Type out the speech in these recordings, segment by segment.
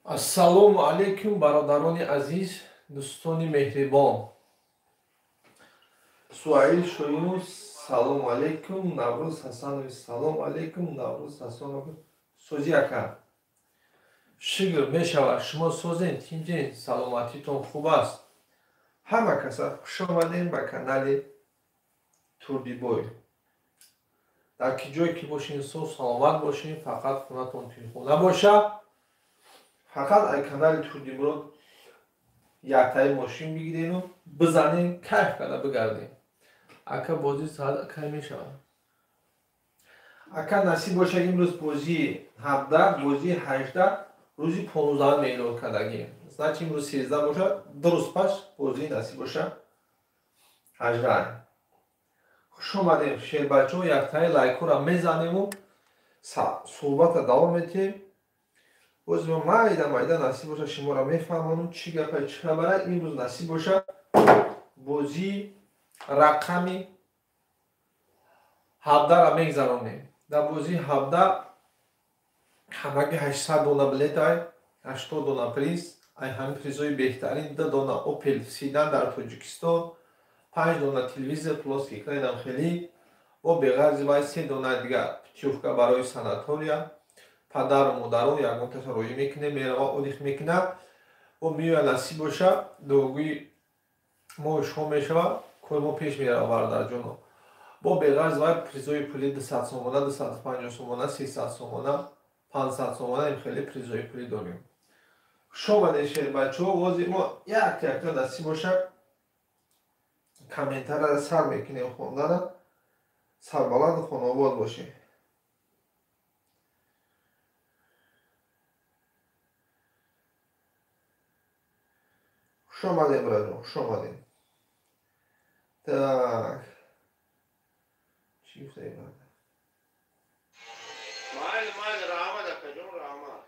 Ассалому алайкум, бародарони азиз, дӯстони меҳрибон. Суаил Шоинов, салому алайкум. Наврӯз Ҳасанов, салому алайкум. Наврӯз Ҳасанов, сӯзи ака. Шукр мешавад, шумо созен, тинҷен, саломатитон хуб аст. Ҳама каса хуш омадем ба канали Турдибой. Дар ки ҷое ки бошед, соз саломат бошед, фақат хонатон телефон набошад. Фақат ай канали Турдимурод яктаи мошин бигирену бизанем, кайф карда бигардем. Ака, бозӣ соат кай мешавад? Ака, насиб бошад, имрӯз бозии 17, бозии 18 рӯзи 15 эълон кардагим. Значит, имрӯз 13 бошад, 2 рӯз пас бозии насиб бошад 18. Хуш омадем, шербачаҳо, яктаи лайкҳоро мезанему суҳбатро давом медиҳем. Боз мо майда майда насиб бошад шуморо мефаҳмонам, чӣ гапа, чӣ хабара. Имрӯз насиб бошад бозии рақами 17-ра мегзаронем. Дар бозии 17 ҳамагӣ 800 дона билет ай, 80 дона приз. Ай ҳамин призҳои беҳтарин: 2 дона Опел седан дар Тоҷикистон, 5 дона телевизор плоский экран хелӣ, бо беғарзи вай се дона дигар путёвка барои санатория. Падару модарон ягонташа роӣ мекунем, мерава, отдых мекунад, бо меоя, насиб боша, дуогӯи мо шумо мешава, кори мо пеш мерава, бародарҷоно. Бо беғарз вай призҳои пули 200 сомона, 250 сомона, 300 сомона, 500 сомона, ин хеле призҳои пулӣ дорем. Хуш омадед, шербачаҳо. Вози мо як якта насиб боша комментарияро сар мекунем хондана. Сарбаланду хонаобод бошед. Хуш омадем, бираҷон, хуш омадем. Так, чӣ гуфтаи брат? Майли, майли, раҳмат, акаҷон, раҳмат.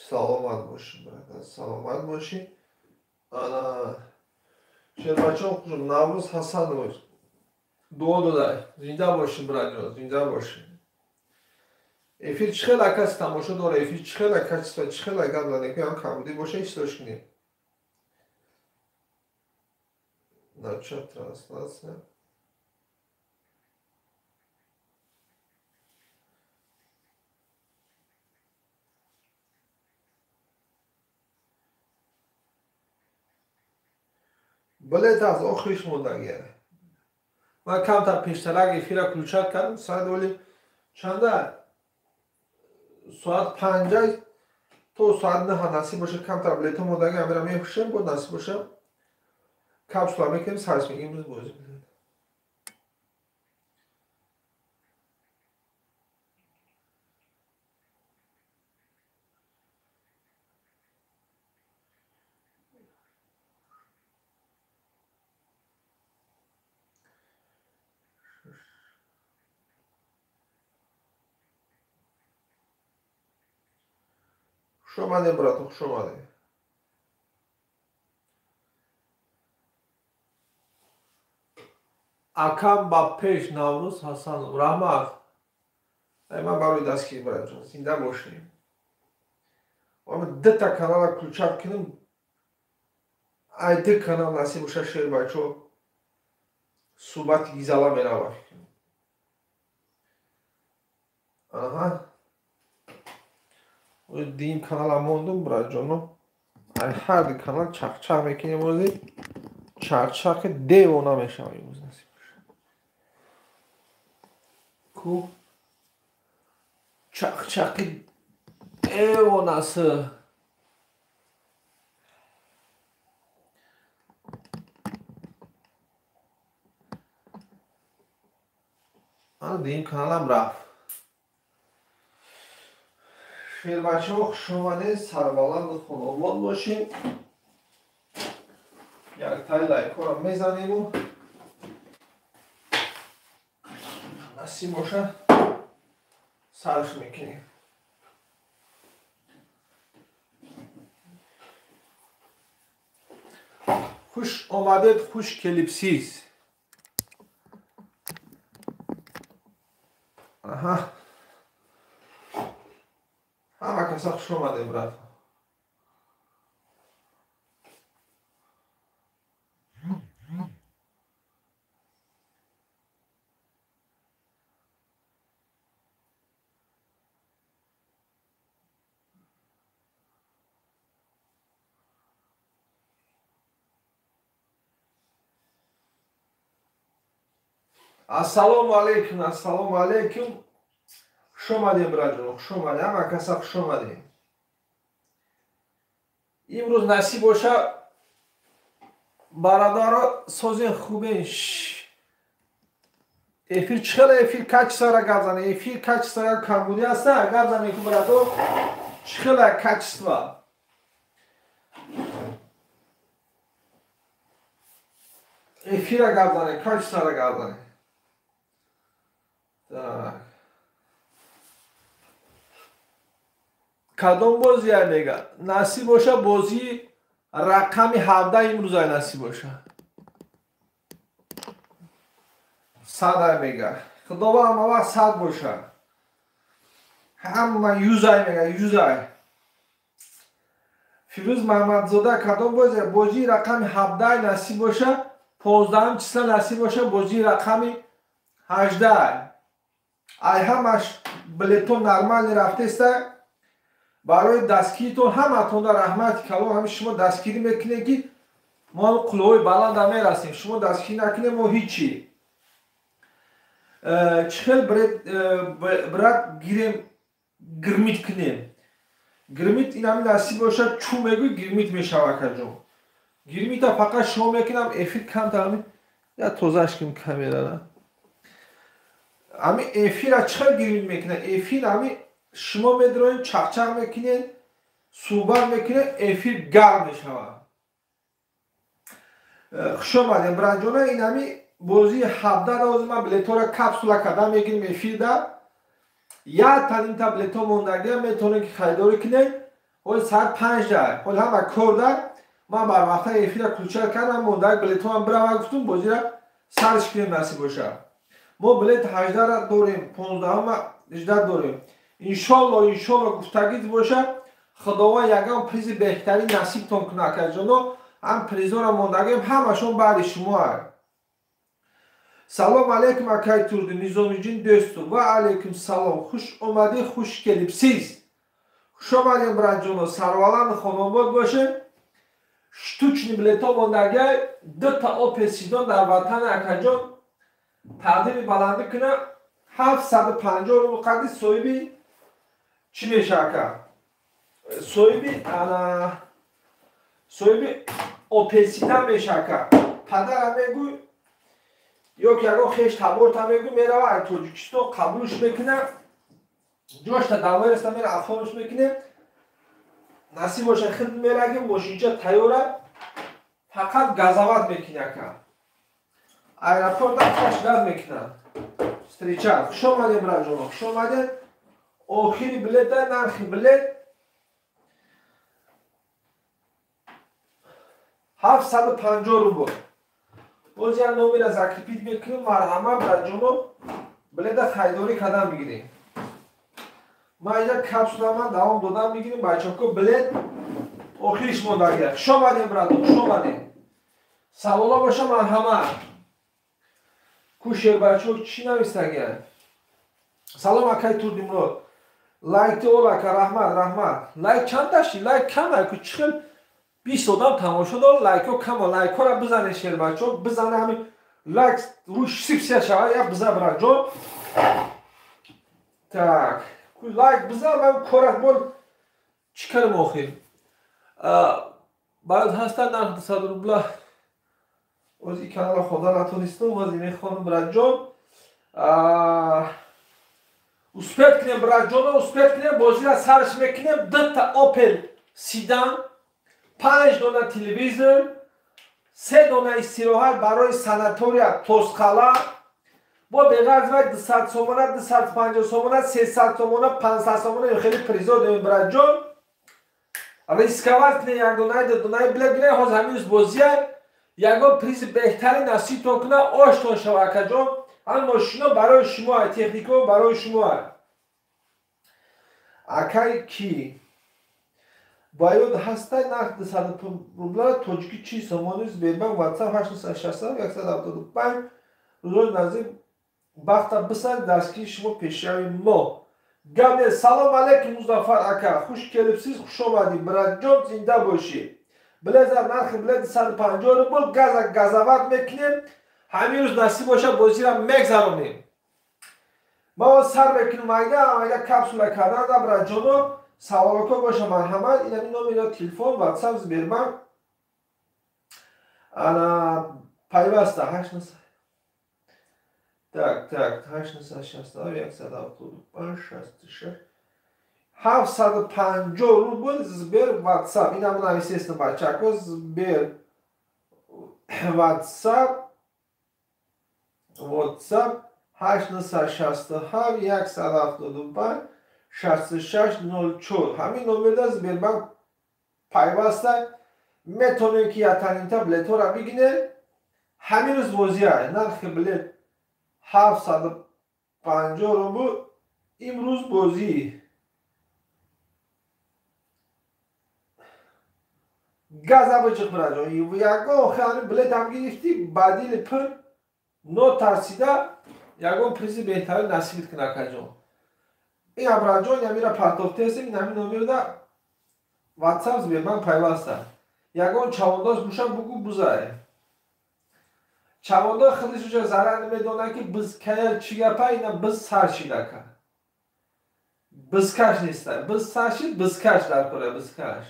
Саломат бошӣ, брат, саломат бошӣ. Ана, шербачон, хуш. Наврӯз Ҳасанович дуо додай. Зинда бошӣ, братҷон, зинда бошӣ. Эфир чӣ хела каси тамошо дора? Эфир чӣ хела, качество чӣ хела? Гап занем, ки ҳам камбудӣ боша, ислош кунем. Начать трансляция. Билет аз охириш мондагия. Ман камтар пештарак эфира включать кардам. Соат оли чанда? Соат 5 то соат 9 насиб боша камтар билетҳо мондаги, амира мепӯшем, бо насиб боша капсула мекунем, сарс мекунем. Имрӯз бозӣ билет. Хуш омадем, брато, хуш омадем. Акам, ба пеш. Наврӯз Ҳасанов, раҳмат. Ай ман барои дастгирӣ, братҷон, зинда бошем. Дута канала включать кунем, ай ду канал насиб боша, шербачо, суҳбати гизала мерава. Аҳа, дим канала мондум, братҷоно. Ай ҳар ду канал чақчақ мекунем. Ози чақчақи девона мешава имрӯз, насиб боша. Ку чақчақи девонасы. Ана, дим каналам рафт. Шербачаҳо, хушомадед, сарбаланду хонаобод бошед. Яктаи лайкҳоро мезанему насиб боша сарш мекунем. Хуш омадед, хуш келибсиз. Аҳа, ҳама каса хуш омадем, брат. Ассалому алейкум, ассалому алейкум. Хуш омадем, браҷон, хуш омадем. Ҳама каса хуш омадем. Имрӯз насиб боша, бародаро, созен хубен. Эфир чӣ хела, эфир качествора гап зане, эфир качествора камбудӣ аста, гап зане ку барадор, чӣ хела качество? Эфира гап зане, качествора гап зане. Так. Кадом бозия мега? Насиб боша, бозии рақами 17 имрӯзай насиб боша. Садай мега. Худованд ҳама вақт сад боша. Ҳама юзай мега, юзай. Фирӯз Маҳмадзода, кадом бозия? Бозии рақами 17 насиб боша, 15 числа насиб боша, бозии рақами 18. Ай ҳамаш билетон нормални рафтеста. Барои дастгиритон ҳаматонда раҳмати калон. Ҳами шумо дастгирӣ мекунед, ки мо ҳам қуллаҳои баланда мерасем. Шумо дастгирӣ накунед, мо ҳичи. Чӣ хел брат гирем, гирмит кунем? Гирмит ин ҳами насиб боша, чӯ мегӯй, гирмит мешава, акаҷон. Гирмита фақат шумо мекунам, эфир камтар ҳами я тозаш кунем камерара. Ҳами эфира чӣ хел гирмит мекунад? Эфир ҳами шумо медроед, чақчақ мекунед, суҳбат мекунед, эфир гарм мешавад. Хуш омадем, браҷона. Ин ҳами бозии 17 роз ман билетҳоро капсула кардан мегирем эфирда. Як танимта билетҳо мондагия, метавонед ки харидорӣ кунед. Ҳол соат 5 да, ҳол ҳама кор да. Ман барвақта эфира ключа кардам, мондаг билетҳоам бирава гуфтум, бозира сарш кунем насиб боша. Мо билет 18 дорем, 15 18 дорем. Иншолло, иншолло гуфтагит боша, Худованд ягон призи беҳтарин насибтон кунад, акаҷоно. Ҳам призора мондагием, ҳамашон баъди шумо. Салом алейкум, акай Турди, Низомиҷин дӯсту. Ва алейкум салом. Хуш омадӣ, хуш келибсиз. Хуш омадем, браҷоно. Сарваланд хонобод бошед. Штучни билетҳо мондагиай, дута Опел Седан дар ватани акаҷон тақдими баландӣ кунам. 750 рубл қадри соҳиби чӣ меша, ака? Соҳиби ана соҳиби Опел Седан меша, ака. Падарам мегӯй ё ки ягон хеш таборта мегӯй, мерава ай Тоҷикистон қабулш мекунад, ҷошта давлаеста мера афонш мекунем. Насиб боша, хид мерагим, мошинча тайёра, фақат газават мекунӣ, ака. Аэропорт ташгаз мекунад. Встреча. Хуш омадем, браҷоно, хуш омадем. Охири билета, нархи билет 750 рубл. Боз як номера закрепить мекунем, марҳамат, браҷоно, билета харидорӣ кардан бигирем. Ман инҷа капсула ман давом додан мегирем, бачако, билет охириш мондагия. Хуш омадем, брадо, хуш омадем. Саволо боша, марҳамат. Ку шербачо чӣ навистагия? Салом, акай Турдимурод. Лайк ол, ака, раҳмат, раҳмат. Лайк чанд дашти? Лайк кам ку, чӣ хел 20 одам тамошо дор, лайкҳо кама. Лайкҳоро бизане, шербачо, бизане, ҳамин лайк рӯш сипсия шава, я биза, браҷон. Так, ку лайк бизан, ман корат бор чӣ кардем охир? Баъд ҳастан нарх 200 рубла. Оз ин канала хонда натонистам, оз мехонам, браҷон. Успеть кунем, браҷоно, успеть кунем, бозира сарш мекунем. Дута Опел Седан, 5 дона телевизор, 3 дона истироҳат барои санатория Тосқала. Бо беғарз вай 200 сомона, 250 сомона, 300 сомона, 500 сомона хеле призо дорем, браҷон. Рисковать кунем, як донаи, ду донаи билет гирем, ҳозир ҳамин рӯз бозия ягон призи беҳтарин насибтон кунад, оштон шава, акаҷон. Ҳам мошино барои шумо, технико барои шумо. Акай ки бояд ҳастай нарх 200 рубла тоҷики чи сомони Сбербанк WhatsApp 867 175. Рӯзои наздик бахта бисанд, дастгири шумо пешрави мо. Гап не. Салом алейкум, Музаффар ака, хуш келибсиз, хуш омадӣ, браҷон, зинда бошӣ. Билет нархи билет 250 рубл, газа газават мекунем. Ҳамин рӯз насиб боша бозиро мегзаронем. Ма сар мекунем майда капсула кардан да браҷоно саволоко боша марҳамат. Инами номери телефон, WhatsApp, Сбербанк ана пайваста 8 так так 867 175 66 750 рубл Сбер WhatsApp. Инам нависест бачако Сбер WhatsApp 867 175 66 04. Ҳамин номерда Сбербанк пайваста метавонед ки ятанинта билетҳоро бигиред. Ҳамин рӯз бозия нархи билет 750 рубл. Имрӯз бозӣ газа биҷиқ бираҷон. Ягон хеле билет ҳам гирифтӣ, ба дили пир нотарсида ягон призи беҳтарин насибит кун акаҷон. Ин абраҷон ямира партофтесем, ин ҳамин номерда WhatsApp Сбербанк пайваста. Ягон чавондоз буша бугу бузае. Чавондоз худиш уҷа зарар намедонад ки биз кая чӣ гапа, ина биз сар шидака. Бизкаш неста. Биз сар шид, бизкаш дар кора, бизкаш.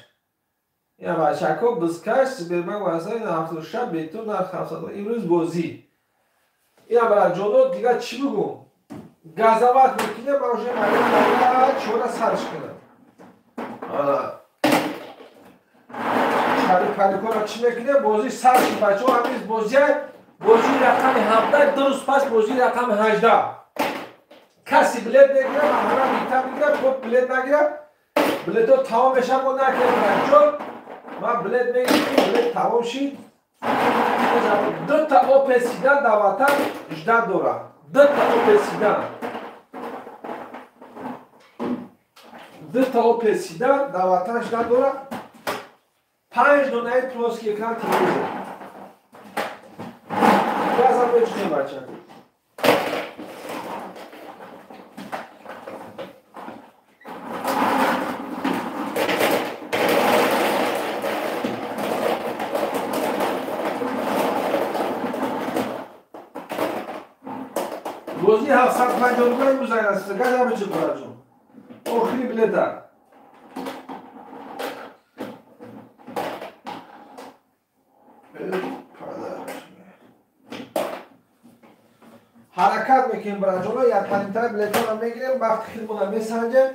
Ина бачако бизкаш Сбербанк васа ина 76 бетон нарх 700. Имрӯз бозӣ. Ина браҷоно дигар чӣ бигӯм? Газават мекунем, ман уже майда чора сарш кунам. Ана парикора чӣ мекунем? Бозӣ сар шид бачаҳо, ҳамин бозия бозии рақами 17, ду рӯз пас бозии рақами 18. Каси билет мегирад, маҳрам бита мегирад, бо билет нагирад, билетҳо тамом мешавад, мо накардем ҷон. Ман билет мегирам, билет тамом шид. Дута Опел седан дар ватан жда дорад. Дута Опел седан. Дута Опел седан дар ватан жда дорад. 5 донаи плоский экран телевизор. Газа мечунем бача. Бозии 750 рубл имрӯз айнасиса. Газа мечун браҷон. Охири билета. Ҳаракат мекунем браҷоно, яканитаи билетҳоро мегирем, вақти хидмона месанҷем.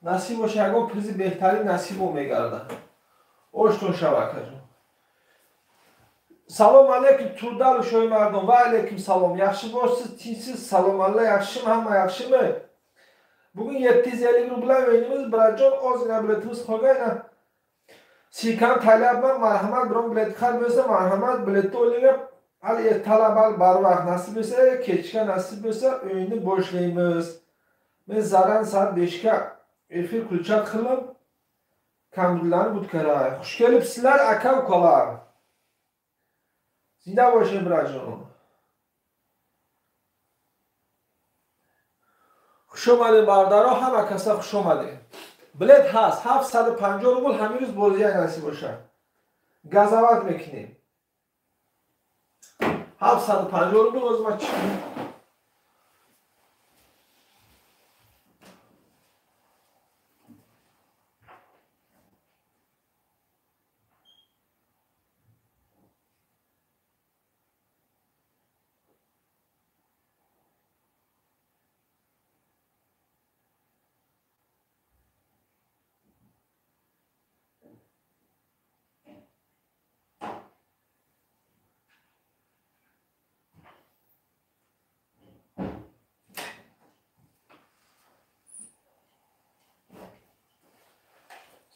Насиб боша ягон призи беҳтарин насибо мегардад. Оштон шава акаҷон. Салом алейкум Турдару шоҳи мардум. Ва алейкум салом. Yaxshi boshsiz, tinchsiz, salom alla yaxshimi, hamma yaxshimi? Bugun 750 rubl o'yinimiz birajon, ozgina biletimiz qolgan. Siykan tayyorlayapman, marhamat, biron bilet xar bo'lsa, marhamat, biletni o'ylab, hali ertalab, hali barvaqt nasib bo'lsa, kechga nasib bo'lsa o'yinni boshlaymiz. Men zaran soat 5 ga efir kulchat qilib, kompyuterlarni butkaray. Xush kelibsizlar aka ukalar. Zinda bo'ling birajon. Хуш омадед бародаро, ҳама каса хуш омадед. Билет ҳаст 750 рубл ҳамин рӯз бозия насиб бошад. Газават мекунем. 750 рубл боз ма чӣ кунем?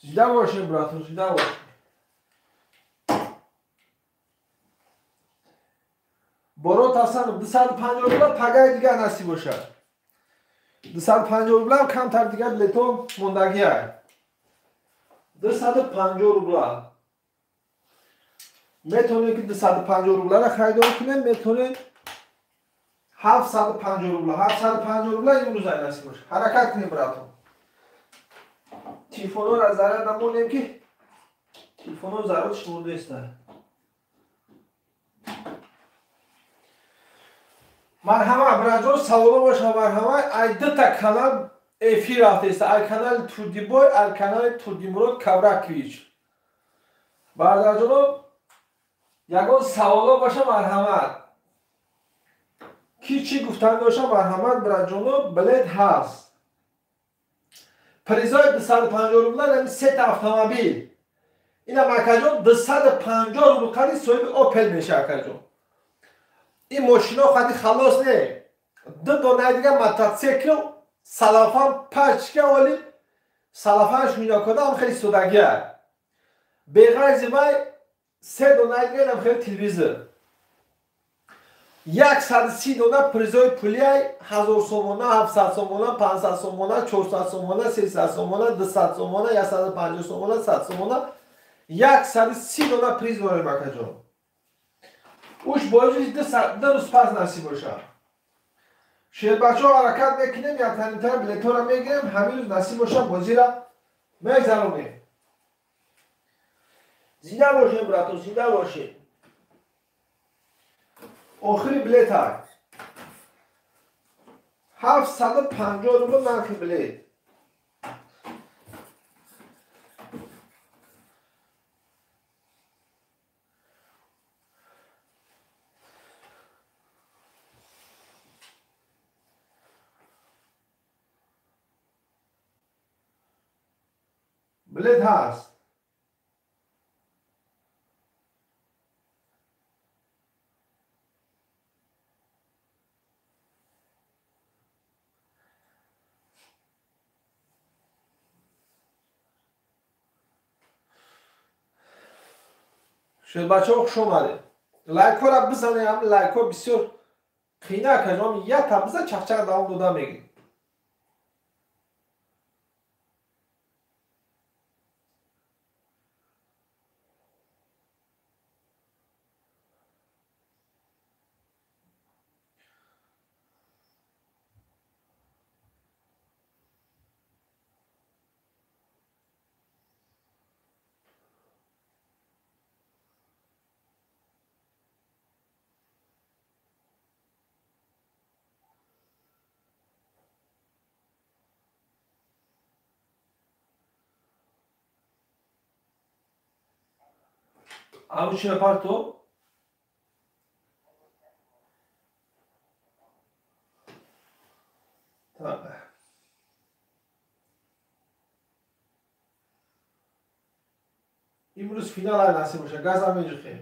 Зинда бошем, братон, зинда бошем. Борот Ҳасанов 250 рубл пагаи дигар насиб бошад. 250 рубл ҳам камтар дигар билетҳо мондагиай. 250 рубл. Метавонед ки 250 рубларо харидорӣ кунед, метавонед 750 рубл, 750 рубл имрӯз ай насиб бошад. Ҳаракат кунед, братон. Телефонҳоро зарар намонем ки телефонҳо зарарш мондаиста. Марҳамат, бираҷон, саволо боша, марҳамат. Ай дута канал эфир рафтеста, ай канали Турдибой, ай канали Турдимурод Кавракович. Бародарҷоно, ягон саволо боша, марҳамат. Ки чӣ гуфтан доша, марҳамат, бираҷоно, билет ҳаст. Призои 250 рубла, яъне сета автомобил. Инам акаҷон 250 рубл қади соҳиби Опел меша акаҷон. Ин мошино қади халос не. Ду донаи дига мотоцикл, салафан пачка оли, салафанш минокода ҳам хеле истодагия. Беғайзи вай се донаи дига инам хеле телевизор. 130 дона призои пулиай 1000 сомона, 700 сомона, 500 сомона, 400 сомона, 300 сомона, 200 сомона, 150 сомона, 100 сомона, 130 дона приз дорем акаҷон. Уш боизи ду рӯз пас насиб боша. Шербачаҳо ҳаракат мекунем, яктанимтара билетҳоро мегирем, ҳамин рӯз насиб боша бозира мегзаронем. Зинда бошем, брато, зинда бошем. Охири билет ҳай. 750 рубл нархи билет. Билет ҳаст. Шербачаҳо хуш омадед. Лайкҳоро бизанед, ҳам лайкҳо бисёр қийна акаҷон, якта бизан чақчақ давом дода мегиред. Avuç yapar top. Tamam. Имрӯз финал ай насиб боша, газам меҷухем.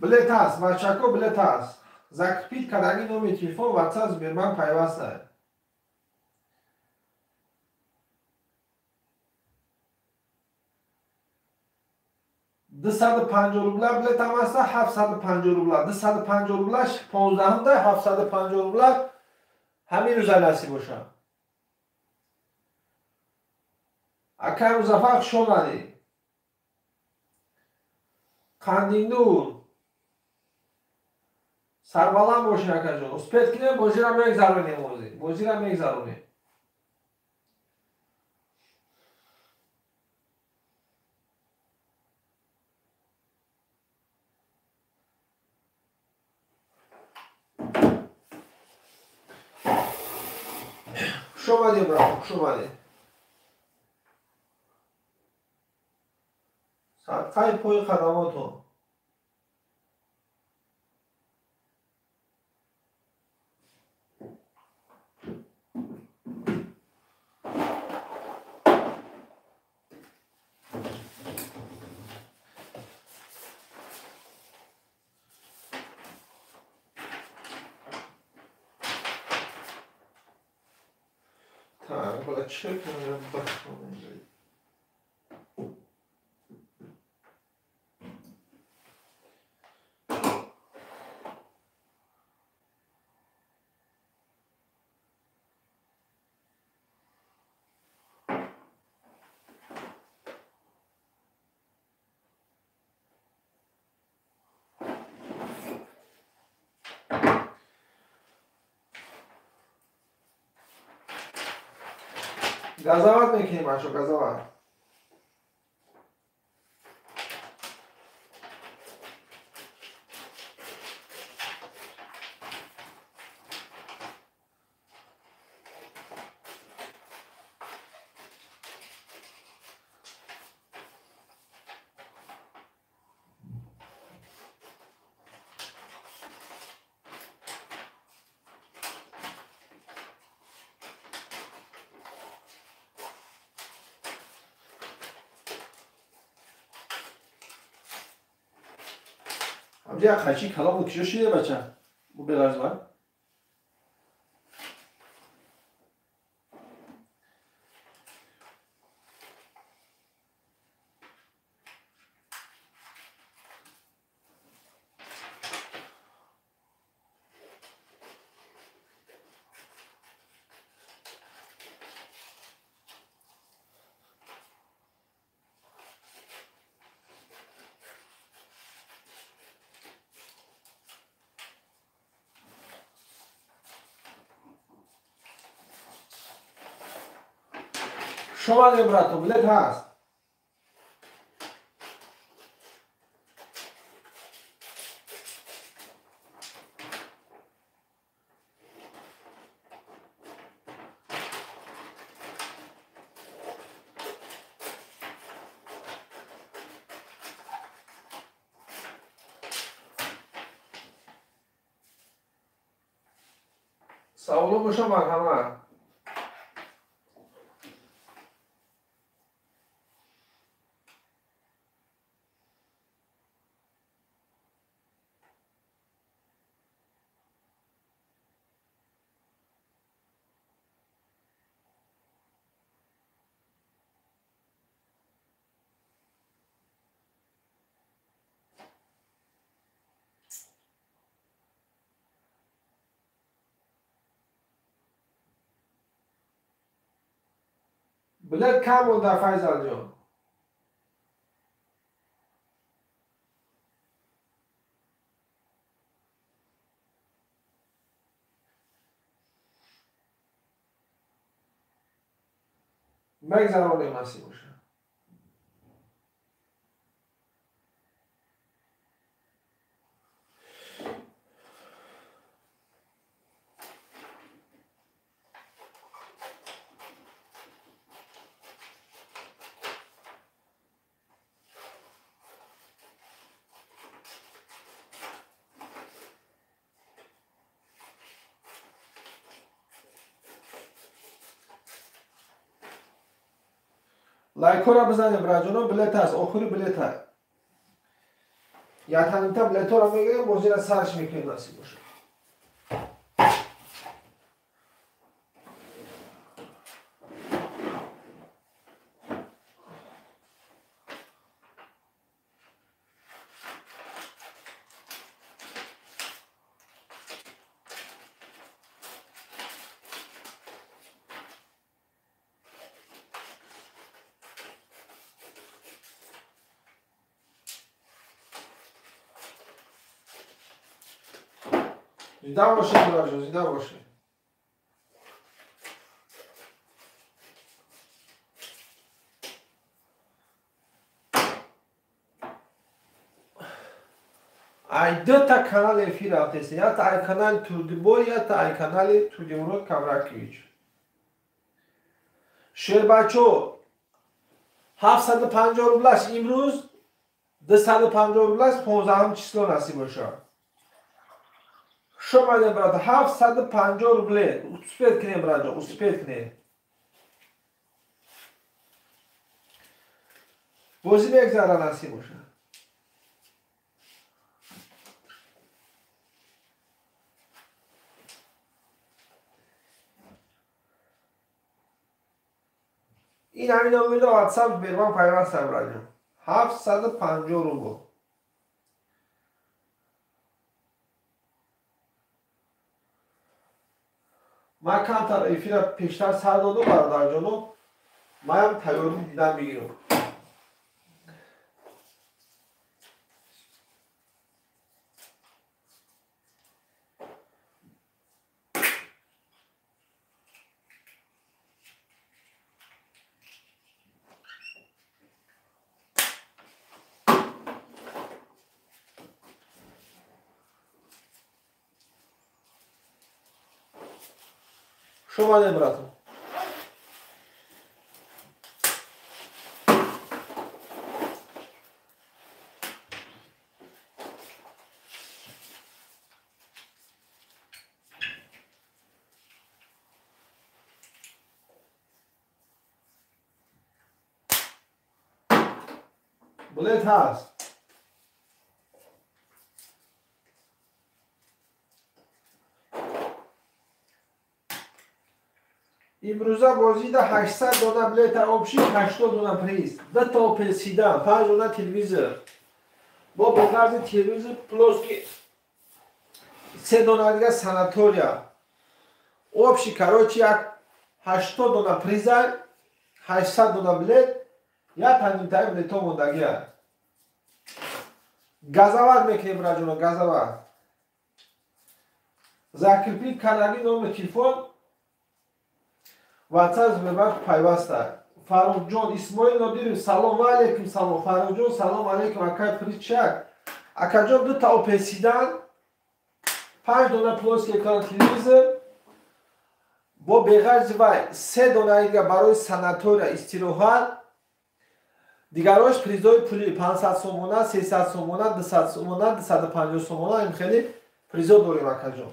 Билет ҳаст, бачако, билет ҳаст. Закрепить кардаги номери телефон WhatsApp Сбербанк пайваст ай. 250 рубла билет ҳам ҳаста, 750 рубла. 250 рублаш 15-да, 750 рубла ҳамин рӯза насиб боша. Акай Музаффар, хуш омадӣ. Қандинур, сарбаланд бошед акаҷон. Успеть кунем, бозира мегзаронем ҳозир. Бозира мегзаронем. Хуш омадед, брат, хуш омадед. Садқаи пои қадамотон. Так, ҳола чӣ кунам бахонем? Газоват мекунем, бачо, газоват. Як хачи калон буд, киҷо шиде бача? Бу беғарз ба? Шомаде, брато, билет ҳаст. Саволо боша, марҳамат. Билет кам монда, Файзалҷон. Мегзаронем, насиб боша. Лайкҳоро бизанем, браҷоно, билет ҳаст, охири билет ҳаст. Яканимта билетҳоро мегирем, бозира сарш мекунем, насиб боша. Зинда бошед, браҷон, зинда бошед. Ай дута канал эфир рафтест, якта ай канали Турдибой, якта ай канали Турдимурод Камракевич. Шербачо 750 рублаш имрӯз, 250 рублаш 15 число насиб бошад. Шомаде, брат, 750 рубле. Успеть кунем, браҷон, успеть кунем. Бозӣ мегзара, насиб бошад. Ин ҳамин номерда WhatsApp Сбербанк пайвастам раҷон. 750 рубл. Ман камтар эфира пештар сар додум бародарҷоно, манам тайёрӣ дидан мегирам. Шо омадем, братон? Билет ҳаст. Имрӯза бозида 800 дона билета общий, 80 дона приз, 2 та Опел седан, 5 дона телевизор. Бо беғарзи телевизор плоский 3 дона дига санатория. Общий, короче, як 80 дона приза, 800 дона билет, як танимтаи билето мондагия. Газават мекунем, браҷоно, газават. Закрепить кардаги номер телефон WhatsApp Сбербанк пайваста. Фаррухҷон Исмоил Нодиров, салом алейкум, салом. Фаррухҷон, салом алейкум, акай причак. Акаҷон, 2 та Опел седан, 5 дона плоский экран телевизор, бо беғарзи вай 3 дона дига барои санатория истироҳат, дигарош призои пули 500 сомона, 300 сомона, 200 сомона, 250 сомона, ин хеле призо дорем, акаҷон.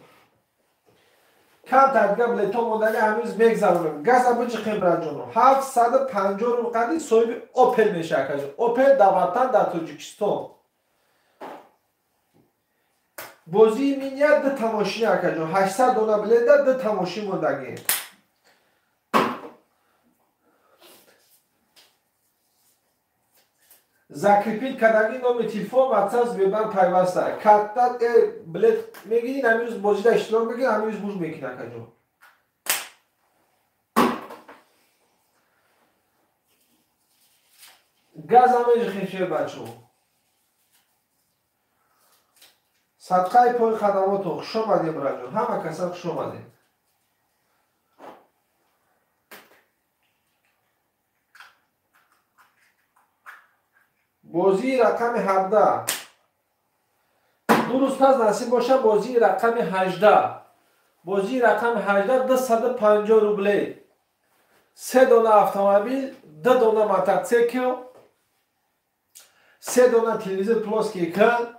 Камтар дига билето мондагӣ ҳанӯз мегзаронем. Газа биҷиқем, браҷоно. 750 рубл қади соҳиби Опел меша, акаҷон. Опел дар ватан, дар Тоҷикистон. Бозии миния 2 та мошин, акаҷон. 800 дона билета 2 та мошин мондагӣ. Закрепить кардаги номер телефон WhatsApp Сбербанк пайваста. Карта билет мегирин, ҳамин рӯз бозида иштирок мекунед, ҳамин рӯз буз мекунед, акаҷон. Газа меҷихем, шер бачаҳо. Садқаи пои хадамотон, хуш омадем, браҷон. Ҳама каса хуш омадем. Бозии рақами 17. 2 рӯз пас насиб боша бозии рақами 18. Бозии рақами 18 250 рубле. 3 дона автомобил, 2 дона мотоцикл, 3 дона телевизор плоский экран,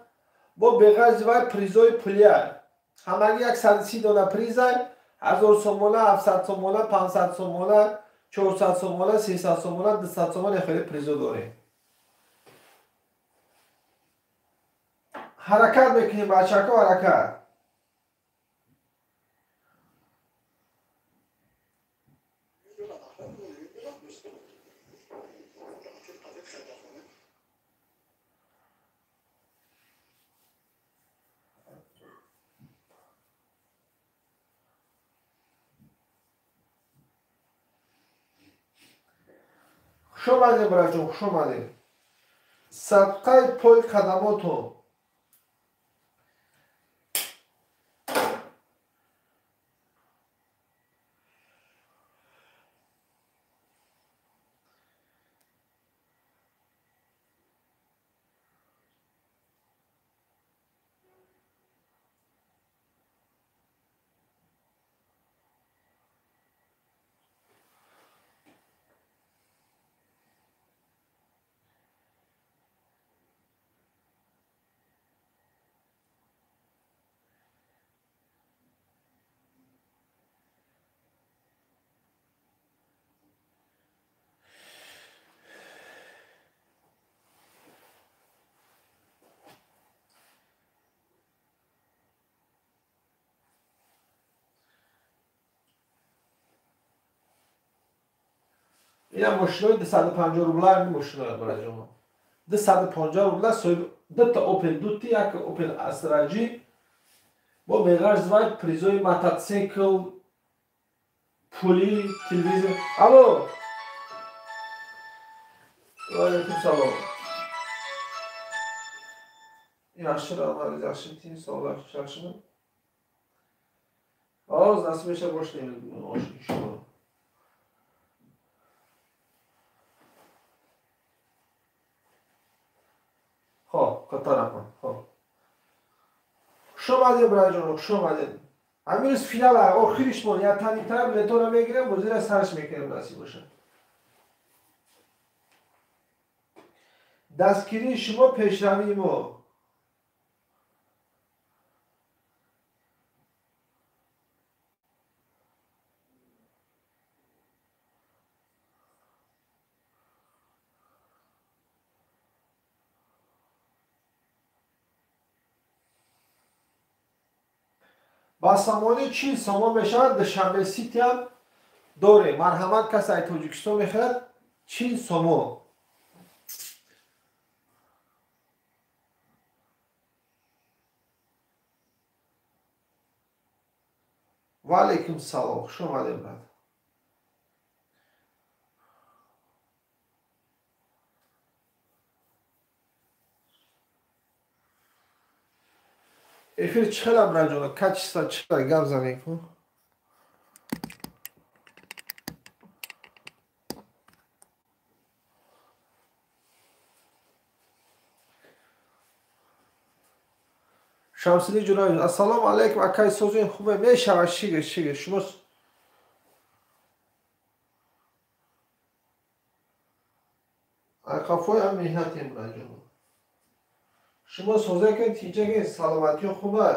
бо беғарзи вай призои пулия. Ҳамагӣ 130 дона приза, 1000 сомона, 700 сомона, 500 сомона, 400 сомона, 300 сомона, 200 сомона хеле призо дорем. Ҳаракат мекунем, бачако, ҳаракат. Хуш омадем, браҷон, хуш омадем. Садқаи пои хадамотон. Ина мошинои 250 рубла, ҳамин мошиноя бираҷоно. 250 рубла соҳиб дута Opel Дути, як Opel Astra G. Бо беғарз вай призои мотоцикл, пули, телевизор. Алло! Ва алейкум салом. Yaxshi rahmat, yaxshi tinch sog'lik, yaxshimi? Hozir nasib etsa boshlaymiz bugun osh inshaalloh. Xo'p, katta rahmat. Xo'p. Хуш омадед, бираҷон, хуш омадед. Ҳамин рӯз финал охиришмон, я танитар билетонро мегирем, бозиро сарш мекунем насиб бошад. Дастгирии шумо пешравии мо. Ба сомонӣ 40 сомон мешавад, Душанбе Сити ҳам дорем. Марҳамат, касе ай Тоҷикистон мехоҳад 40 сомон. Ва алейкум салом, хуш омадед, брат. Эфир чӣ хела, браҷоно? Качество чӣ хела, гап занем ку? Шамсиддин Ҷураев, ассалому алайкум, акай созин хубе мешавад, шигир, шигир. Шумо қафои ҳам меҳнатем, браҷоно. Шумо созе ки тинҷа ки саломатиё хуба.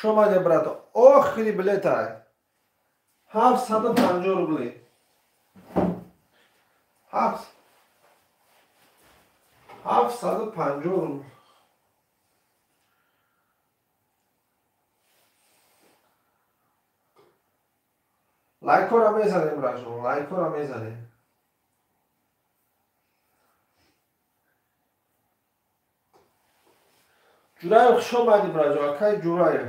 Хуш омадед, брат. Охири билета. 750 рубли. 750 рубли. Лайкора мезанем, браҷон, лайкора мезанем. Ҷураев, хуш омадӣ, браҷон, акай Ҷураев.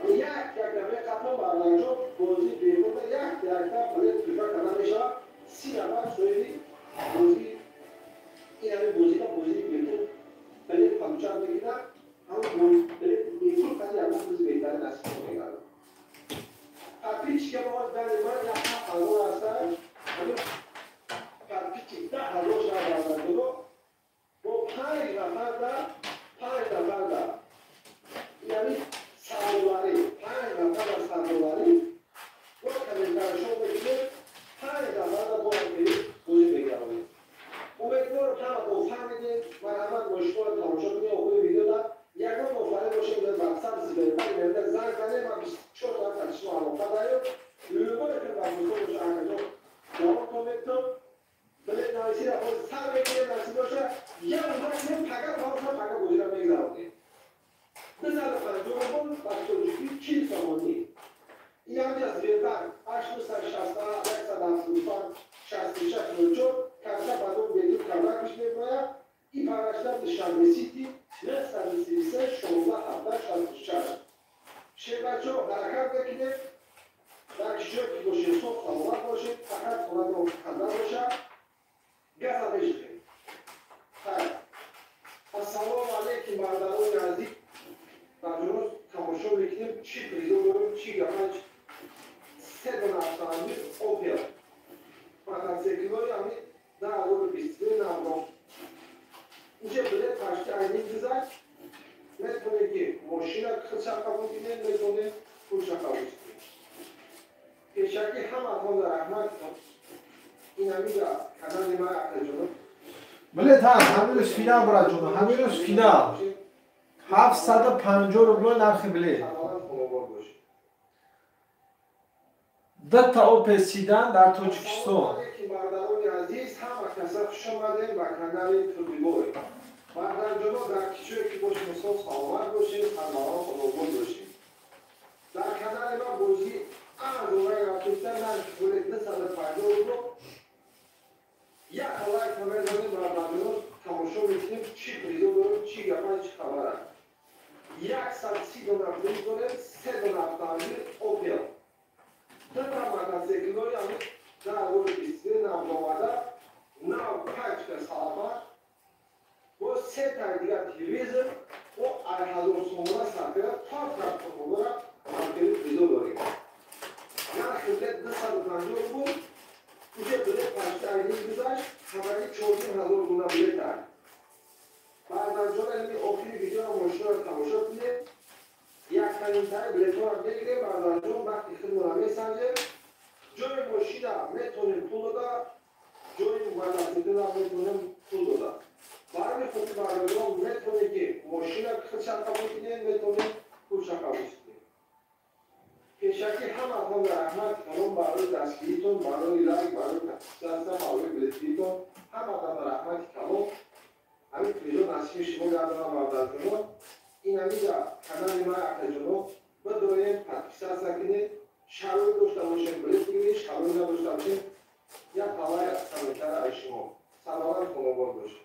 Як як қафо барнаҷо бозӣ бегона як якта билет туҳфа карда мешавад. 30 нафар соҳиби бозӣ ин ҳамин бозида бозии бепул билет получать мекунад. Ҳамон билет бепул қади ягон приз беҳтарин насиб мегардад. Подписчика мо дар ман як 7000 ҳастанд. Ҳамин подписчик 10,000 шавад барнаҷо бо 5 нафар да яъне садоларӣ, 5 нафар аз садоларӣ бо комментарияшон мекунед, 5 нафар да бо бозӣ мегардонед. Умедворам ҳаматон фаҳмидед. Марҳамат, мошиноро тамошо кунед, охири видеода ягон нофаре бошед, WhatsApp Сбербанк мерда занг занед, ман 24 соат аз шумо алоқа дорем. Любое ки вазифа боша, акаҷон ҷавобтон метавон. Билет нависиро боз сар мекунем, насиб боша, як рӯза кунем, пага баҳоша пага бозиро мегзаронем. 250 рубл ба тоҷикӣ 40 сомонӣ. Ин ҳамин аз Сбербанк 860 175 66 04 карта ба ном Бедур Кавракиш мебояд. Ин парашта Душанбе Сити 933 16 17 66. Шербачо, ҳаракат мекунем. Дар ханда боша, газа мешухем. Ассалому алейкум, бародарони азиз. Дар ҷурӯз тамошо мекунем, чӣ призо дорем, чӣ гапа. Се дона автомобил Опел мотоциклҳои ҳамин 2023 навро. Уже билет почти айнин гузашт. Метавонем ки мошина худша қабул кунем, метавонем пулша қабул кунем. Пешакӣ ҳаматон раҳмат. Ин ҳамида канали ман акаҷонам. Билет ҳаст, ҳамин рӯз финал, браҷоно, ҳамин рӯз финал. 750 рубло нархи билет. Дта Опел седан дар Тоҷикистон. Бародарони азиз, ҳама каса хуш омадем ба канали Турдибой. Бародарҷоно, дар кишое ки бошем, мисол саломат бошем, ҳамаон худобод бошем. Дар канали ман бозии арзона рафтиста, нархи билет 250 рубло. Як лайк мезанем, бародарҷоно, тамошо мекунем, чӣ призо дорем, чӣ гапа, чӣ хабара. 130 дона приз дорем, се дона автомобил Опел. Дта мотоциклҳои ҳамин 2023 навомада, нав пачка салфа, бо се таи дигар телевизор, бо 1000 сомона саркара то трактормонора ҳамкори призо дорем. Нархи билет 250 рубл, уже билет почти айнин гузашт, ҳамагӣ 4500 гуна билет аст. Бародарҷон, ами охири видеоро мошинаро тамошо кунед. Як комментари билетҳоро мегирем, бародарҷон, вақти худмонро месанҷем. Ҷои мошина метавонем пул дода, ҷои мотоциклро метавонем пул дода. Барои хотир бародарон, метавонем ки мошина худша қабул кунем, метавонем пулша қабул кунем. Пешакӣ ҳаматон раҳмат калом барои дастгиритон, барои лайк, барои подписаться, барои билетгиритон. Ҳаматон раҳмати калом. Ҳамин призо насиби шумо гардонам, бародарҷонон. Ин ҳамида канали ман акаҷоно бидорем, подписаться кунед. Шароит дошта бошем, билет бигиред, шароит надошта бошем, як палай комментар аз шумо. Саломат, хонобод бошед.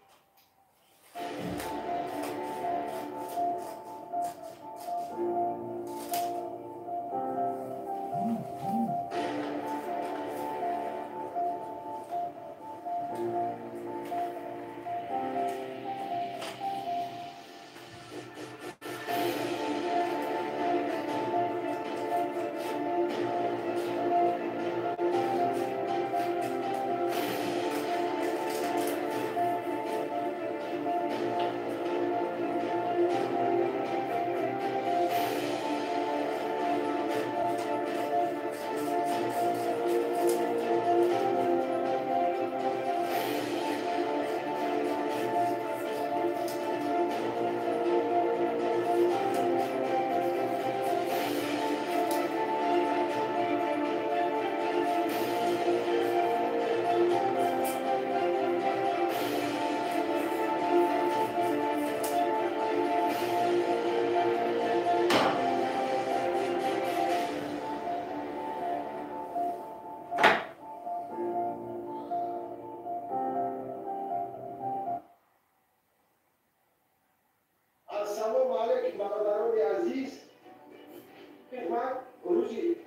Ассалому алейкум, бародарони азиз. Ман рӯзи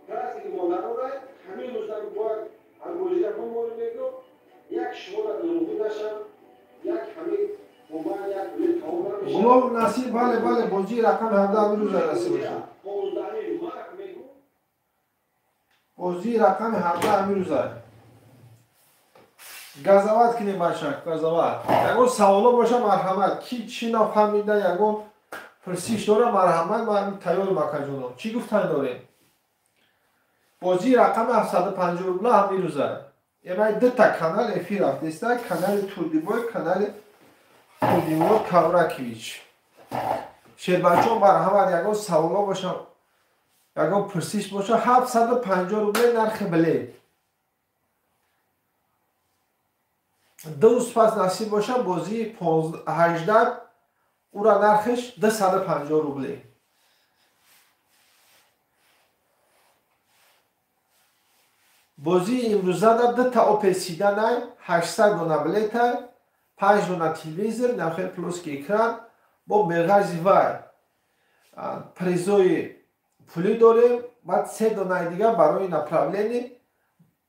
праздники модарона ҳамин рӯза бояд ҳамбозира бимонем, мегӯ як шуморо дурӯғӣ нашам, як ҳамин мобайл як билет тамом намешавад. Гулоб насиб, бале, бале, бозии рақами 17 ҳамин рӯза насиб бошад. 15 март мегӯ. Бозии рақами 17 ҳамин рӯза. Газават кунем, бачак, газават. Ягон саволо боша, марҳамат. Ки чӣ нафаҳмида, ягон пурсиш дора, марҳамат, ман тайёрам, акаҷоно. Чӣ гуфтан дорем? Бозии рақами 750 рубла ҳамин рӯза. Эмай дута канал эфир рафтеста, канали Турдибой, канали Турдимур Кавракевич. Шербачон, марҳамат, ягон саволо боша, ягон пурсиш боша, 750 рубле нархи билет. Ду рӯз пас насиб боша, бозии 18 ура нархиш 250 рубле. Бозии имрӯзада дута Опел седанай, 800 дона билетай, 5 дона телевизор, нахел плоский экран, бо меғази вай призои пулӣ дорем, баъд се донаи дигар барои направление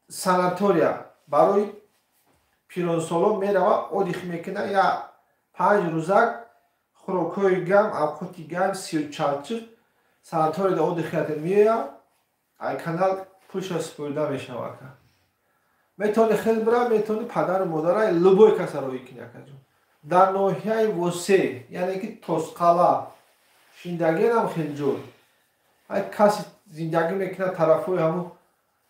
Санатория барои пиронсолон мерава, отдых мекунад, я 5 рӯзак хӯрокҳои гам, авқоти гам, сирчалчиқ санаторияда отдых карда меояд, ай канал пулша супорида мешава ака. Метавони хел бира, метавони падару модара, любой каса роҳӣ кунӣ акаҷон. Дар ноҳияи Восе, яъне ки Тосқала, шиндагиам хел ҷой. Ай каси зиндагӣ мекунад тарафҳои ҳамун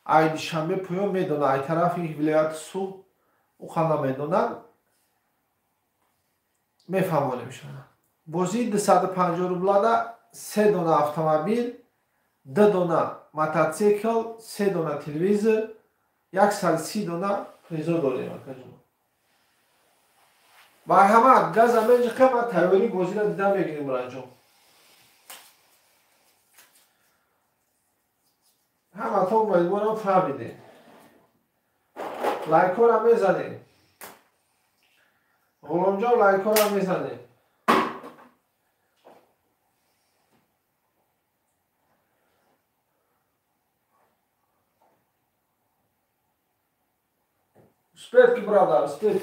ай Душанбе поён медонад, ай тарафи вилояти Суғд уқа намедонад, мефаҳмонем шумо. Бозии 250 рублада 3 дона автомобил, 2 дона мотоцикл, 3 дона телевизор, 130 дона призо дорем акаҷон. Марҳамат, газа меҷиқем, ман тайёрии бозиро дида мегирем ранҷон. Ҳаматон умедворам фаҳмидем. Лайкҳоро мезанем. Ғуломҷон, лайкҳоро мезанем. Успеть, брат, успеть.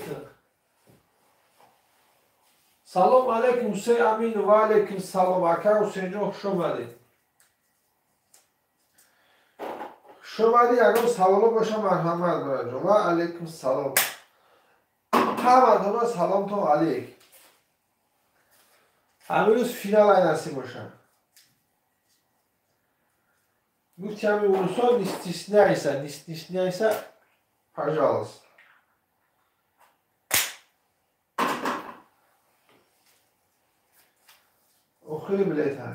Салом алейкум, Ҳусейн Амин, ва алейкум салом. Ака Ҳусейнҷон, хуш омадед. Хуш омадӣ, ягон саволо боша, марҳамат, браҷон. Ва алейкум салом. Ҳаматона саломтон алейк. Ҳамин рӯз финал ай насиб боша. Гуфти ҳамин урусо, не стесняйся, не стесняйся, пожалуйста. Охири билета.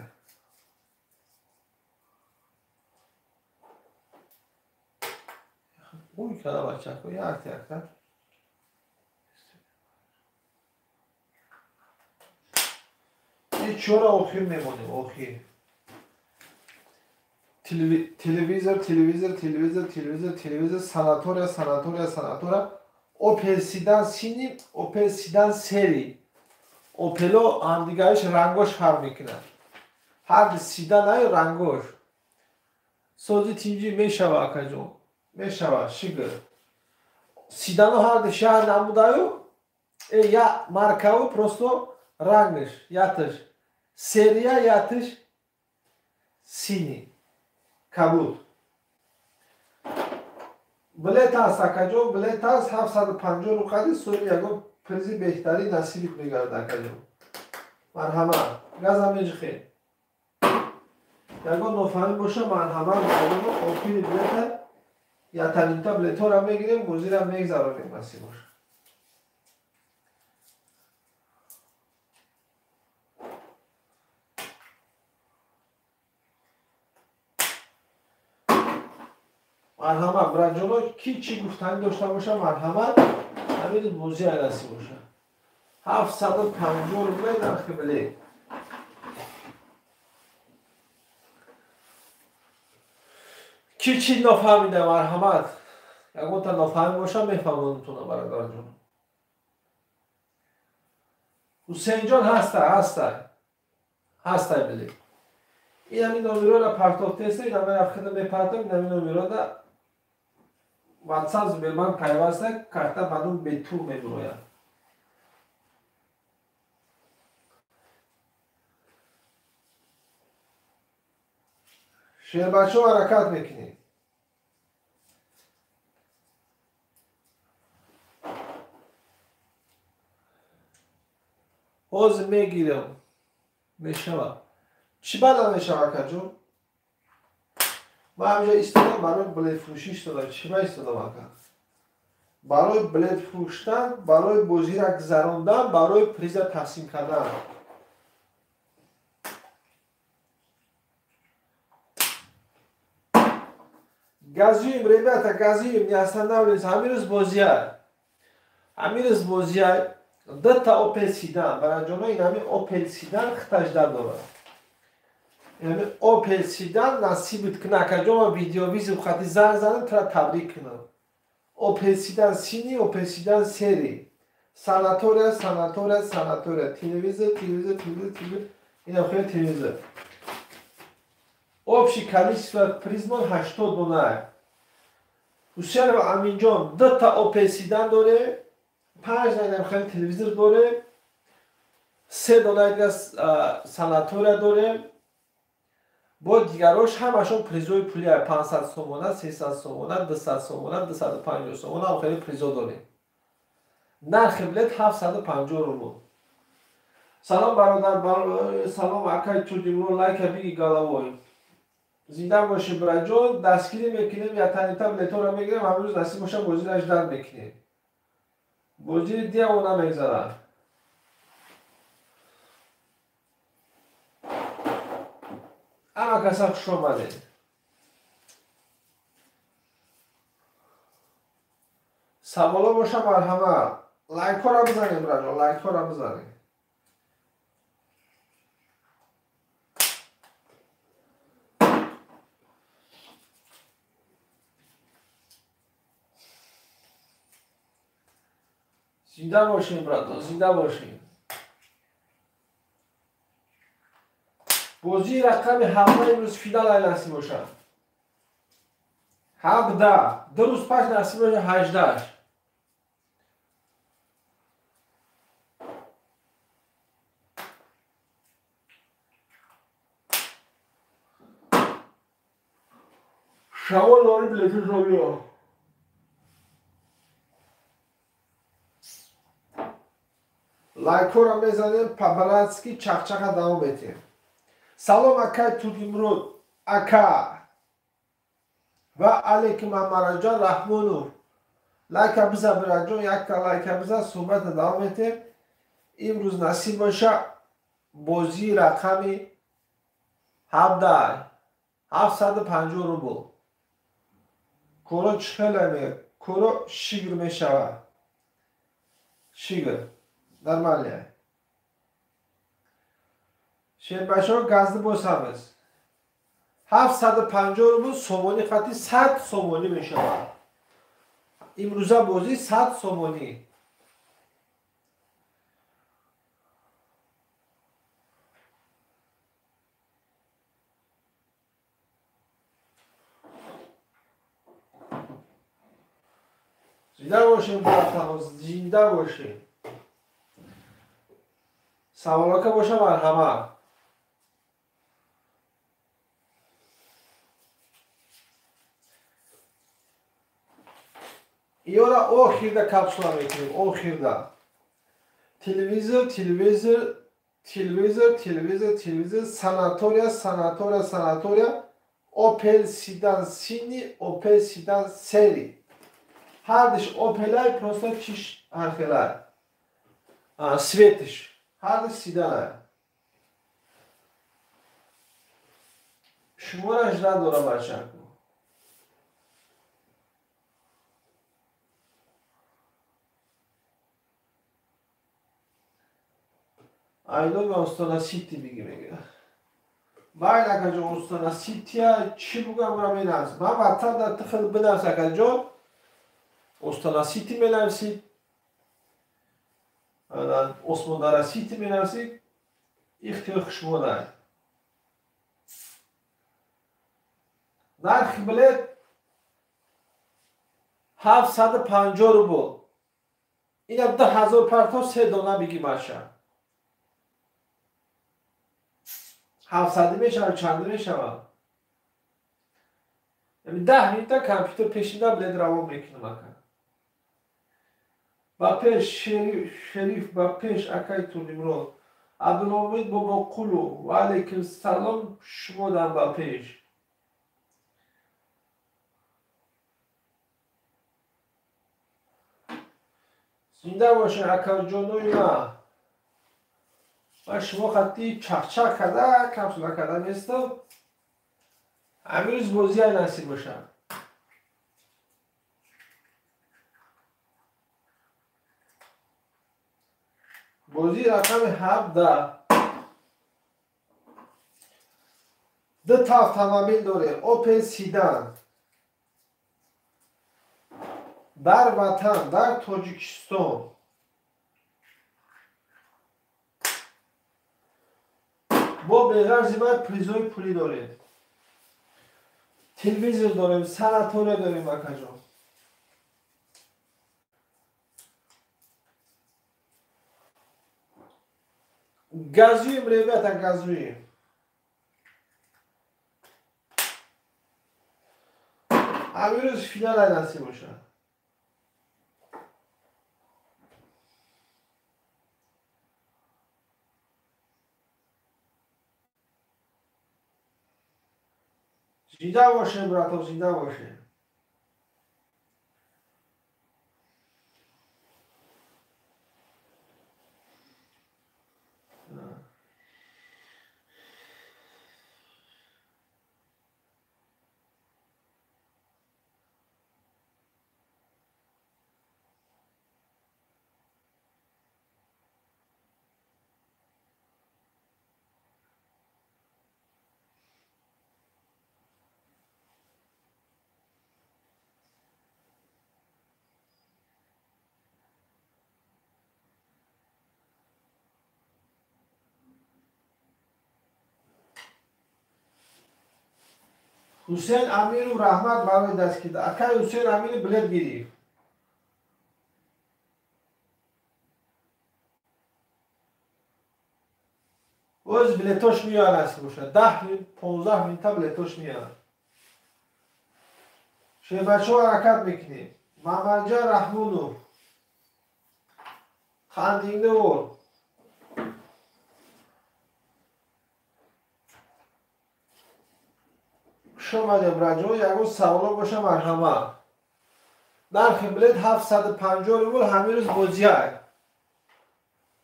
Ой, када бачако, як якта. Чора охир мемонем, охир. Телевизор, телевизор, телевизор, телевизор, телевизор, санатория, санатория, санатория. Опел седан синий, Опел седан серый. Опело ҳамдигариш рангош фарқ мекунад. Ҳар седан ай рангош. Сози тинҷӣ мешава, акаҷон. Мешава, шукр. Седано ҳар шаҳр намудаю, я маркаву просто рангаш, яташ. Серия яташ синий. Кабуд. Билет аст, акаҷон, билет аст, 750 рӯқади соҳиби ягон призи беҳтарин насибит мегардад, акаҷон. Марҳамат, газа меҷихем. Ягон нофаҳмӣ боша, марҳамат, мардумо охири билета ятанимта билетҳоро мегирем, бозиро мегзаронем, насиб боша. Марҳамат, браҷоно, ки чӣ гуфтанӣ дошта боша, марҳамат, ҳамин бозӣ насиб боша. 750 рублей нархи билет. Ки чӣ нофаҳмида, марҳамат. Ягонта нофаҳмӣ боша, мефаҳмонам бародарҷон. Ҳусейнҷон ҳаста, ҳаста. Ҳаста билет. Ин ҳамин номерора партофтеста, ин ҳамин рафхида мепартам, ин ҳамин номерора WhatsApp Сбербанк пайваста, карта баъдум бепул мебурояд. Шербачо ҳаракат мекунем. Ҳозир мегирам. Мешавад. Чӣ баъда мешавад, акаҷон? Ман ҳамҷа истодам барои билетфурӯшӣ истодам. Чӣ ба истодам, ака? Барои билет фурӯштан, барои бозиро гузарондан, барои приза тақсим кардан. Газуем, ребята, газуем, не останавливаемся. Ҳамин рӯз бозия. Ҳамин рӯз бозия. Дта Опел седан. Бараҷоно, ин ҳамин Опел седан хитажда дорад. Яъне Опел седан насибит кунад. Акаҷон, ман видеовизив хати занг занам, тура табрик кунам. Опел седан синий, Опел седан серый. Санатория, санатория, санатория. Телевизор, телевизор, телевизор, телевизор. Инам хеле телевизор. Общий количество призмон 80 дона. Ҳусейнов Аминҷон дута Опел седан дорем, 5 дона хеле телевизор дорем, 3 дона дига санатория дорем. Бо дигарош ҳамашон призои пули 500 сомона, 300 сомона, 200 сомона, 250 сомона ҳам хеле призо дорем. Нархи билет 750 рубл. Салом бародар, салом акай Турдимур, лайка биги головой. Зинда бошӣ бираҷон, дастгирӣ мекунем, ятанита билетҳоро мегирем, ҳамрӯз насиб боша бозиро ждат мекунем. Бозири диаво намегзарад. Ҳама каса хуш омадед. Саволо боша марҳамат. Лайкҳоро бизанем бираҷон, лайкҳоро бизанем. Зинда бошем, братон, зинда бошем. Бозии рақами 17 имрӯз финал ай насиб бошад. 17, 2 рӯз пас насиб бошад 18. Шавол дори билети зобиё. Лайкҳоро мезанем, по-братски чақчақа давом метиҳем. Салом акай Турдимурод ака ва алейкум Амараҷон Раҳмонов. Лайка биза бираҷон, якта лайка биза, суҳбата давом метиҳем. Имрӯз насиб боша бозии рақами 17, 750 рубл. Коро чӣ хеле мегӯяд? Коро шигр мешавад. Шигр. Нормально. Шербашо газды босамыз. 750 рубл сомонӣ хати 100 сомонӣ мешавад. Имрӯза бозӣ 100 сомонӣ. Зинда бошем, братан, зинда бошем. Саволока боша марҳамат. Иёра охирда капсула мекунем, охирда. Телевизор, телевизор, телевизор, телевизор, телевизор, санатория, санатория, санатория, Опел седан синий, Опел седан серый. Ҳардиш Опелай, просто чиш ҳархелай. Светиш. Ҳардиш седанай. Шуморо ждат дорам бачаку. Айно ба Остона Сити биги мега. Майли акаҷон, Остона Сития чӣ бугам ра менавис. Ман ватан дар тихел бинавис акаҷон. Остона Сити менависид. Осмондара Сити менависид. Ихтиёр хушмо дар. Нархи билет 750 рубл. Ина 2000 парто 3 дона биги баша. 700 мешавад, чанд мешавад? Яъне 10 минута компютер пешинда билет равон мекунам ака. Ба пеш Шериф, ба пеш акай Турдимурод. Абдуломид Бобоқулу, ва алейкум салом, шумо дар ба пеш. Зинда бошед акаҷонои ман. Ман шумо хатти чақчақ карда, капсула карда нестам. Ҳамин рӯз бозия насиб бошад. Бозии рақами 17. Ду та автомобил дорем. Опел седан. Дар ватан, дар Тоҷикистон. Бо беғарзи ман призои пулӣ дорем. Телевизор дорем, санатория дорем акаҷон. Газуем, ребята, газуем. Ҳамин рӯз финал ай насиб бошад. Зинда бошем, братов, зинда бошем. Ҳусейн Амиров, раҳмат барои дастгирӣ. Акай Ҳусейн Амиров билет гирифт. Оз билетош меояд насиб бошад. 10 минут, 15 минута билетош меояд. Шербачо ҳаракат мекунем. Мамаджан Раҳмонов. Қандингда вор. Хуш омадем, браҷон. Ягон саволо боша, марҳамат. Нархи билет 750 рубл, ҳамин рӯз бозиай.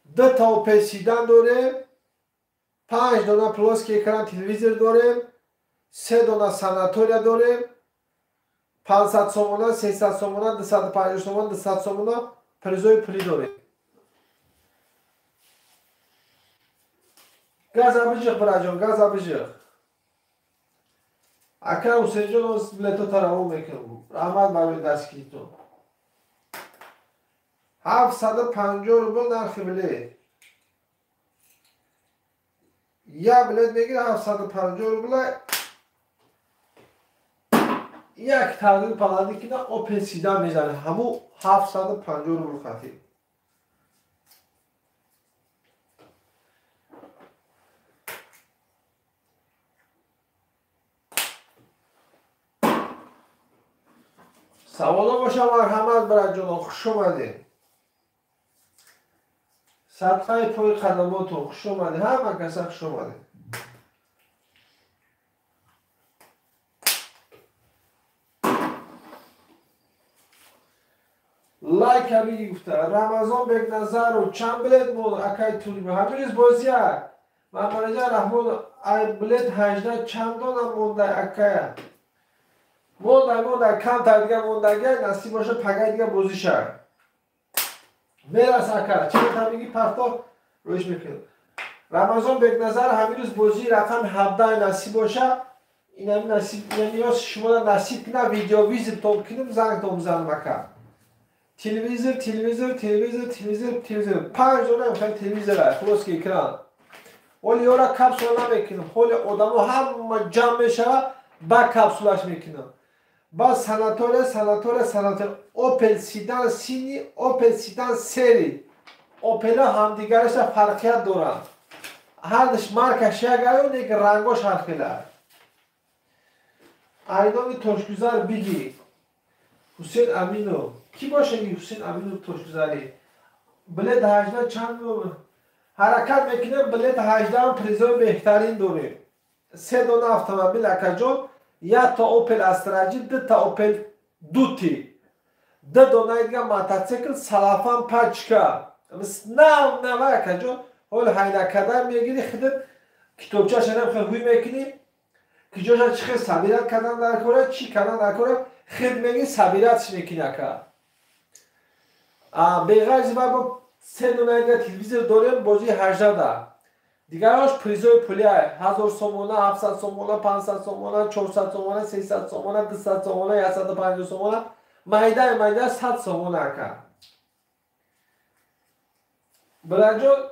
Ду та Опел седан дорем, 5 дона плоский экран телевизор дорем, 3 дона санатория дорем, 500 сомона, 300 сомона, 250 сомона, 200 сомона призои пулӣ дорем. Газа биҷиқ, браҷон, газа биҷиқ. Ака Ҳусейнҷон, оз билето таравон мекунам. Раҳмат барои дастгиритон. 750 рубл нархи билет. Як билет мегирад 750 рубла. Як тағйир паланди кина Опел седан мезанад. Ҳамун 750 рубл хатӣ. Саволо боша, марҳамат, браҷоно, хуш омадед. Садқаи пои қадамотон, хуш омадед. Ҳама каса хуш омадед. Лайка биги гуфта. Рамазон Бекназаров, чанд билет монд, акай Турима? Ҳамин рӯз бозия. Мамараҷан Раҳмонов, ай билет 18 чанд дона монда, акая? Мондай, мондай, камтар дига мондагия, насиб боша, пагай дига бозӣ шавад. Мерас, ака, чанд меги парто рӯиш мекунем. Рамазон Бекназар, ҳамин рӯз бозии рақами 17 насиб боша, инами насиб, инами шуморо насиб кунам, видеовизитон кунем, зангтон бизанам, ака. Телевизор, телевизор, телевизор, телевизор, телевизор. 5 дона мехоҳем телевизор, плоский экран. Ҳоли ёра капсула намекунем. Ҳоли одамо ҳама ҷамъ мешавад, ба капсулаш мекунам. Ба санатория, санатория, санатория. Опел седан синий, Опел седан серый. Опело ҳамдигараша фарқият доранд. Ҳардаш маркаш як аю, нек рангош ҳархела. Айноми Тошгузар биги. Ҳусейн Аминов. Кӣ боша ки Ҳусейн Аминов Тошгузарӣ? Билет 18 чанд ҳаракат мекунем, билет 18 призои беҳтарин дорем. 3 дона автомобил, акаҷон, як та Опел Астра Ҷи, ду та Опел Дути. Ду донаи дига мотоцикл, салафан пачка. Нав нава, акаҷон, ҳол ҳайнакада мегири, худат китобчаша хел ҳуй мекунӣ, ки ҷоша чӣ хел сабират кардан дар кора, чӣ кардан дар кора, хед мегири, сабиратш мекунӣ, ака. Беғайзи ва бо 3 донаи дига телевизор дорем, бозии 18 да. Дигарош призои пулия 1000 сомона, 700 сомона, 500 сомона, 400 сомона, 300 сомона, 200 сомона, 150 сомона, майда майда 100 сомона, ака. Бираҷон,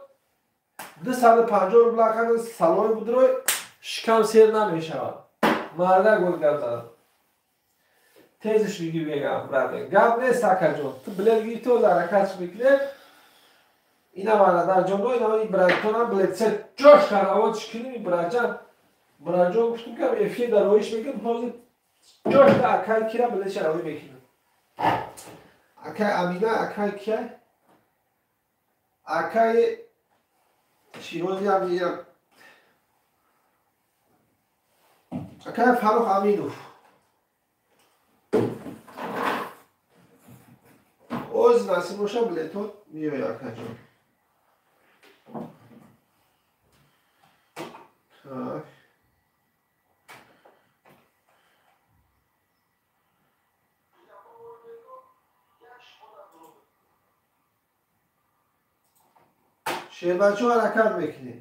250 рубла қадр салои будрой шикам сер намешавад. Марда гол гап задам. Тезиш биги мегам, брат. Гап нест, акаҷон. Ту билет гирифти, оз ҳаракатш мекунем. Ина бародарҷоно, ина Брайтонам билетса ҷош каравотш кунем. Браҷан, браҷон гуфтум ки эфир дар роиш мекунем, ҳозир ҷош да акай кира билетша равӣ мекунем. Акай Амина, акай кия? Акай Ширози Амина. Акай Фарух Аминов. Оз насиб боша билетот меояд, акаҷон. Так. Шербачо ҳаракат мекунем.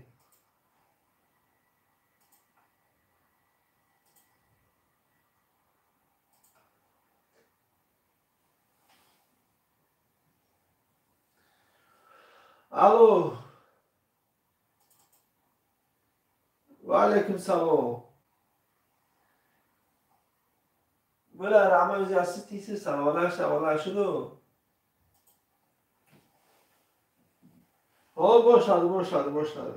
Алло. Ва алайкум салом. Била раҳмат ҳастӣ, саломат шавона шуду. О, бошад, бошад, бошад.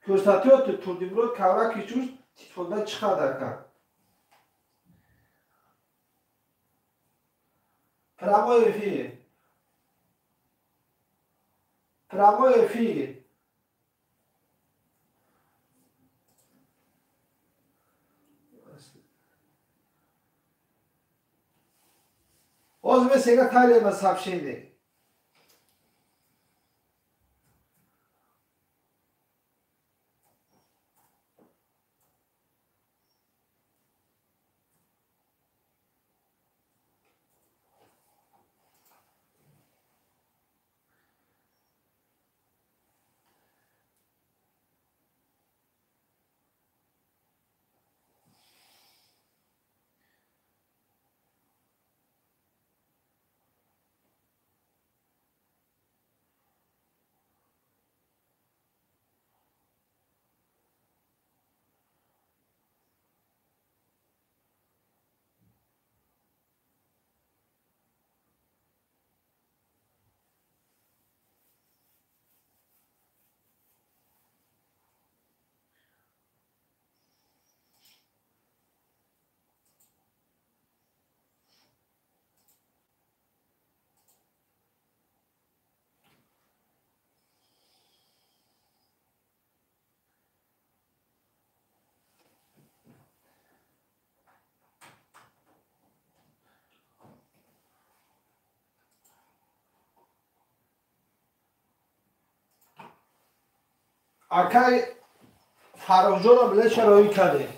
Ko'rsatayapti Turdimurod kavrak ichur telefondan chiqadi aka. Прямой эфир. Прямой эфир. Ҳозир мен сега тайлема сообщение. Акай Фаррухҷонам билетша роӣ кардем.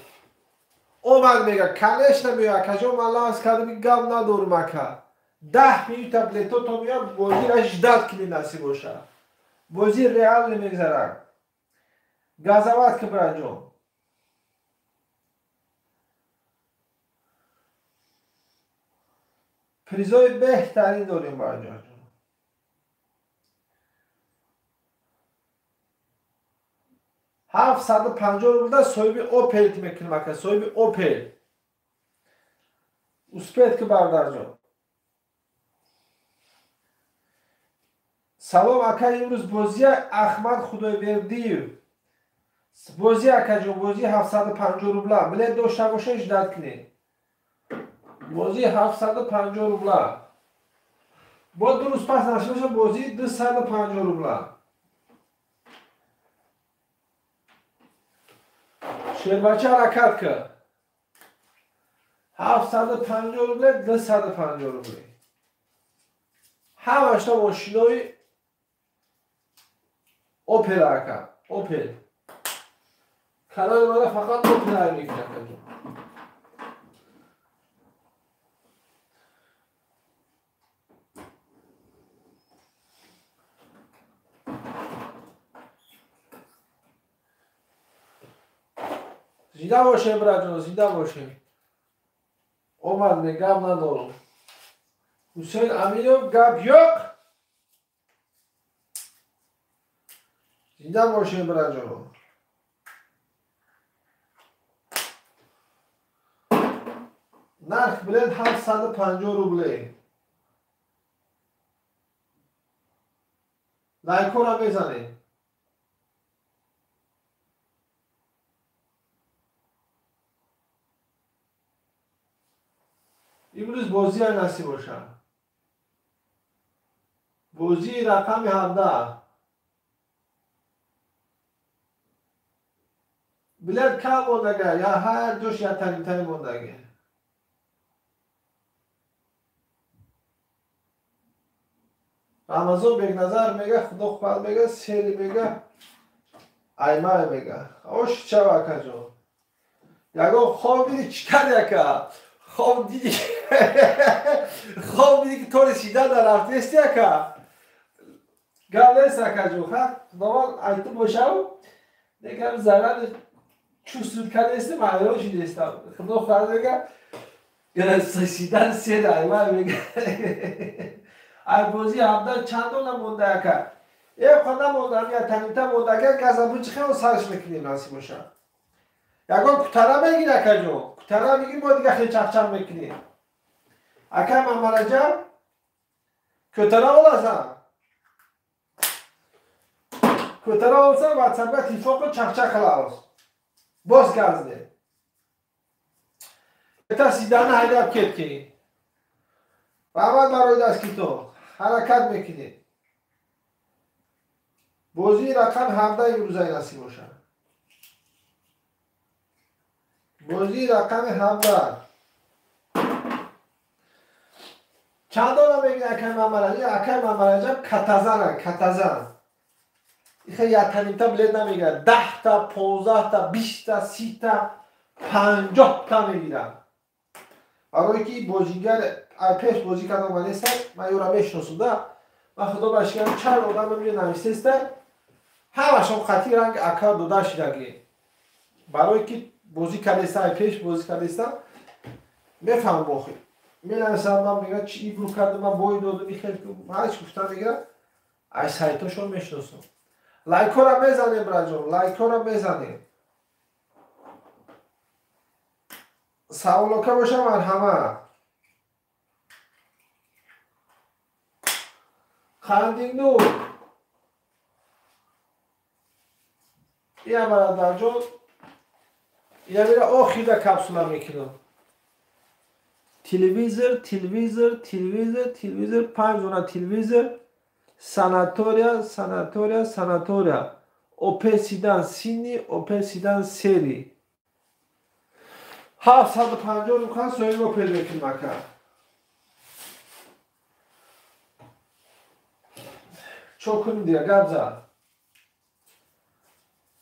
Омад мега, конечно меояд, акаҷон, ман лафз кардам, гап надорум ака. 10 минута билетото меояд, бозира ждать кунӣ насиб боша. Бози реал намегзарад. Газават ки браҷон. Призои беҳтарин дорем браҷон. 750 рубля соҳиби Опел мекунем ака, соҳиби Опел. Успеть ки бародарҷон. Салом ака, имрӯз бозия Ахмад Худойбердиев. Бозӣ акаҷон, бозӣ 750 рубля. Билет дошта боша ждать кунед. Бозӣ 750 рубля. Бо ду рӯз пас нашуда боша бозӣ 250 рубля. Шербача ҳаракат кард. 750 рубля, 250 рубля. Ҳамашта мошинои Опел ака, Опел. Канали мана фақат Опел ҳай мекунад акаҷон. Зинда бошем, браҷон, зинда бошем. Омад ме, гап надорум. Ҳусейн Аминов, гап yo'q. Зинда бошем, браҷон. Нарх билет 750 рубле. Лайкора мезанем. Имрӯз бозия насиб бошад. Бозии рақами 17. Билет кам мондага, я ҳар ҷош я танимтари мондага. Рамазон Бекназар мега, Худо хоҳад мега, сери мега, аймай мега. Ош чава акаҷон. Ягон хоб диди чӣ карди ака? Хоб диди хоб диди ки то расидан нарафтести ака? Гап нест акаҷон, ха? Худованд айту бошав, некам зарар чувствует кардестем, ҳайрон шидестам. Худо хоҳад мега, расидан сери аймай мега. Ай бозии 17 чанд дона монда ака? Е хона монда, я танимта монда, агар газабу чӣ хел сарш мекунем насиб бошад. Ягон кутара мегир акаҷон, кутара мегир, мо дига хеле чақчақ мекунем. Ака Мамараҷаб, кутара оласан. Кутара олсан, ватсапга телефон кун, чақчақ қилamiz. Боз газде. Та сидана ҳайдаб кетки. Раҳмат барои дастгиритон. Ҳаракат мекунед. Бозии рақам 17 имрӯзаи насиб бошад. Бозии рақами 17. Чанд дона мегирад акай Мамараҷаб? Акай Мамараҷаб катазана, катазан. Ихе як танимта билет намегирад. 10 та, 15 та, 20 та, 30 та, 50 та мегирад. Барое ки бозигар пеш бозӣ кардам ва нестам, ман ёра мешиносум да. Ман худо ба шикам чанд одам мебинам нависеста, ҳамашон қатъи ранг ака дода шидаги. Барое ки бозӣ кардеста, пеш бозӣ кардеста, мефаҳмам охир. Менависам, ман мегӯям чи ибру кардам, ман бой додам, ихел ҳарчи гуфтам мегирам, ай сайтошон мешиносам. Лайкора мезанем, браҷон, лайкора мезанем. Саволока боша марҳамат. Қандингнур. Ия бародарҷон, ия мера охида капсула мекунам. Телевизор, телевизор, телевизор, телевизор, 5 дона телевизор, санатория, санатория, санатория. Опел седан синий, Опел седан серый. 750 рубл соҳиби Опел мекунем ака. Чо кунем дига, гап зад.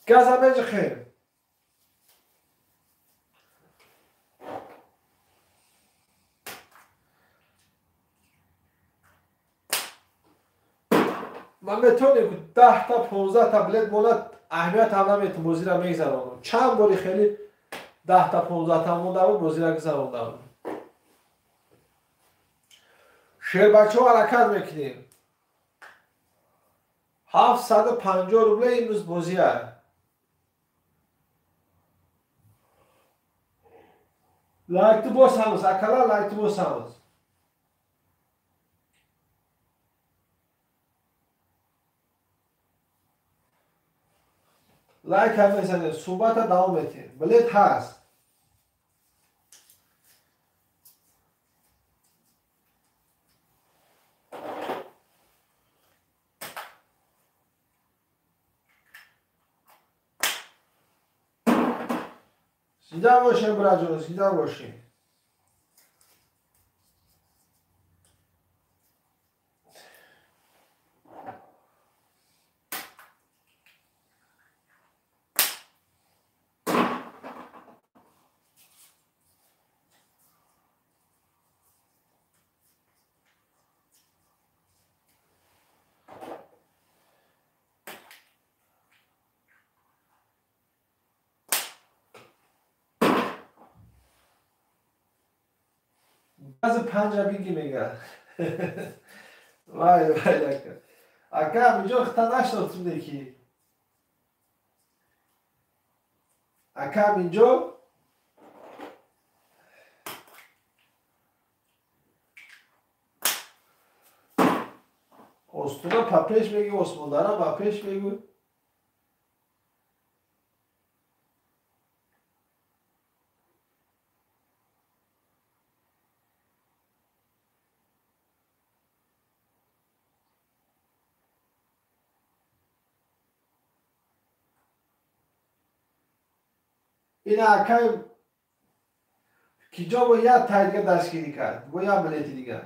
Газа меҷихем. Ман метавонем 10 та, 15 та билет монад, аҳамият ҳам наметам, бозиро мегзаронам. Чанд бори хеле 10 та, 15 та монда буд, бозиро гузаронда буд. Шербачаҳо ҳаракат мекунем. 750 рубле имрӯз бозия. Лайкту босамыз, акала лайкту босамыз. Лайк ҳам мезанем, суҳбата давом метиҳем. Билет ҳаст. Зинда бошем, браҷон, зинда бошем. Гази панҷа биги мега. Вай, вай, ака. Ака, инҷо хита нашнохтум деки. Ака, инҷо Остона па пеш мегӯ, Осмондара ба пеш мегӯ. Ина акай киҷо бо як тай дига дастгирӣ кард, бо як билети дига.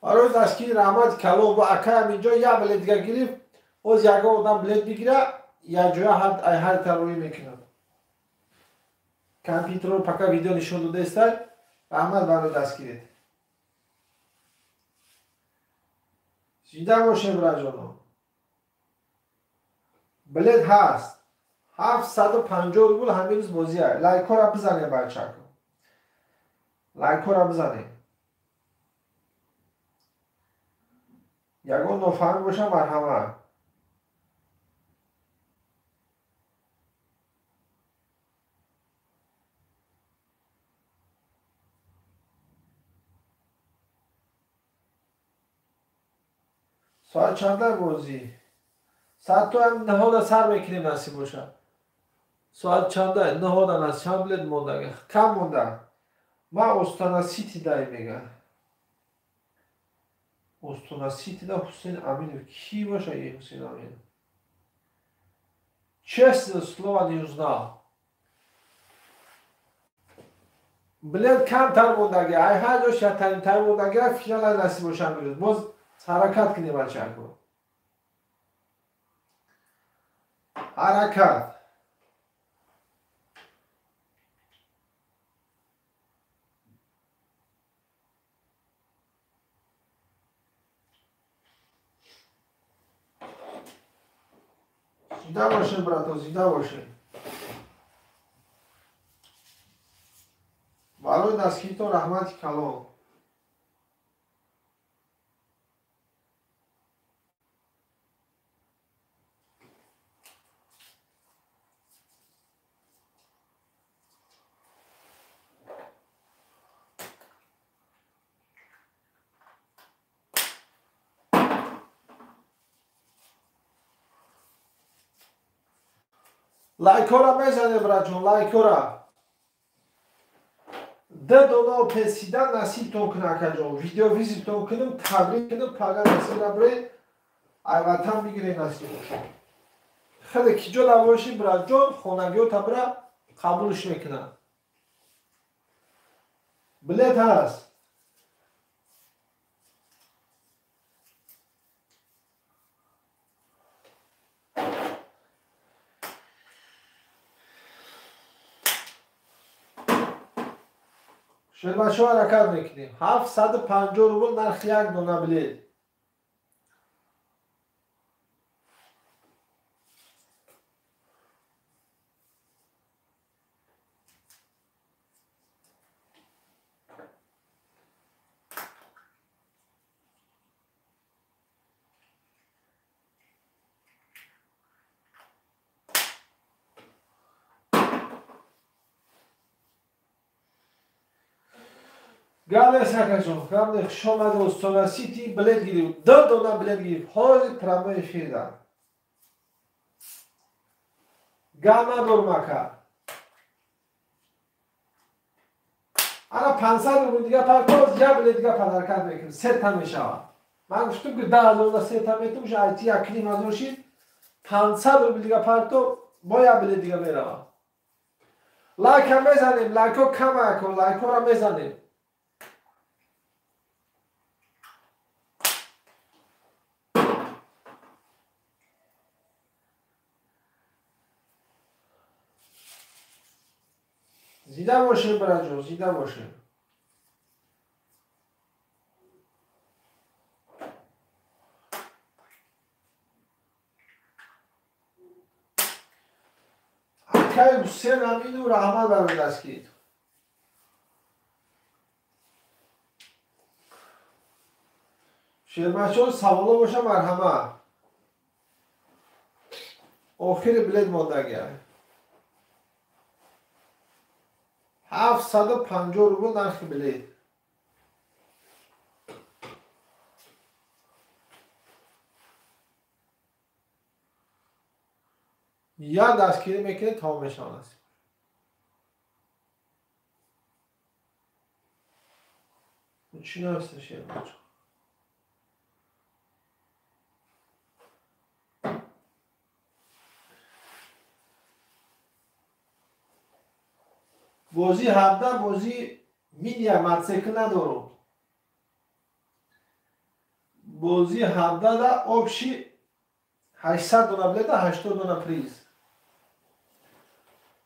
Барои дастгири раҳмати калон бо акаям инҷо як билет дига гирифт. Боз ягон одам билет бигира, якҷоя ҳар тарроҳӣ мекунад. Компютерро пока видео нишон додаистай. Раҳмат барои дастгирит. Зинда бошем, браҷоно. Билет ҳаст. 750 рубл ҳамин рӯз бозия. Лайкҳоро бизанем, бачако. Лайкҳоро бизанем. Ягон нофаҳмӣ боша, марҳамат. Соат чанда бозӣ? Соат то ҳам 9-да сар мекунем, насиб боша. Соат чанда? 9-да нас чанд билет монда? Кам монда. Ман Остона Сити дай мега. Остона Сити да Ҳусейн Аминов. Ки боша и Ҳусейн Аминов? Честное слово, не узнал. Билет камтар мондаги. Ай ҳар ҷош ятаринтар мондаги, финал ай насиб боша мирӯз. Боз ҳаракат кунем, бачако. Ҳаракат. Зинда бошем, брато, зинда бошем. Барои дастгиритон раҳмати калон. Лайкҳоро мезанем, браҷон, лайкҳоро. Д дона песидан насибтон кунад, акаҷон. Видеовизитон кунем, табрик кунем, пага насиб набре, айватан бигирем, насиб бошад. Хеле ки ҷо набошӣ, браҷон, хонагиҳо табра қабулш мекунанд. Билет ҳаст. Шербачо ҳаракат мекунем. 750 рубл нархи як дона билет. Гап нест, акаҷон, гап нест. Хуш омадед, Остона Сити билет гирифт. Ду дона билет гирифт. Ҳозир прямой эфир да. Гап надорм, ака. Ана 500 рубл дига партоз, я билет дига подаркат мекунем. Сета мешавад. Ман гуфтам ки 10 000 да сета метум, ша айти 1,5 ҳазор шид. 500 рубл дига парто, бо я билет дига меравам. Лайка мезанем, лайко камако, лайкора мезанем. Зинда бошем, браҷон, зинда бошем. Акай Ҳусен Амину, раҳмат барои дастгирит. Шербачон, саволо боша, марҳамат. Охири билет мондагиа. 750 рубл нархи билет. Як дастгирӣ мекунед, тамом мешавад. Чӣ нависта, шербачон? Бозии 17 бозии миния мотоцикл надорум. Бозии 17 да общий 800 дона билета, 80 дона приз.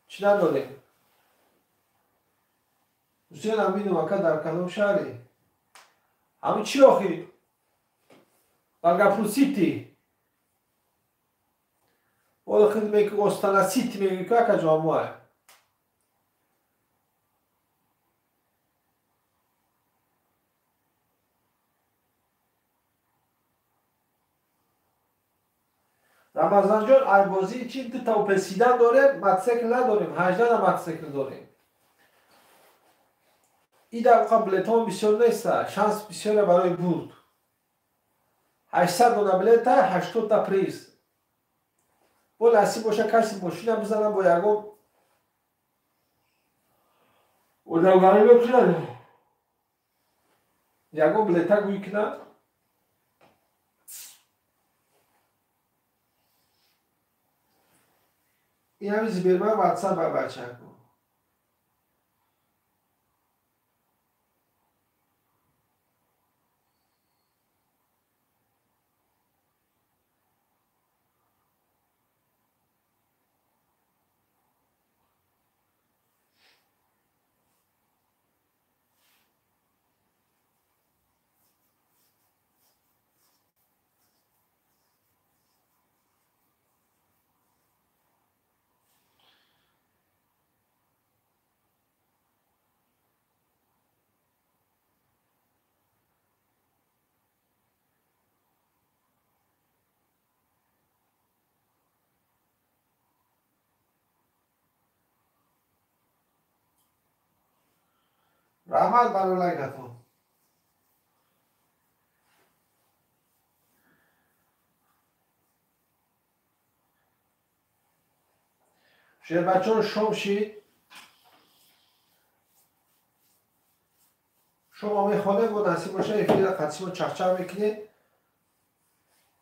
Чӣ надорем? Ҳусен Аминов, ака, дар кадом шаҳре? Ҳамин чӣ охи? Долгопруд Сити. Ола хид меки Остана Сити меги ку, ака ҷомоа. Рамазанҷон, айбозии чи дута Опел седан дорем, мотоцикл надорем, 18 та мотоцикл дорем. И дар билетҳо бисёр неста, шанс бисёре барои бурд. 800 дона билета, 80 та приз. Бо насиб боша, каси мошина бизанам, бо ягон одамгарӣ мекунад. Ягон билета гӯй кунад. Ин ҳами Сбербанк ватсап ба бачаку. Раҳмат барои лайкатон. Шербачон, шом шид. Шумо мехонем, бо насиб боша, эфира қатсимо чахчах мекунед.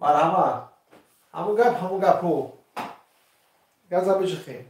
Марҳамат. Ҳамун гап, ҳамун гапҳо. Газа бичихем.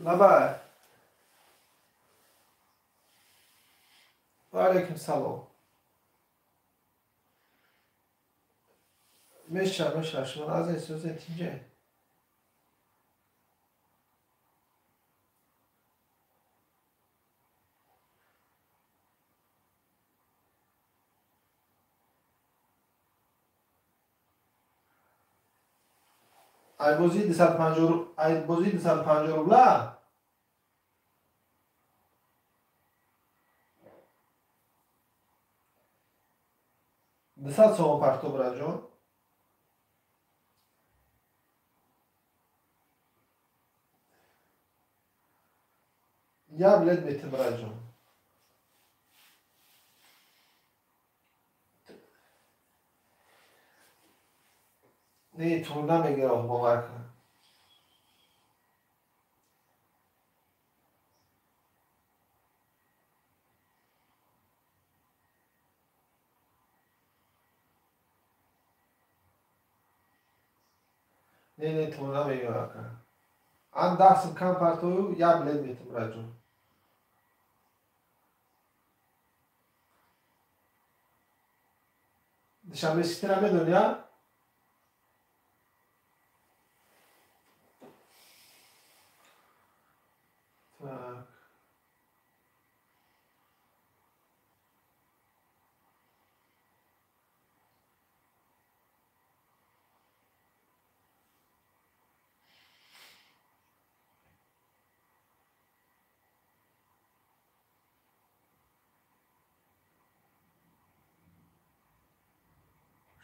Лабай. Ва алайкум салом. Меша, меша, шумо аз сӯзе тинҷе. Ай бозии 250, ай бозии 250 рубла. 200 сомон парто, браҷон. Я билет метим, браҷон. Не, тур намегирам, бовар кун. Не, не, тур намегирам, ака. Ан 10 сум кам партою, я билет метим, браҷон. Душанбе Ситира медони, а? Так.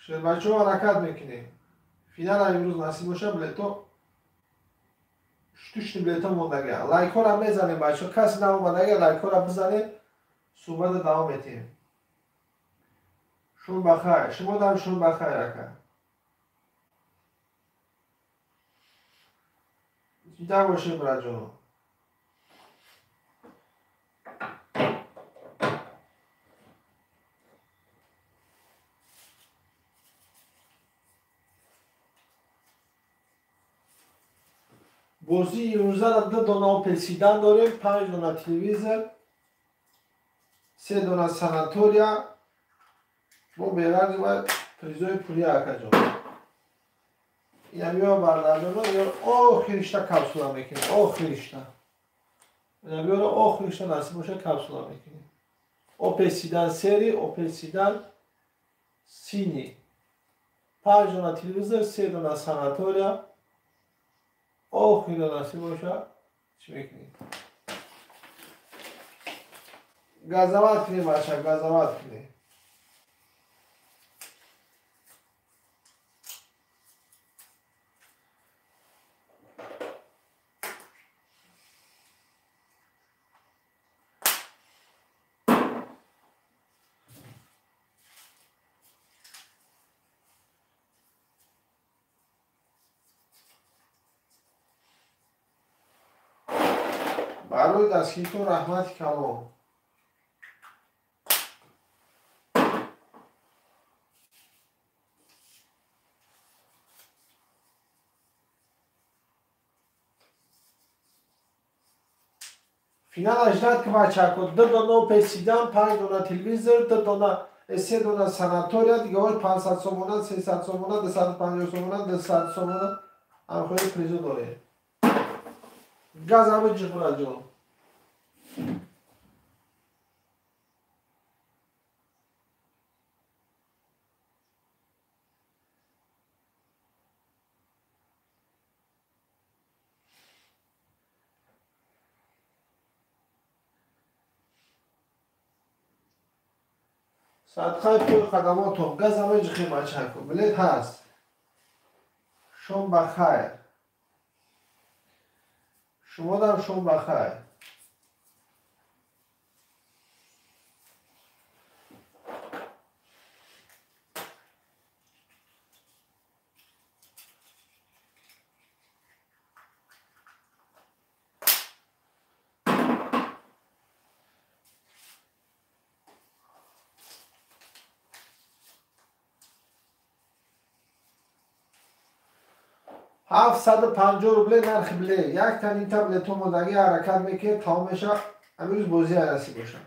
Шербачо, ҳаракат мекунем. Финала имрӯз насиб боша, билето штучный билето мондага. Лайкҳоро мезанем, бачаҳо. Касе наомадага, лайкҳоро бизанем, суҳбата давом метиҳем. Шум бахайр. Шумо дам шум бахайр, ака. Зинда бошем, браҷон. Бозии имрӯзара ду дона Опел седан дорем, панҷ дона телевизор, се дона санатория, бо берарзи ва призои пулия, акаҷон. Инам ё бардардоно, ё охиришта капсула мекунем, охиришта. Инам ёро охиришта насиб боша капсула мекунем. Опел седан серый, Опел седан синий. Панҷ дона телевизор, се дона санатория, охира насиб боша чӣ мекунем? Газават кунем, бача, газават кунем. Барои дастгиритон раҳмати калон. Финала ждать ки, бачако. Ду дона Опел седан, панҷ дона телевизор, ду дона, се дона санатория, дигаҳош 500 сомона, 300 сомона, 250 сомона, 200 сомона, ҳамхои призо дорем. Газами ҷиғураҷон. Садқаи пули хадамотон, газами ҷихи, бачако. Билет ҳаст. Шом ба хайр. Шумодам шом ба хайр. 750 рубле нархи билет. Як та нимта билетҳо мондагӣ ҳаракат мекунед, тамом мешавад. Амирӯз бозӣ насиб бошад.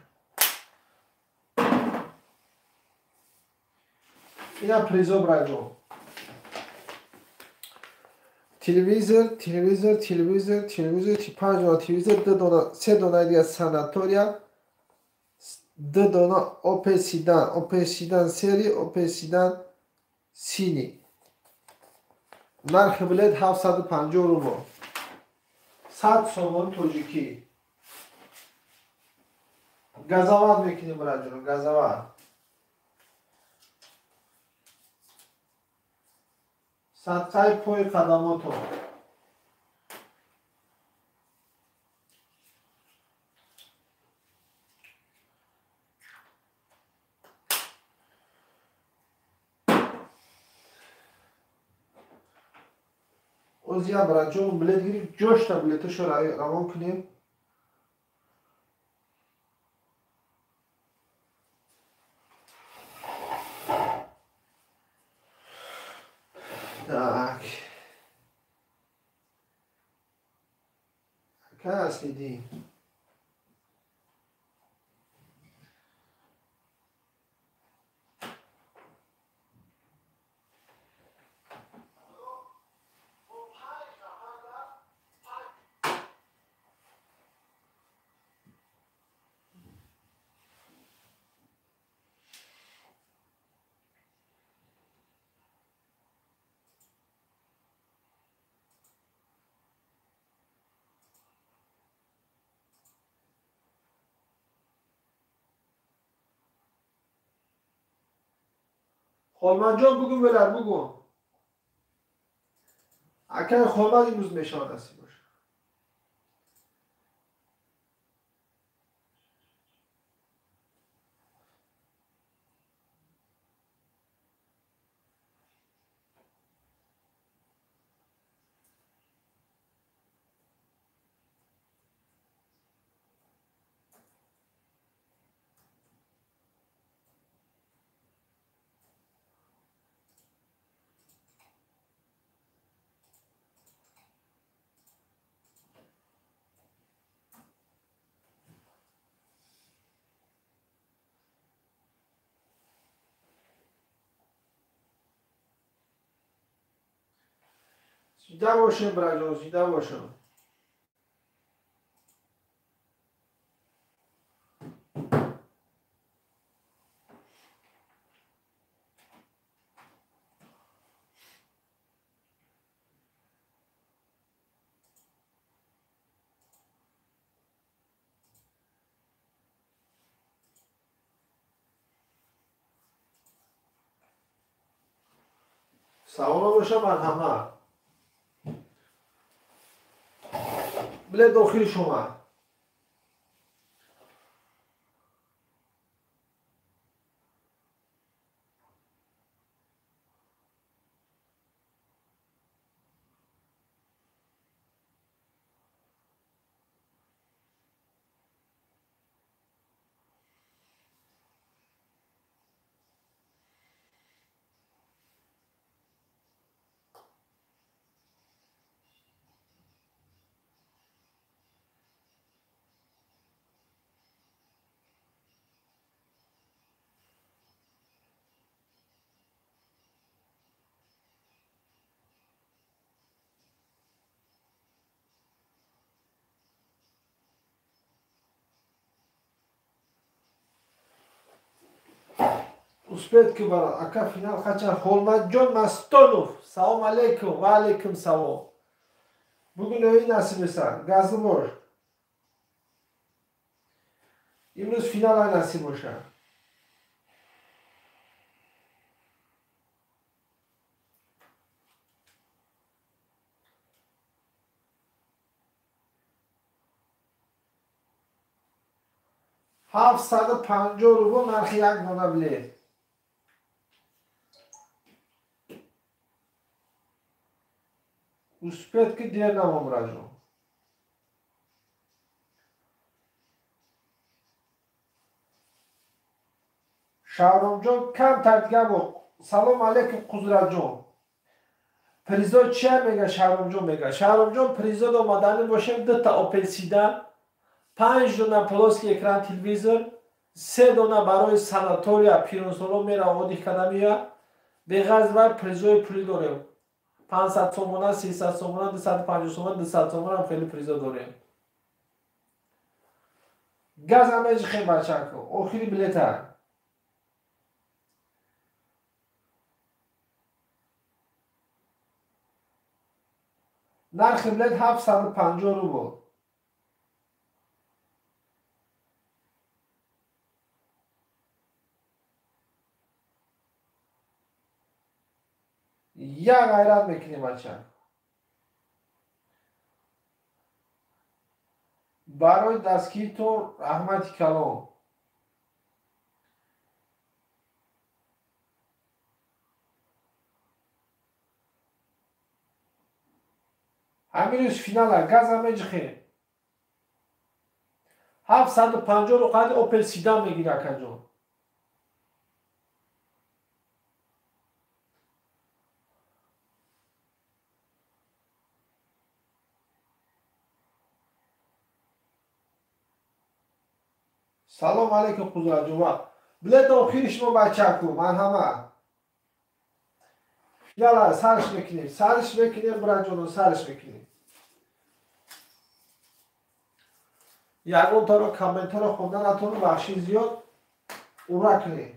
Ина призо браҷон. Телевизор, телевизор, телевизор, телевизор, 5 дона телевизор, 2 дона, 3 дона дигар санатория, 2 дона Opel Sedan, Opel Sedan сери, Opel Sedan сини. Нархи билет 750 рубл. 100 сомон тоҷикӣ. Газават мекунем браҷон, газават. Садқаи пои қадамотон. Озия браҷон билет гирифт, ҷошта билеташо равон кунем. Так. Какая следи? Холманҷон бугун велар бугун. Акай Холман имрӯз мешавад насиб бошад. Зинда бошем, браҷон, зинда бошем. Саволо боша, марҳамат. Билет дохил шума. Успеть ки бара ака финал қачан? Холмаджон Мастонов. Салом алейкум. Ва алейкум салом. Бугун ои насиб еса. Газли бош. Имрӯз финал ай насиб боша. 750 рубл нархи як дона билет. Успеть ки дер намом, браҷон. Шаҳромҷон камтар дига бо. Салом алейкум, Қудратҷон. Призо чия мега Шаҳромҷон мега. Шаҳромҷон призо омадани бошем дута Opel Седан, 5 дона плоский экран телевизор, 3 дона барои санатория пиронсолон мера отдых карда меояд. Беғарз вай призои пулӣ дорем. 500 сомона, 300 сомона, 250 сомона, 200 сомона ҳам хеле призо дорем. Газа меҷихем бачако. Охири билета. Нархи билет 750 рубл. Як ғайрат мекунем бача. Барои дастгиритон раҳмати калон. Ҳамин рӯз финала газа меҷихем. 750 ру қади Opel Седан мегири акаҷон. Салом алейкум Хузраҷон. Билет охири шумо бачаку, марҳамат. Финала сарш мекунем, сарш мекунем бираҷоно, сарш мекунем. Ягон таро комментаро хонда натонам, бахши зиёд ура кунем.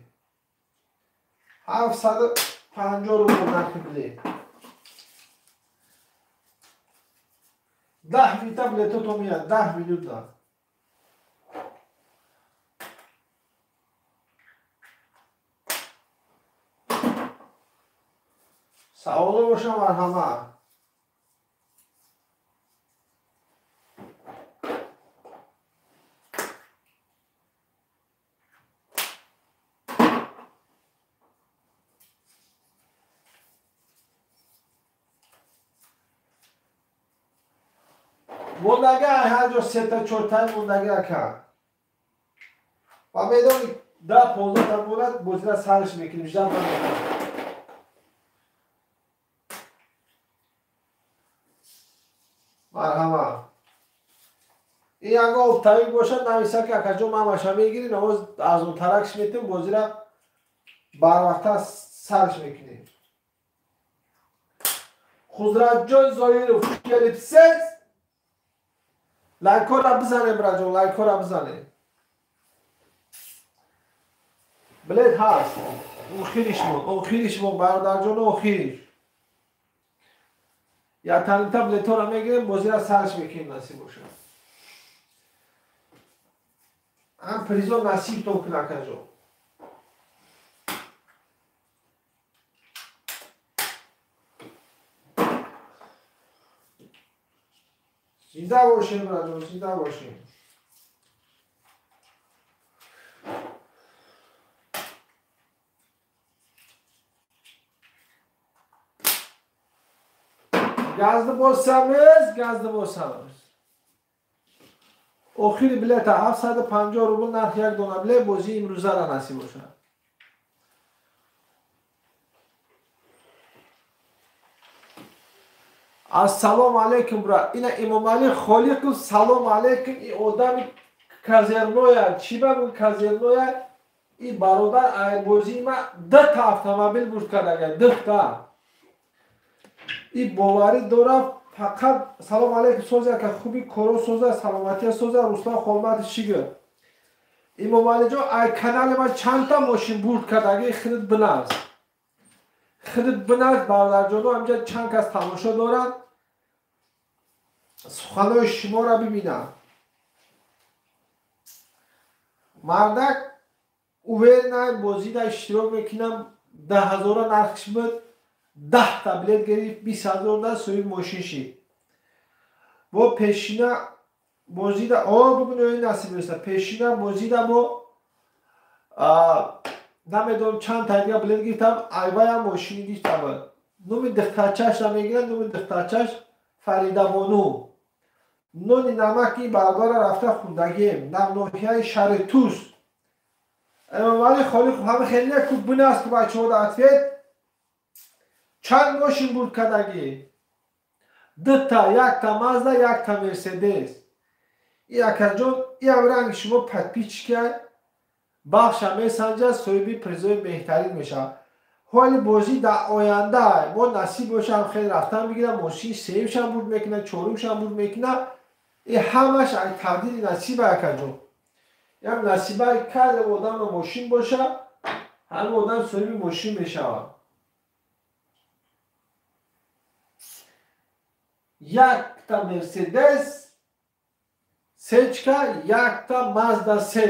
750 рубл нархи билет. 10 минута билетото меяд, 10 минута. Саволо бошам марҳамат. Мондага ҳар ҷо сета чортай мондаги ака. Ва медони 10-15 та монад бозира сарш мекунем, ждат намекунем. Марҳамат. Ин ягон оптавик бошад, нависа ки акаҷон ман маша мегирӣ, навоз арзонтаракш метем, бозира барвақта сарш мекунем. Хузратҷон Зоиров келипсез. Лайкора бизанем бираҷон, лайкора бизанем. Билет ҳаст. Охириш мон, охириш мон бародарҷон, охириш. Я танита билетора мегирем, бозира сарш мекунем насиб бошад. Ҳам призо насибтон кун акаҷон. Зинда бошем бираҷон, зинда бошем. Газды босамиз, газды босамиз. Охири билета 750 рубл нарх як дона билет бозии имрӯзара насиб бошад. Ассалому алейкум брат. Ина Имомали Холиқов салом алейкум. И одами казерноя, чӣ ба гӯ казерноя? И бародар айбозии ма 2 автомобил бурд кардага, 2. И боварӣ дорам фақат салом алейкум соза ка хуби коро соза, саломатия соза. Руслан Холматов чӣ гӯ? Имомалиҷон ай канали ма чандта мошин бурд кардаги худат биназ. Худат биназ бародарҷоно, ҳамҷа чанд кас тамошо дорад. Суханои шуморо бибинам. Мардак уверена бозида иштирок мекунам, 10 000 нархш буд, 10 та билет гирифт, 20 000 да соҳиби мошин шид. Бо пешина бозида, о бубин ои насиб еста, пешина бозида бо намедонам чанд та дига билет гирифтам, айваям мошини гирифтам. Номи духтарчашро мегирам, номи духтарчаш Фаридабону. Нони намаки бародара рафта хундагием дар ноҳияи шаҳри Тус. Эмомали Холиқов ҳама хеле куб бинааст ки бачаҳо дар ответ. Чанд мошин бурд кардагӣ? Дута, якта Мазда, якта Мерседес. И акаҷон, иам ранги шумо подписчика бахша месанҷад, соҳиби призои беҳтарин мешавад. Ҳоли бозӣ дар оянда мо насиб бошам, хеле рафтан мегирам, мошини сеюмшам бурд мекунад, чорумшам бурд мекунад. И ҳамаш ай тақдири насиба, акаҷон. Ям насибаи кадом одамро мошин боша, ҳамин одам соҳиби мошин мешавад. Якта Мерседес сечка, якта Мазда се.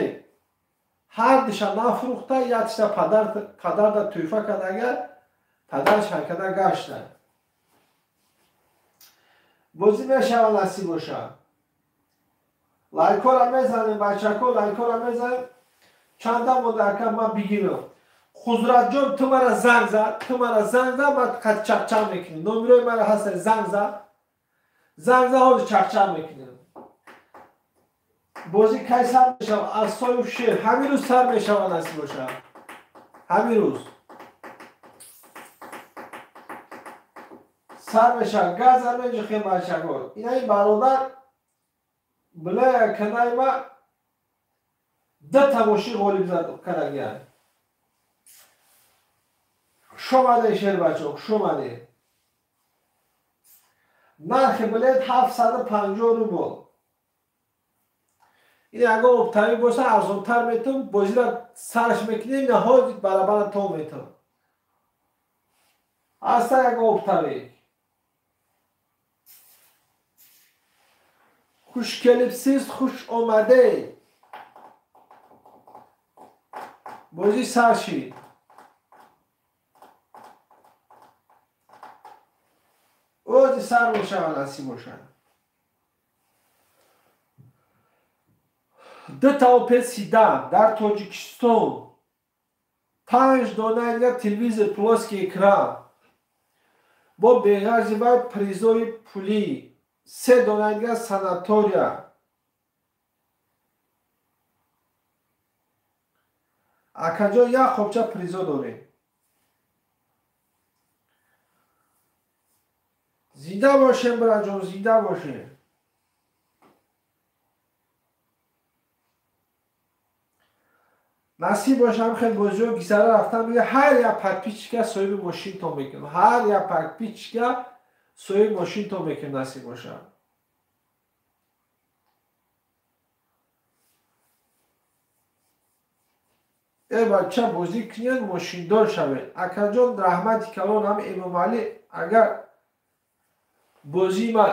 Ҳар диша нафрӯхта, якта падарда тӯҳфа кардага, падараш ҳаркада гашта. Бозӣ мешава насиб боша. Лайкора мезанем, бачако, лайкора мезанем. Чанда монда ака ман бигирам. Хузратҷон, ту мара занг зад, ту мара занг зад, ман қад чақчақ мекунем. Номерои мара ҳаст, занг зад. Занг зад, ҳозир чақчақ мекунем. Бозӣ кай сар мешавад? Аз союф шер. Ҳамин рӯз сар мешавад насиб бошад. Ҳамин рӯз. Сар мешавад. Газа меҷухем, бачако. Инаи бародар билая канаи ма дута мошин ғолиб кардагиян. Хуш омадед, шербачо, хуш омадед. Нархи билет 750 рубл. Ин ягон обтавӣ боша, арзонтар метавон, бозиро сарш мекунем, наҳоят барабара то метавон. Ҳаста ягон обтавӣ. Хуш келибсиз, хуш омадед. Бозӣ сар шид. Ози сар мешавад насиб бошад. Дута Опел седан дар Тоҷикистон, 5 дона дигар телевизор плоский экран бо беғарзи вай призои пулӣ, 3 дона дигар санатория. Акаҷон, як хобча призо дорем. Зинда бошем, бираҷон, зинда бошем. Насиб бошам, хел бозиҳо гизара рафтан мега, ҳар як подписчика соҳиби мошин то мекунам. Ҳар як подписчика соҳиби мошин то мекунам, насиб бошам. Э бача, бозӣ кунед, мошиндор шавед. Акаҷон, раҳмати калон ҳам Эмомалӣ, агар бозии ма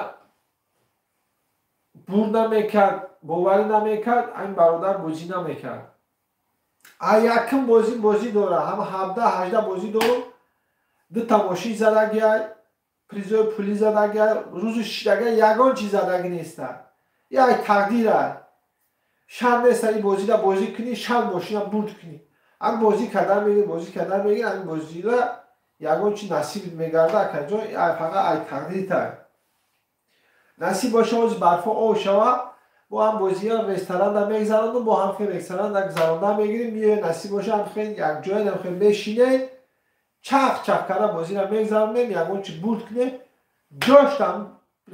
бурд намекард, боварӣ намекард, ин бародар бозӣ намекард. А якум бозӣ дора, ҳам 17-18 бозӣ дорум, дута мошин задагиай, призои пулӣ задагиай, рӯзи шидагиай ягон чиз задагӣ неста. Як тақдира. Шарт неста ин бозиро бозӣ кунӣ, шарт мошина бурд кунӣ. Ам бозӣ кардан мегирӣ, бозӣ кардан мегирӣ, ам бозиро ягон чи насиб мегарда, акаҷон, фақат ай тақдирта. Насиб боша, ҳозир барфо об шава, бо ҳам бозиро ресторанда мегзаронду, бо ҳам хел ресторанда гузаронда мегирем, миёя насиб боша, ҳам хел якҷоя ҳам хел мешинем, чақ-чақ карда бозиро мегзаронем, ягон чи бурд кунем, ҷоштам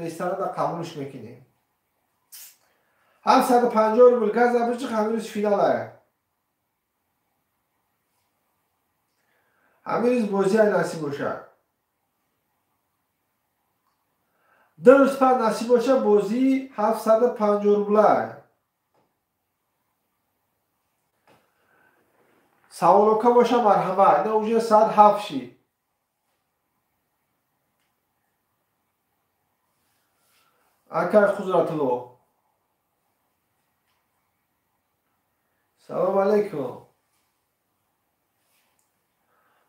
ресторанда қабулш мекунем. 750 рубл газа биҷиқ, ҳамин рӯз финалая. Ҳамин рӯз бозия насиб боша. 2 рӯз пас насиб боша бозии 750 рубла. Саволока боша, марҳамат. Ина уже соат 7 шид. Акай Хузратулло. Салом алейкум.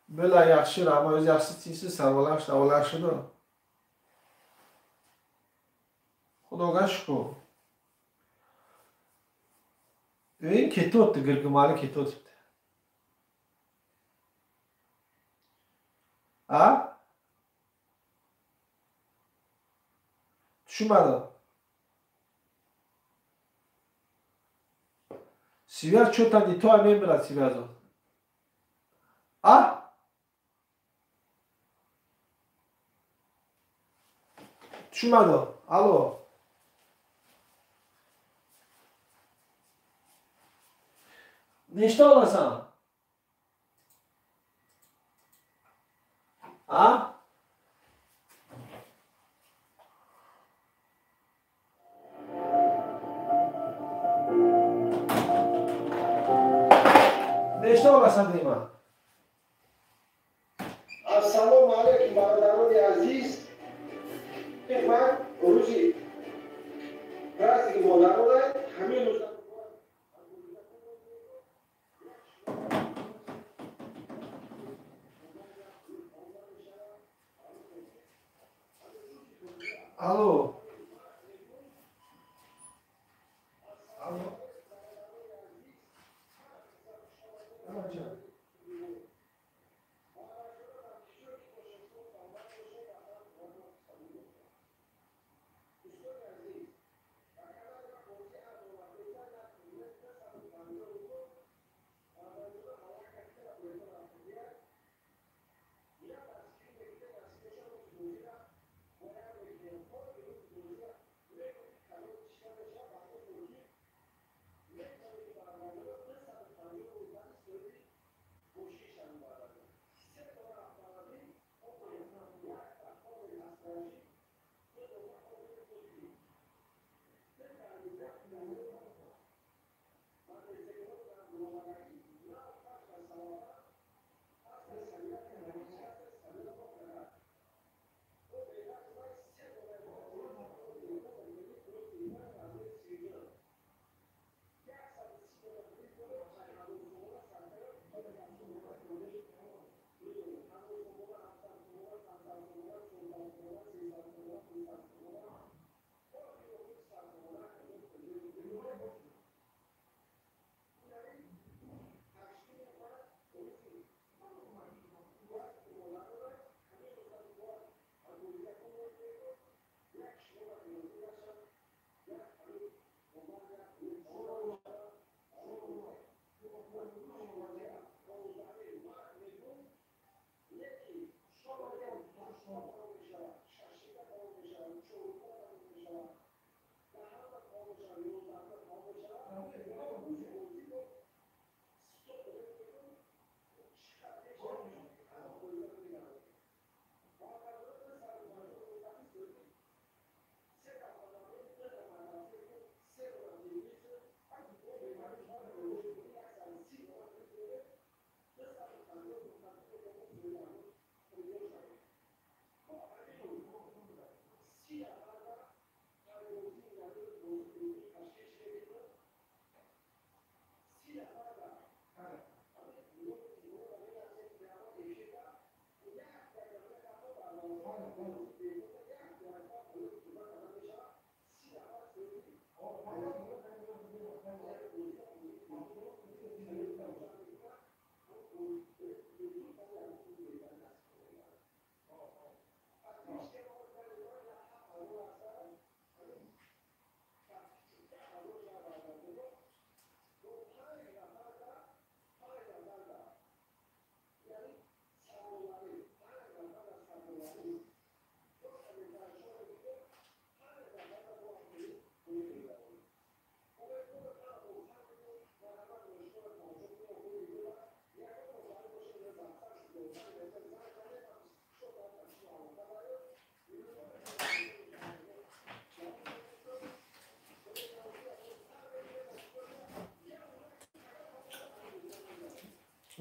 Бела yaxshi, rahmat, o'zi yaxshi tinchsiz, sog'lash, davolashidi. Xudoga shukur. Uying ketayapti, girgimali ketayapti. A? Tushunmadim. Связь что-то не то, а мембра связан. А? Tushunmadim. Alo. Nechta olasan? A? Nechta olasan deyman? Ассалому алайкум, бародарони азиз. Ман рӯзи праздники модарона ҳамин рӯз Ало. Ало.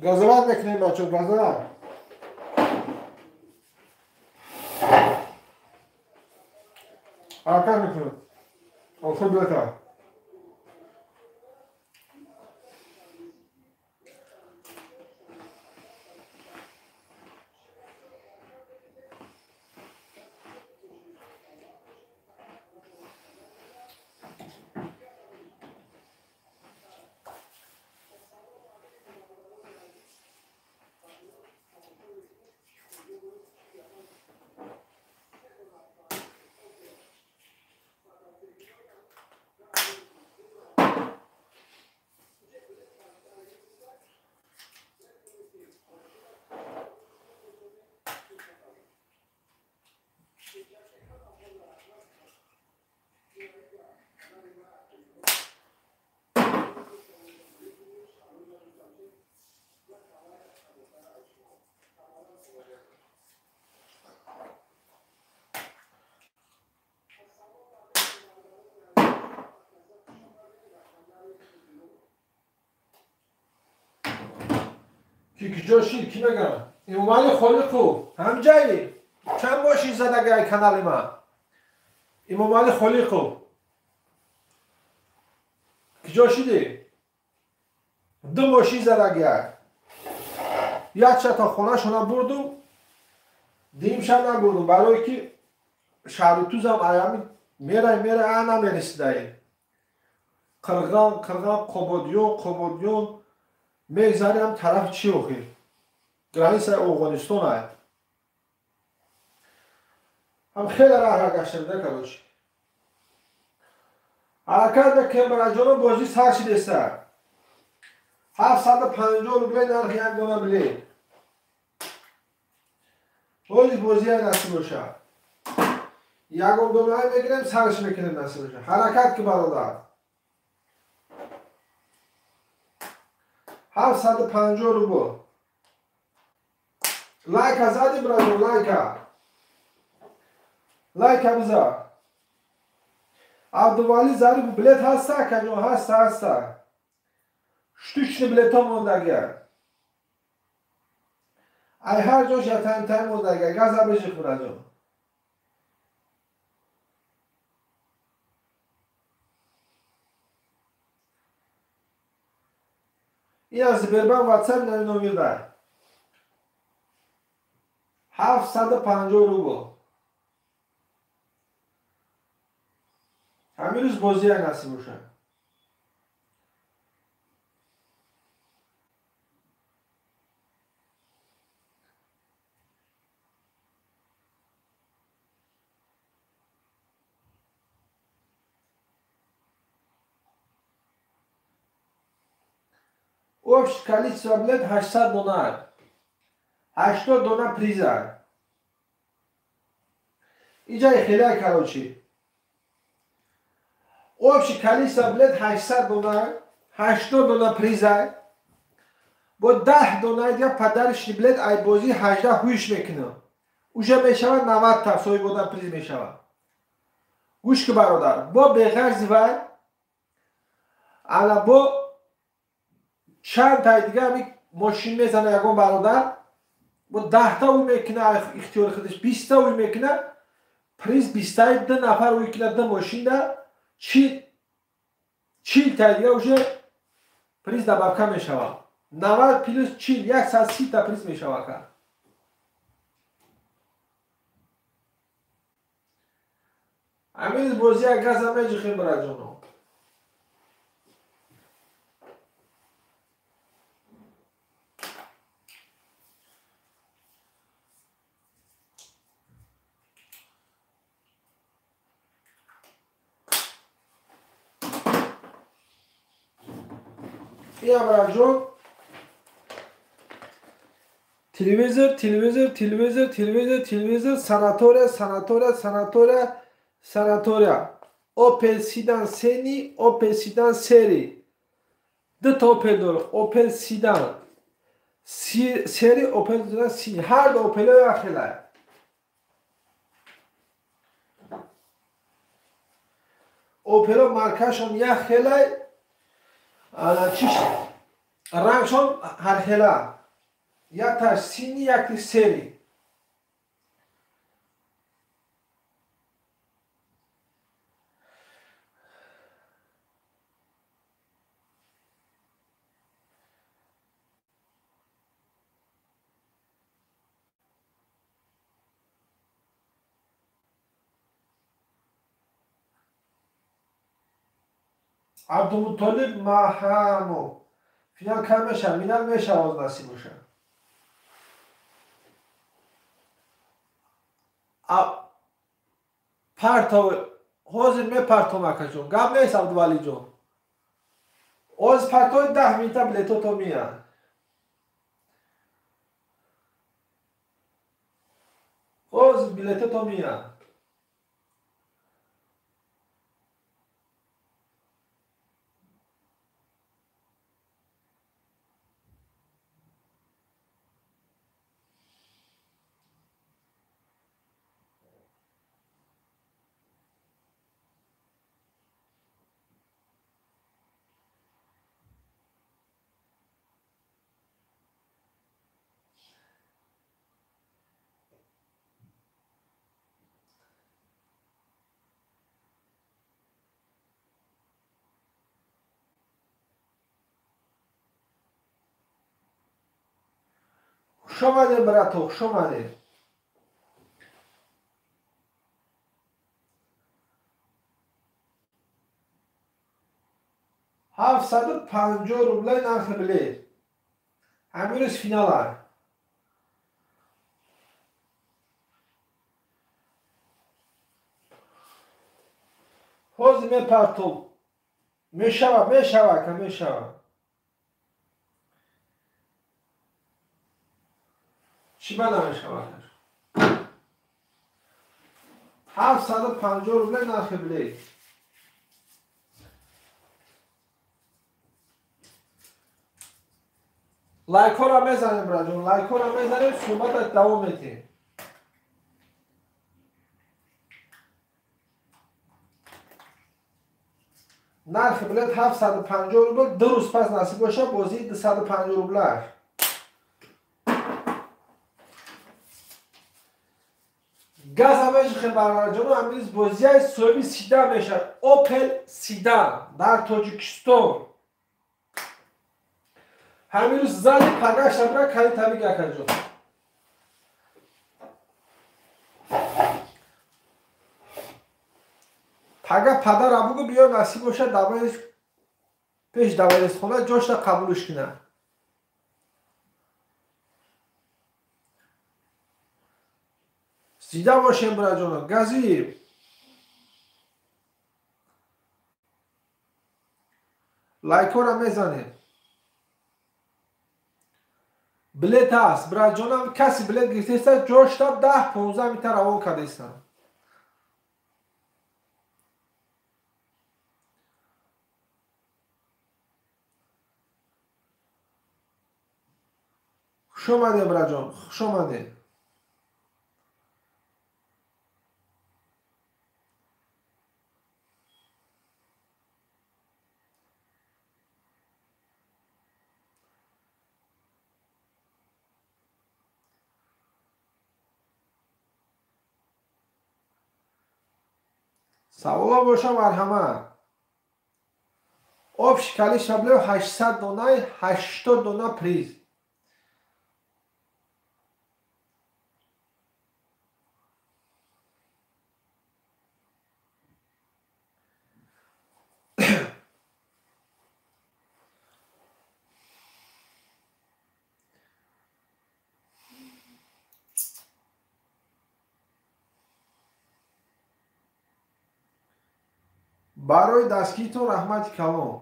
Газовать мекунем, бачо, газовать. Ҳаракат мекунем. Охир билета. Ки куҷо шид, ки мегам? Имомали Холиқов, ҳамҷайи? Чанд мошин задагай канали ман? Имомали Холиқов. Куҷо шидӣ? Ду мошин задагай. Якча то хонашона бурдум, дуюмша набурдум, барое ки шаҳри Тузам аями мерай мерай а намересидаи. Қирғон, Қирғон, Қободиён, Қободиён мегзарем тарафи чӣ охир? Границаи Оғонистон ай. Ҳам хеле раҳра гаштем да, короче. Ҳаракат мекунем, бараҷоно, бозӣ сар шидеста. 750 рублей нархи як дона билет. Бози бозӣ як насиб боша. Ягон донаи мегирем, сарш мекунем, насиб боша. Ҳаракат ки, бародар. 750 рубл. Лайка зади, браҷон, лайка. Лайка бизар. Абдували Зарипов билет ҳаста, акаҷон, ҳаста, ҳаста. Штучный билетҳо мондагия. Ай ҳар ҷош ятантай мондагия. Газа бижих, браҷон. Ин аз Сбербанк WhatsApp нави номер дар. 750 рубл. Ҳамин рӯз бозӣ як насиб бошад. Общее количество билет 800 дона. 80 дона приза. Иҷаи хеле, короче. Общее количество билет 800 дона, 80 дона приза. Бо 10 дона дига подарочный билет ай бозӣ 18 ҳуиш мекунам. Уже мешавад 90 та соҳиб одам приз мешавад. Гӯш ки, бародар, бо беғарзи вай ана бо чанд тай дига ами мошин мезана ягон бародар, бо 10 та ӯ мекуна ихтиёри худаш, 20 та ӯ мекуна, приз 20 таи ду нафар ӯ куна ду мошинда, 40 тай дига уже приз добавка мешавад. 90 плюс 40, 130 та приз мешавад ка. Ҳамин бозӣ як газа меҷихем, бираҷоно. Ин бираҷон телевизор, телевизор, телевизор, телевизор, телевизор, санатория, санатория, санатория, санатория. Opel Sedan сени, Opel Sedan сери. Ду та Opel дорам. Opel Sedan сери, Opel Sedan сини. Ҳар ду Opel як хелай. Opel маркашон як хелай, ана чиш рангшон ҳархела. Якташ сини, якти сери. Абдумутолиб Маҳамов. Финал кай мешавад? Финал мешавад, насиб бошад. Партов ҳозир мепартом, акаҷон. Гап нест, Абдувалиҷон. Ҳозир партои 10 минута билетото меянд. Ҳозир билетото меянд. Хуш омадем, брато, хуш омадем. 750 рублей нархи билет. Ҳамин рӯз финала. Ҳозир мепартоб. Мешава, мешава, ка мешава. Чӣ ба намешавад? 750 рублей нархи билет. Лайкҳоро мезанем, браҷон, лайкҳоро мезанем, суҳбата давом метиҳем. Нархи билет 750 рубл, 2 рӯз пас насиб бошад бозии 250 рублаш. Газа мешихем, бародарҷоно, ҳамин бозияи соҳиби седан мешавад. Опел седан дар Тоҷикистон. Ҳамин рӯз зани пагашта бира калита биги, акаҷон. Пага падара бугу биё, насиб бошад даваеш пеш даваесхона ҷошта қабулш кунад. Зида бошем, бираҷоно, гази. Лайкҳоро мезанем. Билет ҳаст, бираҷонам, каси билет гирифтеста, ҷошта 10-15 метр равон кардестам. Хуш омадем, бираҷон, хуш омадем. Саволо боша, марҳамат. Об шикали шаблев 800 донаи 80 дона приз. Барои дастгиритон раҳмати калон.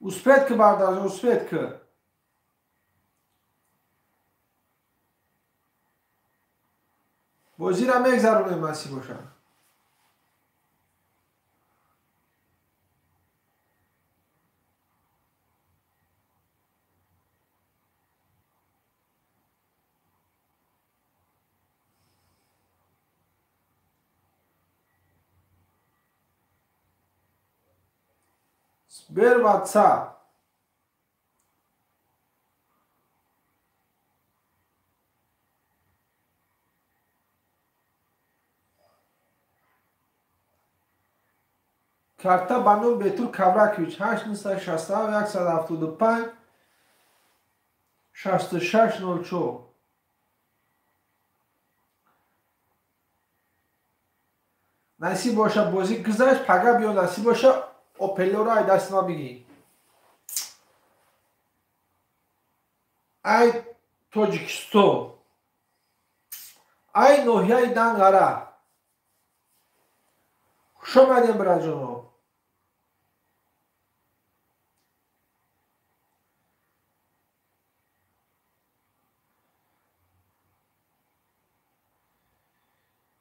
Успеть ки, бародарҷон, успеть ки. Бозиро мегзаронем, насиб бошад. Сбер WhatsApp. Карта ба ном Бетур Кавракович 867 175 6604. Насиб боша бозӣ гузашт, пага биё, насиб боша Опеллоро ай даст ма бигӣ. Ай Тоҷикистон, ай ноҳияи Данғара. Хуш омадем, бираҷоно.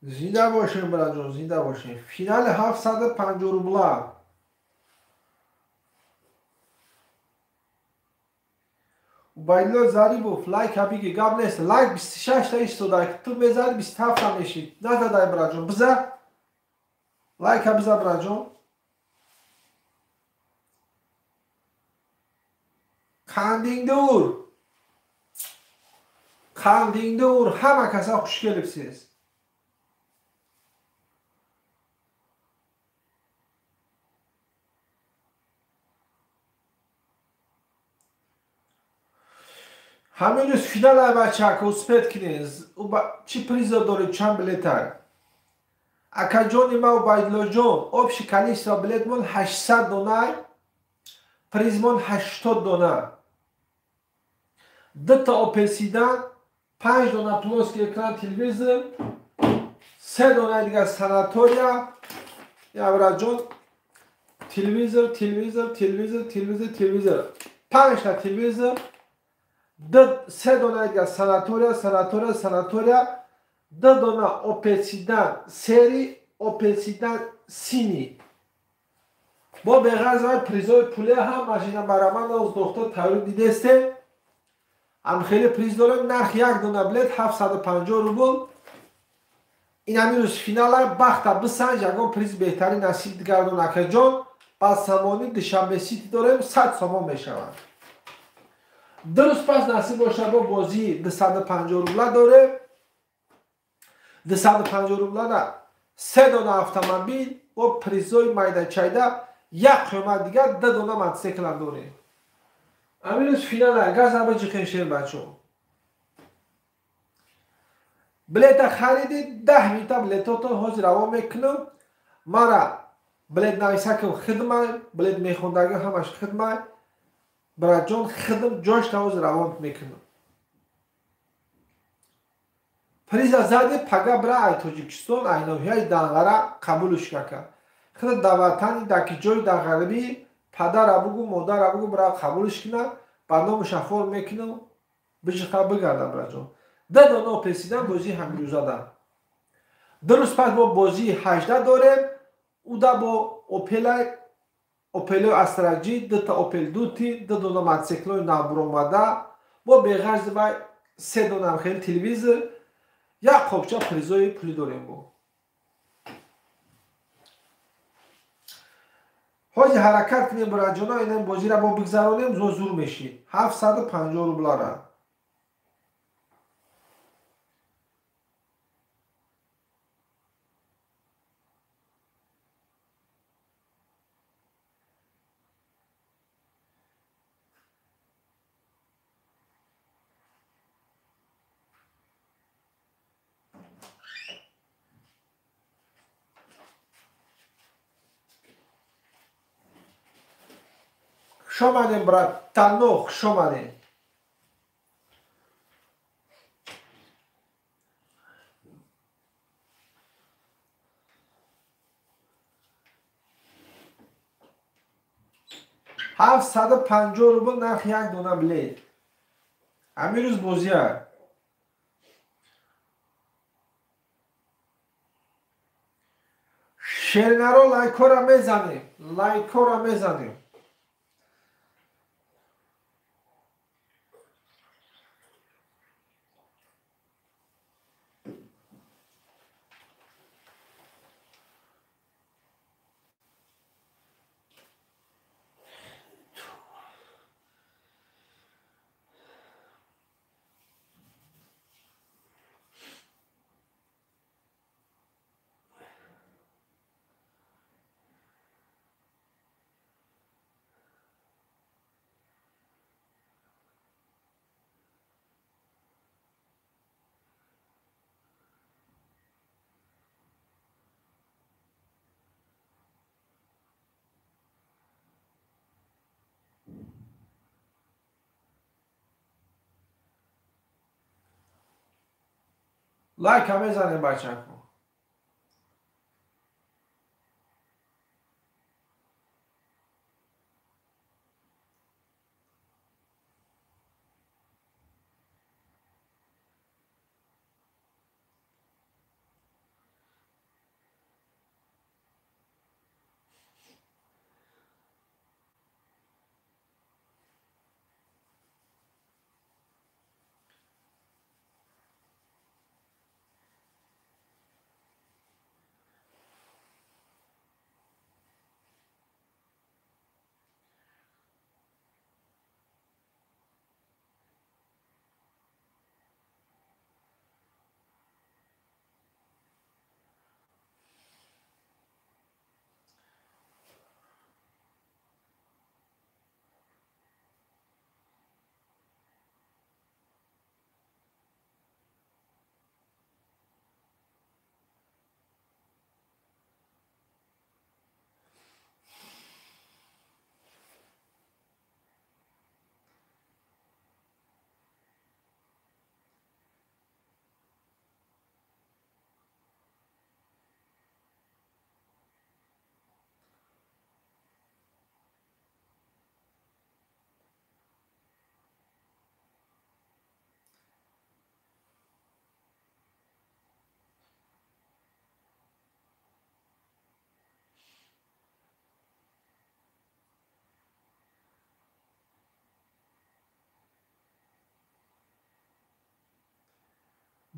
Зинда бошем, бираҷон, зинда бошем. Финали 750 рубла. Убайдулло Зарипов, лайк биги, гап нест. Лайк 26 та истода, ту мезани 27 та мешид. Назадай, бираҷон, биза. Лайка биза, бираҷон. Қандингдур. Қандингдур, ҳама каса хуш келибсиз. Ҳамин рӯз финал ай бачака, успеть кунед. Чӣ призо доред, чанд билетай? Акаҷони ма Убайдуллоҷон, общий количество билетмон 800 донай, призмон 80 дона. Дута Опел Седан, 5 дона плоский экран телевизор, 3 дона дигар санатория, явраҷон, телевизор, телевизор, телевизор, телевизор, телевизор, 5 та телевизор, 3 дона дигар санатория, санатория, санатория, 2 дона Опел Седан сери, Опел Седан сини. Бо беғарз призои пуле ҳам машина бараман оз дохтор тайёр дидесте. Ам хеле приз дорем, нарх як дона билет 750 рубл. Ин ҳамин рӯз финала, бахта бисанҷ, ягон приз беҳтарин насиб гардон акаҷон. Ба самони Душанбе Сити дорем, 100 сомон мешавад. Ду рӯз пас насиб бошад бо бозии 250 рубла дорем. 250 рубла да 3 дона автомобил бо призои майдачайда, як қиёмат дигар 2 дона мотоциклам дорем. Ҳамин рӯз финала, газ набаҷиқем шер бачо. Билета хариди 10 минута билетотон ҳозир равон мекунам. Мара билет нависакам хидмай, билет мехондагӣ ҳамаш хидмай. Братҷон хидм ҷошта ҳозир равон мекунам. Приза зади пага бира ай Тоҷикистон, ай ноҳияи Данғара қабулш кака. Хида дар ватани, дар ки ҷой дар ғарибӣ, падара бугу, модара бугу, бира қабулш кина, ба номуша форм мекунам, биҷиқа бигарда бираҷон. 2 дона Опел Седан бозии ҳамирӯзада. 2 рӯз пас мо бозии 18 дорем, уда бо Опелои Астра Ҷи, 2 та Опел Дути, 2 дона мотоциклои навбуромада, бо беғарзи вай 3 дона хеле телевизор, як қопча призои пулӣ дорем бо. Ҳозир ҳаракат кунем бираҷона, инам бозиро мо бигзаронем, зо зур мешид. 750 рублара. Хуш омадем, брат Тано, хуш омадем. 750 рубл нарх як дона билет. Ҳамин рӯз бозия. Шернаро лайкора мезанем, лайкора мезанем. Лайк ҳам мезанем бачако.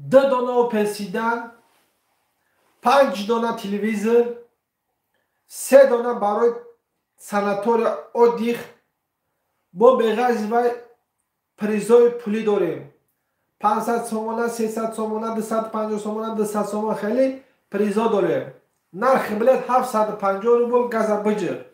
2 дона Опел седан, 5 дона телевизор, 3 дона барои санатория отдых. Бо беғайзи вай призои пулӣ дорем. 500 сомона, 300 сомона, 250 сомона, 200 сомона хеле призо дорем. Нархи билет 750 рубл газа биҷир.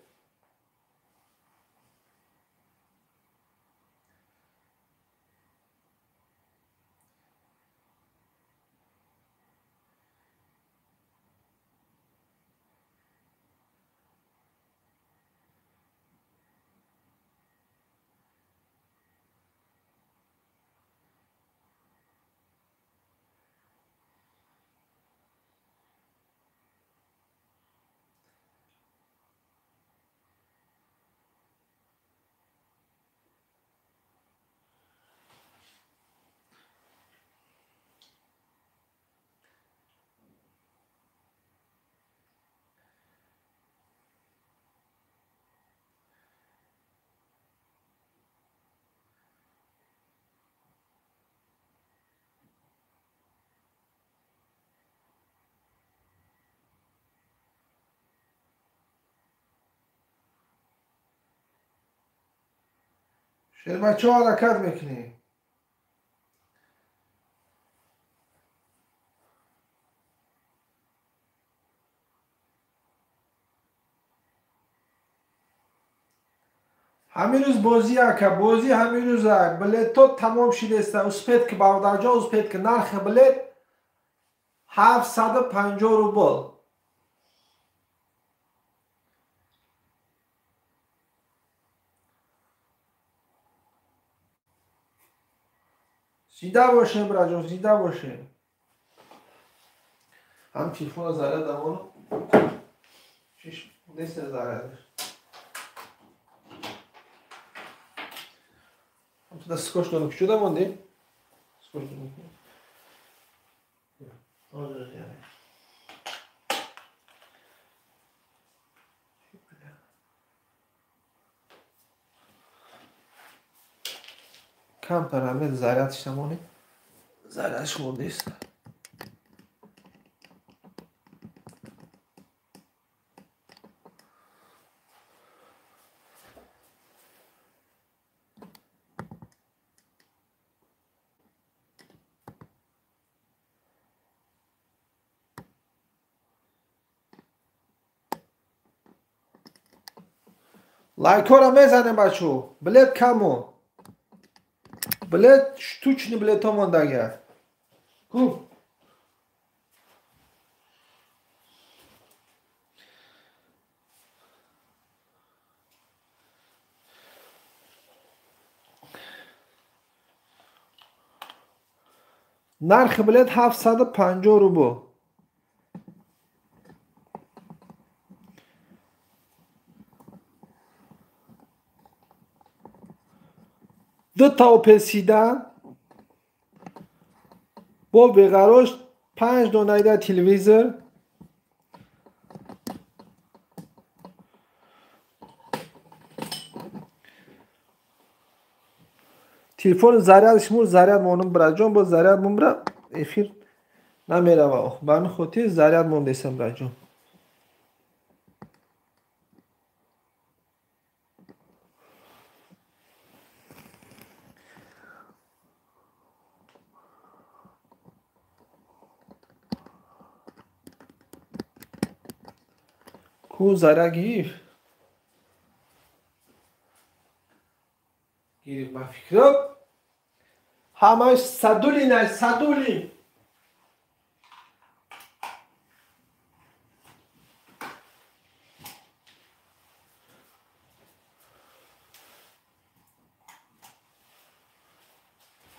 Шербачо ҳаракат мекунӣ. Ҳамин рӯз бозӣ ака, бозӣ ҳамин рӯз ак. Билетҳо тамом шидеста. Успед ки бародарҷон, успед ки нархи билет 750 рубл. Зинда бошем, браҷон, зинда бошем. Ҳам телефона заряд дамону. Чиш нест зарядаш. Ҳам туда скоч дорам, куҷо дамонди? Скоч дорам. Камтар ҳамин зарядш намонӣ. Зарядш мондест. Лайкҳоро мезанем бачо. Билет камо. Билет штучный билетҳо мондага. Ку? Нархи билет 750 рубл. Дута Опел седан бо беғарош 5 донаида телевизор. Телефон зарядш мур, заряд монум браҷон, бо заряд мумра эфир намерава. Ба ҳамин хотир заряд мондесам браҷон. Ку заряд гирифт? Гирифт ба фикрам. Ҳамаш Садулин аст, Садулин.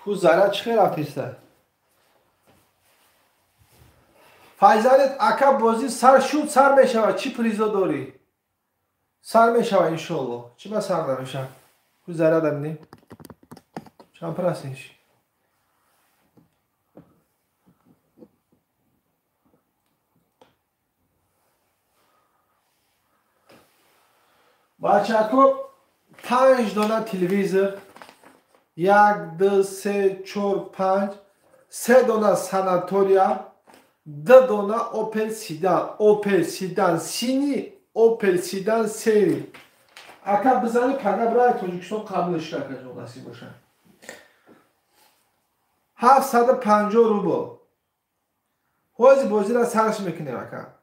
Ку заряд чӣ хел рафтиста? Файзалит ака бозӣ сар шуд, сар мешавад. Чӣ призо дорӣ? Сар мешавад иншоалло. Чӣ ба сар намешавад? Ку заряд амни? Чанд процент? Бачако 5 дона телевизор. 1, 2, 3, 4, 5. 3 дона санатория, 2 дона Opel Sedan, Opel Sedan синий, Opel Sedan серый. Ака бизани пага бирай Тоҷикистон қабулш кард насиб бошад. 750 рубл. Ҳозир бозиро сарш мекунем ака.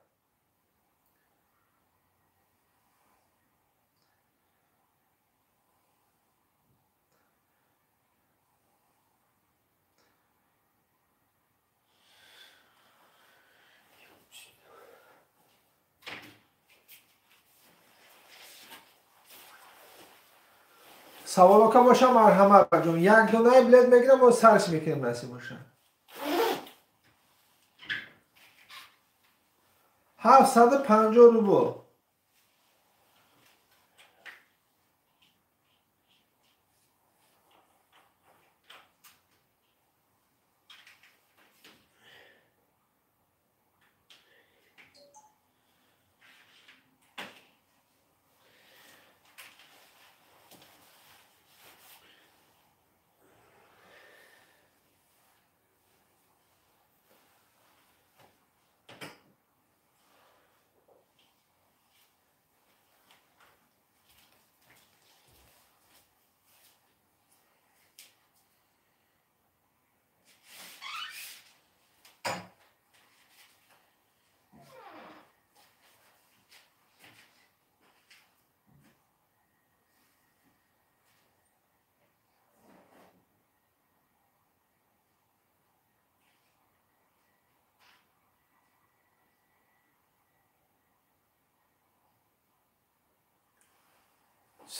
Саволока боша марҳамат ҷон. Як донаи билет мегирам ва сарш мекунем насиб боша. 750 рубл.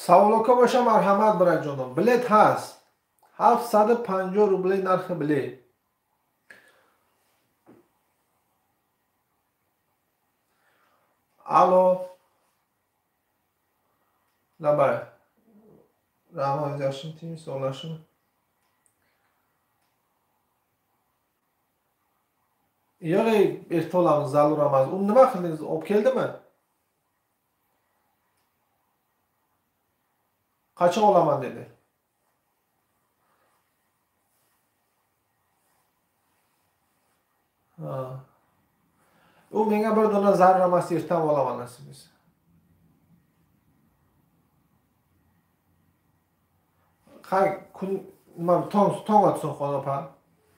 Саволока боша марҳамат бираҷоном. Билет ҳаст. 750 рубли нархи билет. Алло. Лабай. Раҳмат яшин тим солашин. Yo'q, erta olamiz, zarur emas. Uni nima qildingiz? Olib keldimi? Qachon olaman dedi. Ha. U menga bir dona zarur emas, ertan olaman nasib bo'lsa. Qay kun nima tong otsin xona opa.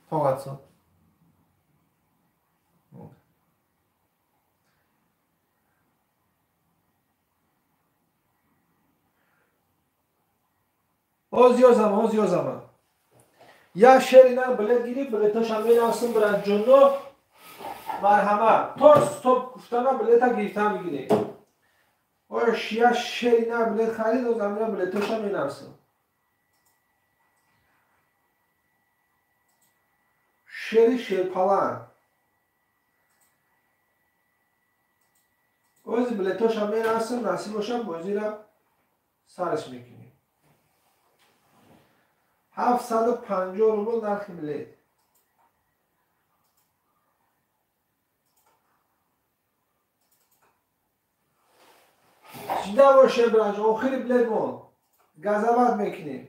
Tong otsin. Ҳозир yozaman, ҳозир yozaman. Як шерина билет гирифт, билеташам менависам бираҷоно. Марҳамат. То стоп гуфтана билета гирифтан бигиред. Ош як шерина билет харид, оз амира билеташам менависам. Шери шерпалан. Ози билеташам менависам, насиб бошад бозира сараш мекунем. 750 рубл нархи билет. Зинда боше бираҷ, охири билет мон. Газават мекунем.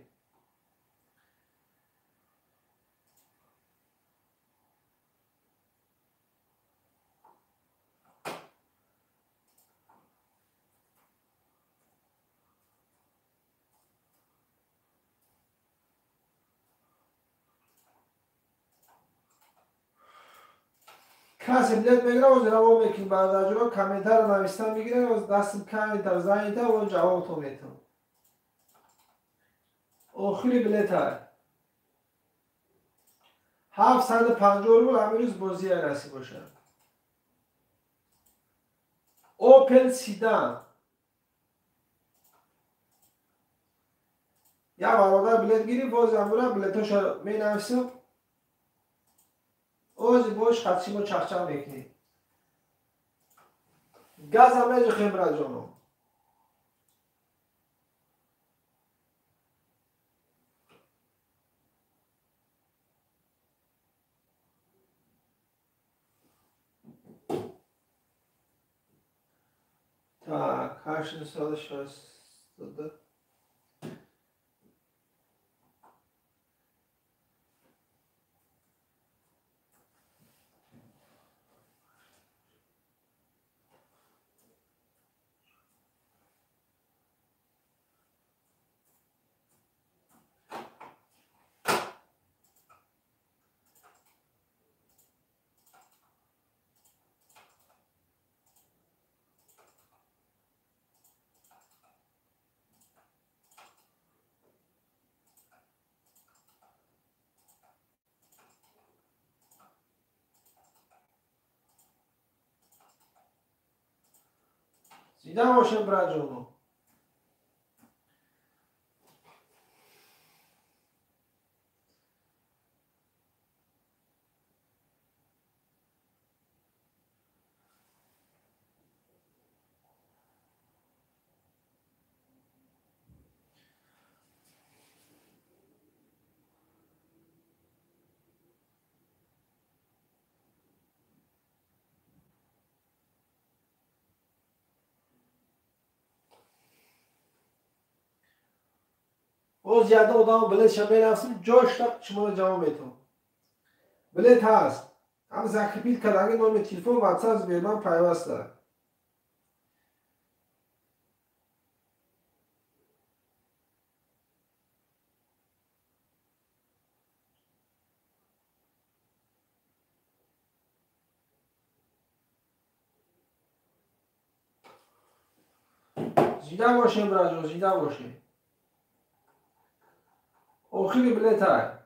Касе билет мегирад, оз равон мекунем бародарҷонон, комментарро навистан мегирад, оз дастам комментар занг он ҷавобтон метавон. Охири билета. 750 рубл ҳамин рӯз бозия насиб бошад. Opel Sedan. Як бародар билет гирифт, боз амура билетошо менависам. Ози бош хатсимо чақчақ мекунем. Газам меҷухем бираҷоно. Так, 862. Зинда бошем, браҷоно. Боз яда одам билетша менависим, ҷошта шуморо ҷавоб метавон. Билет ҳаст. Ҳам закрепить кардаги номер телефон WhatsApp Сбербанк пайваста. Зинда бошем, браҷон, зинда бошем. Охири билетай.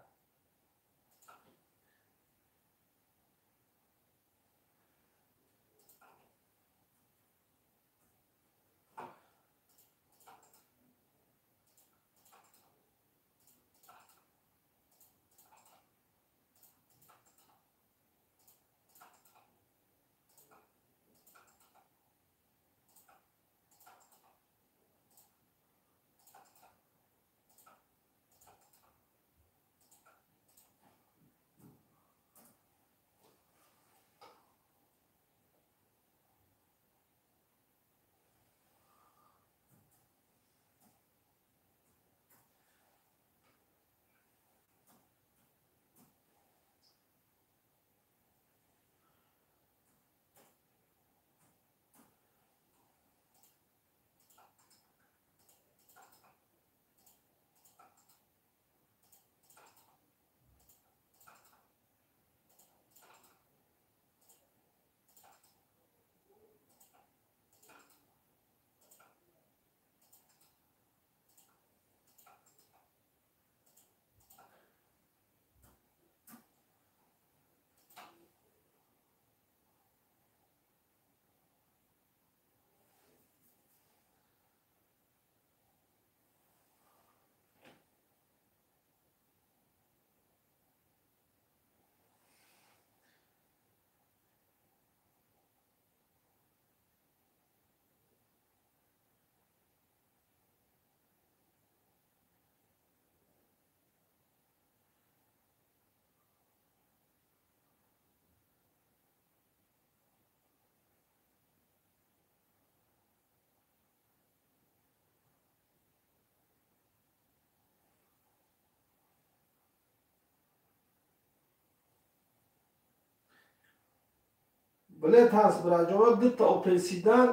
Билет ҳаст, браҷоно, дута Opel Sedan,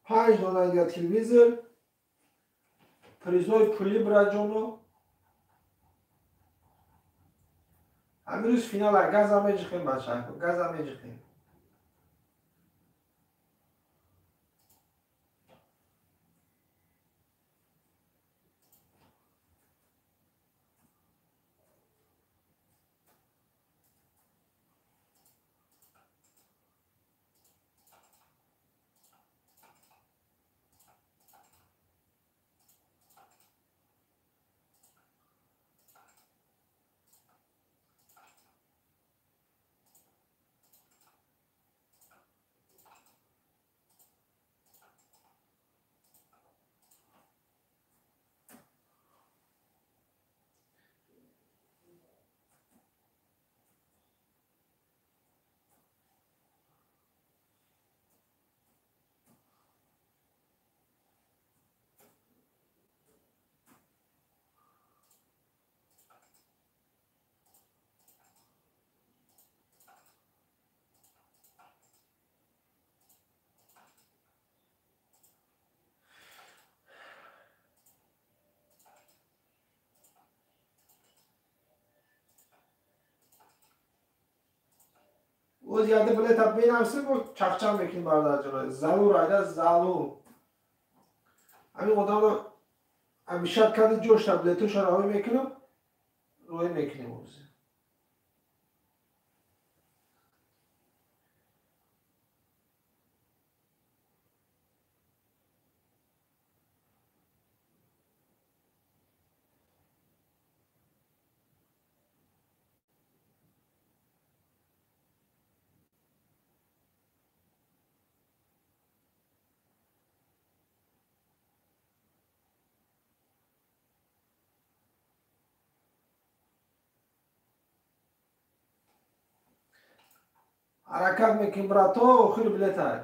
5 дона дигар телевизор, призҳои пулӣ, браҷоно. Ҳамин рӯз финала газа меҷиқем, бачаҳо, газа меҷиқем. Оз яда билета бенависем, бо чақчақ мекунем, бародарҷоно. Зарур айда зарур. Ҳамин одамро ҳамеша карди ҷошта билетоша роҳӣ мекунам, роҳӣ мекунем оз. Ҳаракат мекунем, брато, охири билетай.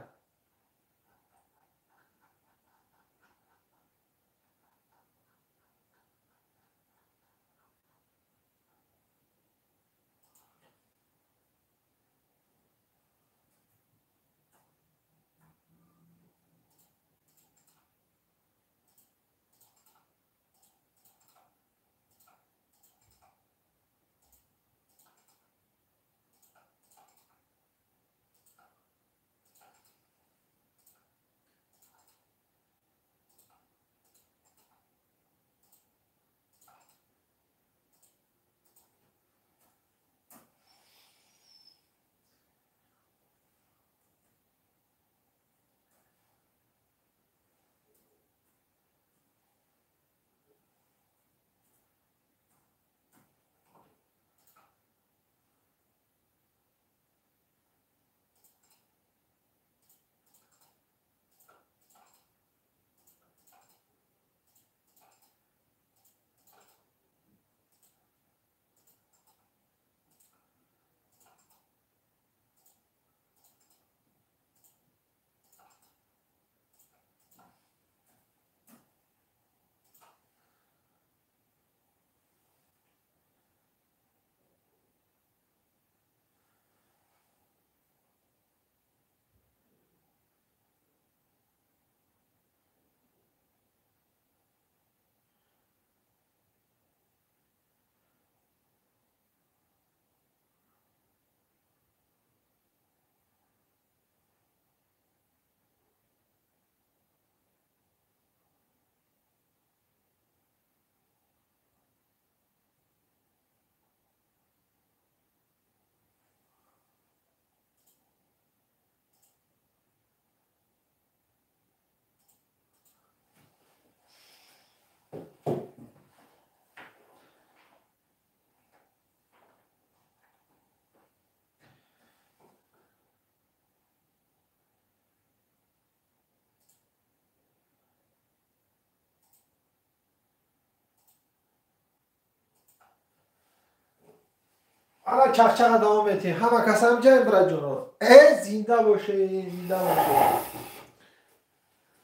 Ана чахчаха давом метиҳем. Ҳама кас ҳам ҷаем, братҷоно. Э, зинда боше, зинда боше.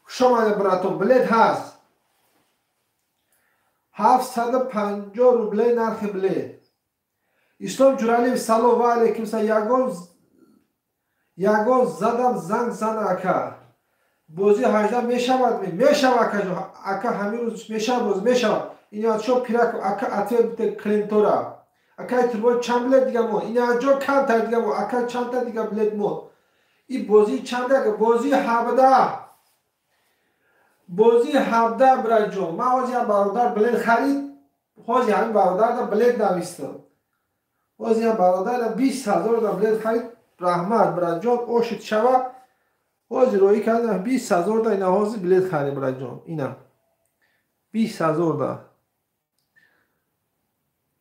Хуш омадед, брато, билет ҳаст. 750 рублей нархи билет. Ислом Ҷуралиев, салом ва алейкум салом. Ягон задам занг зан ака. Бозӣ 18 мешавад ми? Мешавад акаҷон. Ака ҳамин рӯз мешавад бозӣ, мешавад. Иноятшо Пирак ака ответ бите клиентора. Акай турбо чанд билет дига монд? Иноятҷон камтар дига монд. Ака чандта дига билет монд? И бозӣ чанд ака? Бозӣ 17. Бозӣ 17, братҷон. Ман ҳозир ҳам бародар билет харид. Ҳозир ҳамин бародарда билет навистам. Ҳозир ҳам бародарда 20 ҳазор да билет харид. Раҳмат, братҷон, ошид шава. Ҳозир роӣ кардам 20 ҳазор да, ина ҳозир билет харид, братҷон. Ина 20 ҳазор да.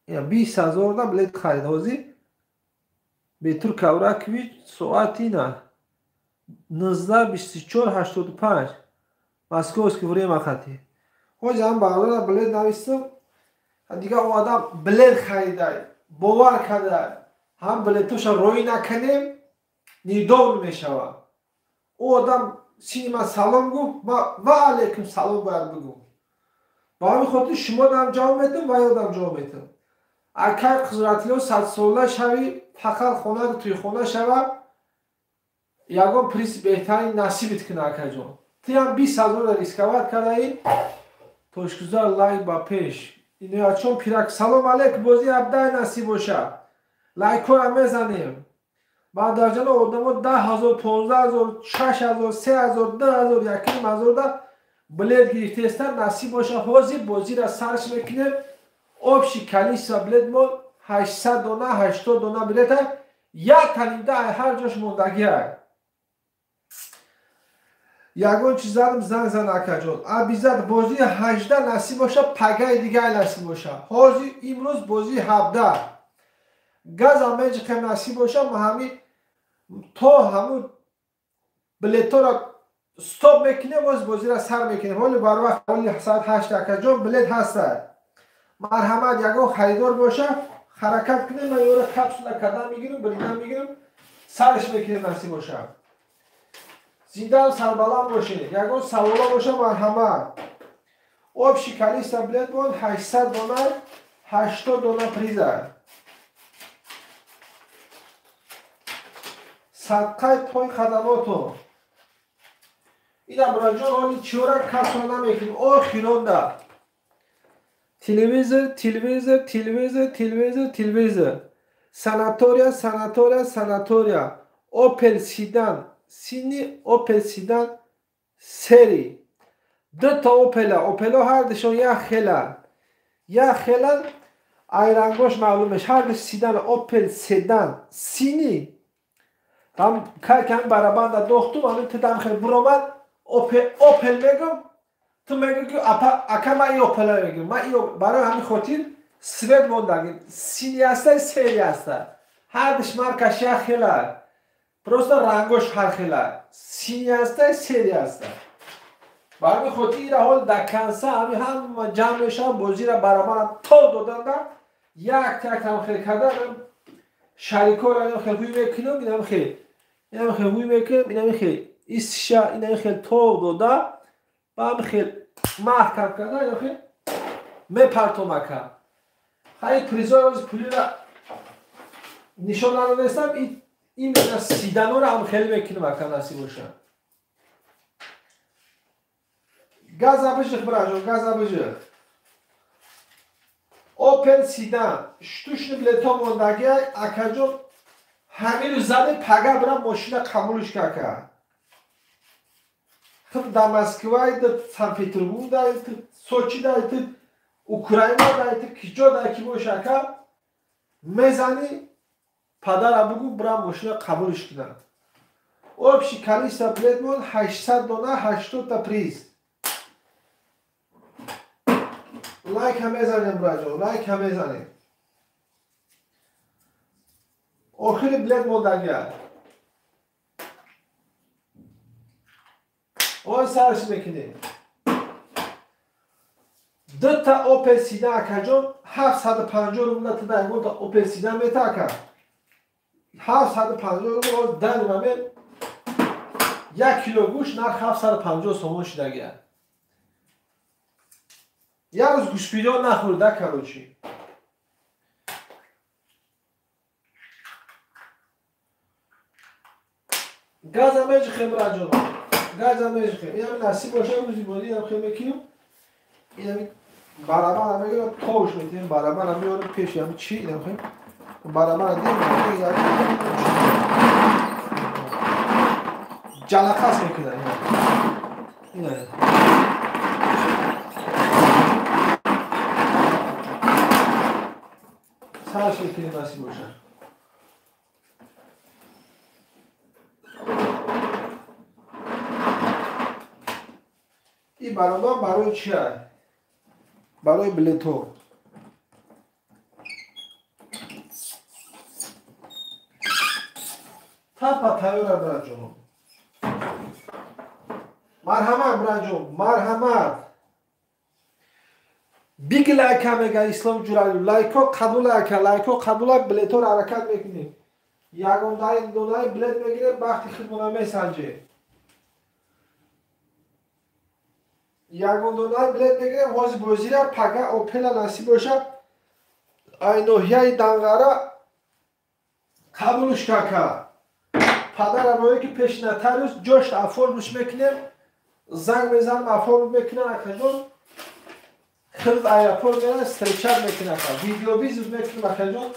Ина 20 ҳазор да билет харид ҳозир. Бетур Кавракович соат ина 19:24:85 московский время хати. Ҳозир ҳам бародарда билет навистам. Дигар о одам билет харидай, бовар кардай. Ҳам билетоша роӣ накунем, нидон мешавад. О одам сини ман салом гуфт, ма ва алейкум салом бояд бигӯм. Ба ҳамин хотир шумо дам ҷавоб метам ва ёдам ҷавоб метам. Акай Қудратилло садсола шави, фақат хона туи хона шава, ягон приз беҳтарин насибит куна акаҷон. Ту ҳам 20 ҳазор рисковат кардаӣ. Тошкузар лайк ба пеш. Иноятчон Пирак, салом алейкум, бозӣ 17 насиб боша. Лайкҳоро мезанем. Бародарҷоно, одамо 10 ҳазор, 15 ҳазор, 6 ҳазор, 3 ҳазор, 2 ҳазор, 1 ҳазор да билет гирифтаестанд, насиб боша. Ҳозир бозиро сарш мекунем. Общий количество билет мо 800 дона, 80 дона билета. Як танимда ҳар ҷош мондагиак. Ягон чиз задам занг зан акаҷон. Абизад бозии 18 насиб боша, пагаи дигар насиб боша. Ҳозир имрӯз бозии 17. Газам меҷиқем насиб боша, ма ҳамин то ҳамун билетҳоро стоп мекунем, боз бозиро сар мекунем. Ҳоли барвақт, ҳоли соат 8 акаҷон билет ҳастад. Марҳамат, ягон харидор боша, ҳаракат кунем, ман ёро капсула кардан мегирам, билетам мегирам, Сарш мекунем насиб бошад. Зиндаам сарбаланд бошед. Ягон саволо боша марҳамат. Общий количество билет бон 800 дона, 80 дона приза. Садқаи пой хадамотон. Ина бураҷон ҳоли чиёра касро намекунем. Охиронда. Телевизор, телевизор, телевизор, телевизор, телевизор. Санатория, санатория, санатория. Опел седан, сини Опел седан сери. Дута Опела, Опело ҳардушон як хеланд. Як хеланд, ай рангош маълум меш. Ҳардуш седан, Опел седан, сини. Ҳам кай кам барабанда дохтум, ҳамин тидам хел буромад, Опел мегум. Ту мегӯ ки ака ман и Опела мегӯм. Ман и барои ҳамин хотир свет мондаги. Сини аста, сери аста. Ҳардуш маркаш як хела. Просто рангош ҳар хела. Сини аста, сери аста. Барои хотир ира ҳол дар канса ҳамин ҳама ҷамъ мешаванд, бозира барабара то доданда як як там хел карда шарикоро инам хел ҳуй мекунам, инам хел. Инам хел ҳуй мекунам, инам хел. Истиша инам хел то дода, бам хел маҳкам карда, инам хел мепартом ака. Хай призои рӯз пулира нишон надодастам, именно сиданора ҳам хеле мекунам ака насиб бошад. Газа бижих бираҷон, газа бижих. Опел седан, штучни билето мондаги акаҷон ҳамин рӯз заде пага бирам мошина қабулш кака. Ту дар Москвай, дар Санкт-Петербург, дар Сочи, дар Украина, дар киҷо дар ки боша ака мезани падара бугу бирам мошина қабулш кунам. Общий количество билет мон 800 дона, 80 та приз. Лайк ҳам мезанем бираҷон, лайк ҳам мезанем. Охири билет мондагия. Ой сарш мекунем. Дута Опел седан акаҷон 750 рубла туда ягонта Опел седан мета ака. 750 рубла дани мамел 1 кило гӯшт нарх 750 сомон шудагия. Як рӯз гӯштбирён нахӯрда короче. Газа меҷихем бираҷон. Газа меҷихем. Инам насиб боша рӯзи бозӣ инам хел мекунем. Инам барабара мегирам, тош метем, барабара меорем пеши ҳам чи инам хел барабара дим ҷалақас мекунад ина. Ина. Сарш мекунем насиб боша. Ин баробар барои чи аст? Барои билетҳо. Тапа тайёра бираҷон. Марҳамат бираҷон, марҳамат. Биг лайка мега Ислом Ҷуралиев. Лайко қабул ака, лайко қабул ак, билетҳоро ҳаракат мекунем. Ягон донаи билет мегирем, бахти худмона месанҷем. Ягон донаи билет мегирем, ҳозир бозира пага Опела насиб бошад. Ай ноҳияи Данғара қабулш кака. Падара рое ки пеши нотариус ҷошт оформиш мекунем, занг мезанам оформ мекунам акаҷон. Хирд аэропорт мерам, встречать мекунам ака. Видеовизит мекунам акаҷон,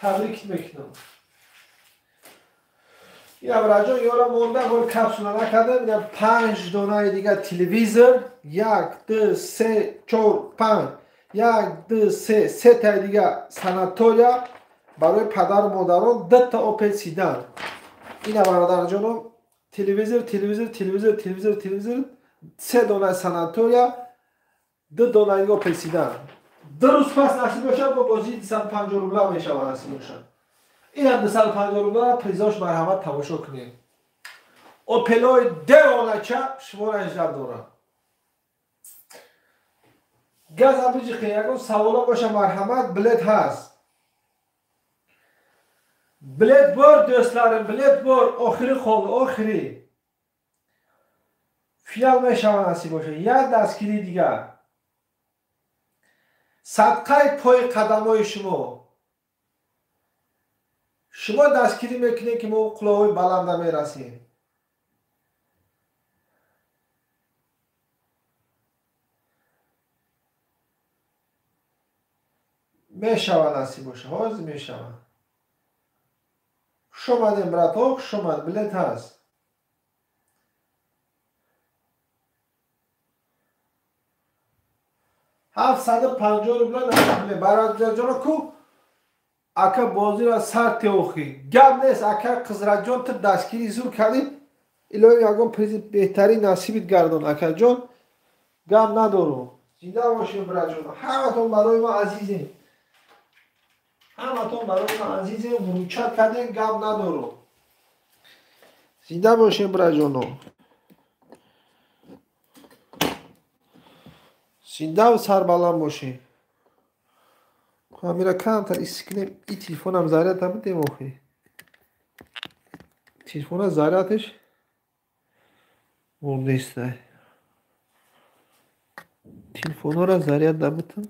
табрик мекунам. Ина бираҷон ёра монда гол капсула накардам. Ина 5 донаи дигар телевизор. 1, 2, 3, 4, 5. 1, 2, 3, сетаи дигар санатория барои падару модарон, дута Опел седан. Ина бародарҷоном телевизор, телевизор, телевизор, телевизор, телевизор, 3 дона санатория, 2 дона Опел седан. 2 рӯз пас насиб бошад бо бозии 250 рубла мешавад насиб бошад. Ина 250 рубла призош марҳамат тамошо кунед. Опелои девонача шуморо интизор дорад. Газа биҷиқе, ягон саволо боша марҳамат, билет ҳаст. Bilet bor do'stlarim, bilet bor. Oxiri qoldi, oxiri. Final мешава насиб боша. Як дастгирии дигар. Садқаи пои қадамҳои шумо. Шумо дастгирӣ мекунед, ки мо қулоҳои баланда мерасем. Мешава насиб боша, ҳозир мешава. Хуш омадем, братҳо, хуш омад, билет ҳаст. 750 рубла нархи. Бародарҷоно, ку ака бозиро сар теохӣ. Гап нест, ака Қизраҷон, ту дастгирӣ зур кардӣ. Илоҳим ягон призи беҳтарин насибит гардон, акаҷон. Гап надорум. Зинда бошем, братҷон. Ҳаматон барои мо азизем. Ҳаматон барои мо азизем, вуручат кардем, гап надорум. Зинда бошем, братҷоно. Зиндаву сарбаланд бошем. Амира камтар истикнем, и телефонам заряд бидем охи. Телефона зарядаш мурдеста. Телефонора заряд дабитам.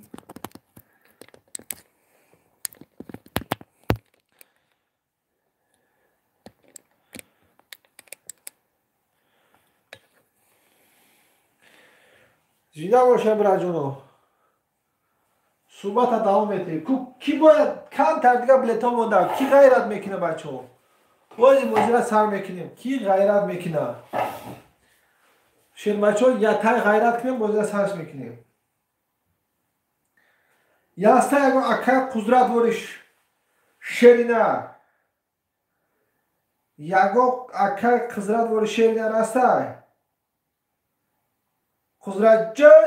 Зинда бошем, братҷоно. Суҳбата давом метиҳем. Ки бояд камтар дига билетҳо монда, ки ғайрат мекунад, бачаҳо? Бози бозира сар мекунем. Ки ғайрат мекунад? Шербачаҳо, ятай ғайрат кунем, бозира сарш мекунем. Яста ягон ака қудрат вориш шерина. Ягон ака қудрат вори шерина растай. Қудратҷон,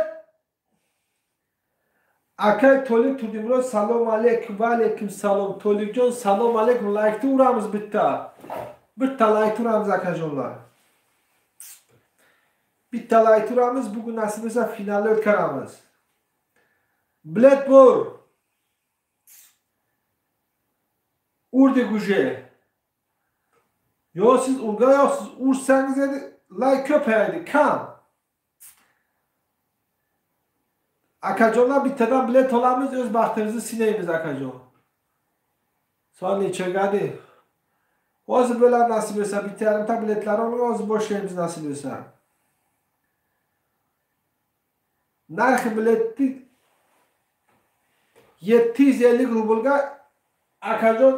акай Толик Турдимурод, салом алейкум, ва алейкум салом. Толикҷон, салом алейкум. Лайкni uramiz bitta. Bitta layk uramiz, akajonlar. Bitta layk uramiz, bugun nasib bo'lsa finalni o'tkazamiz. Bilet bor. Urdik уже. Yo, siz urgan yo'qsiz. Ursangiz edi layk ko'payadi, kam. Akajonlar, bittadan bilet olamiz, o'z baxtimizni sinaymiz, akajon. Soat nechagadi? Hozir bo'ladi nasib bo'lsa, bitta yarimta biletlar olib, hozir boshlaymiz nasib bo'lsa. Narxi biletni 750 rublga, akajon,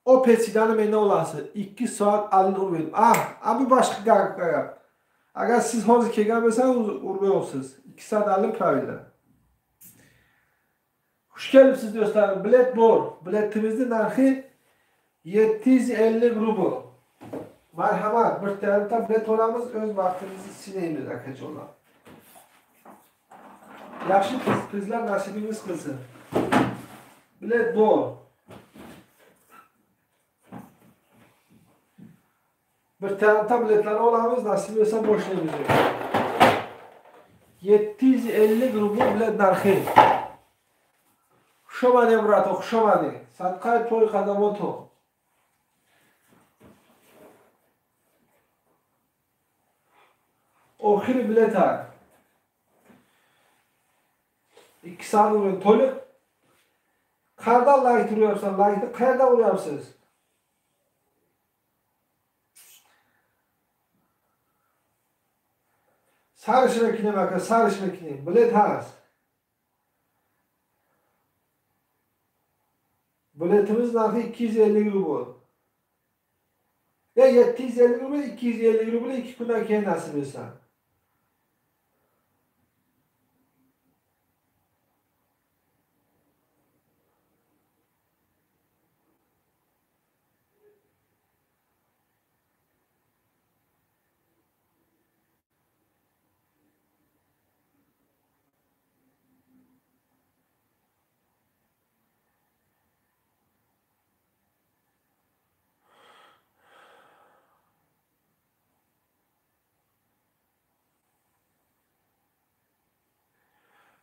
Opel sedani mendan olasiz. 2 soat alin urmaydi. Ah, bu boshqa gap. Agar siz hozir kelgan bo'lsangiz, urmayapsiz. 2 soat alin правильно. Xush kelibsiz do'stlarim. Bilet bor. Biletimizni narxi 750 rubl. Marhamat, bir yarimta bilet olamiz, o'z vaqtimizni sinaymiz, akajonlar. Yaxshi prizlar nasibimiz qilsin. Bilet bor. Bir yarimta biletlarni olamiz, nasib bo'lsa boshlaymiz. 750 rubl bilet narxi. Xush omading, брат, xush omading. Sadqai to'y qadamoto. Oxiri bilet ha. 2 soat o'yin to'liq. Qayerdan layk uryapsan? Laykni qayerdan uryapsiz? Sarishma kinim aka, sarishma kinim. Bilet has. Biletimiz narxi 250 rubl. Ya 750 rubl, 250 rubl 2 kundan keyin nasib bo'lsa.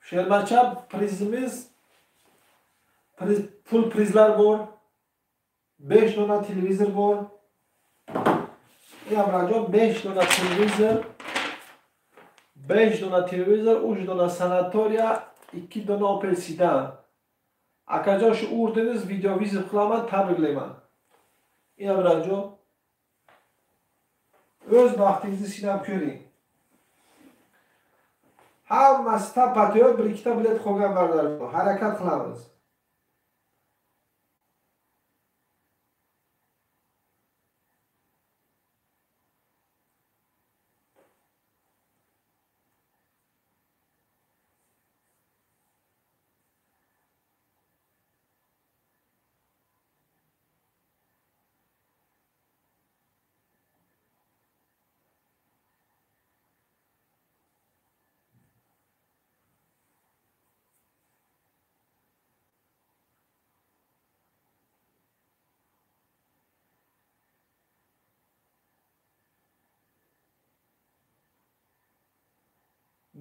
Sherbacha prizimiz, pul prizlar bor. 5 дона телевизор бор. Ин амраҷон 5 дона телевизор, 5 дона телевизор, 3 дона санатория, 2 дона Opel Sedan. Akajon shu urdingiz videovizor qilaman, tabriklayman. Ин амраҷон o'z baxtingizni sinab ko'ring. Hammasi tappa-tayyor, bir ikkita bilet qolgan barlar. Harakat qilamiz.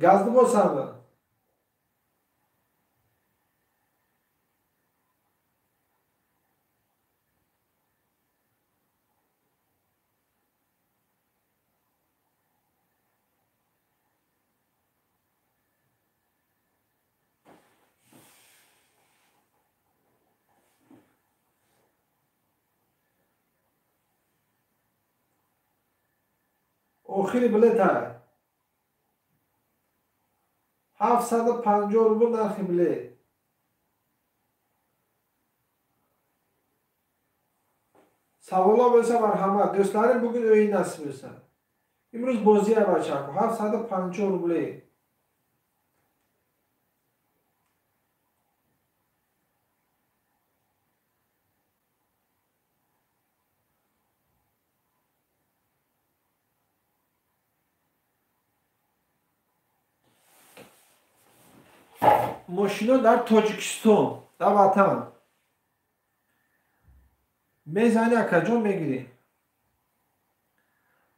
Gazni bosami? Oxiri bilet ha. 750 рубл нархи билет. Savollar bo'lsa marhamat. Do'stlarim, bugun o'yin nasib bo'lsa. Imruz bozӣ бачако. 750 рублей. Мошино дар Тоҷикистон, дар ватан. Мезани акаҷон мегирӣ.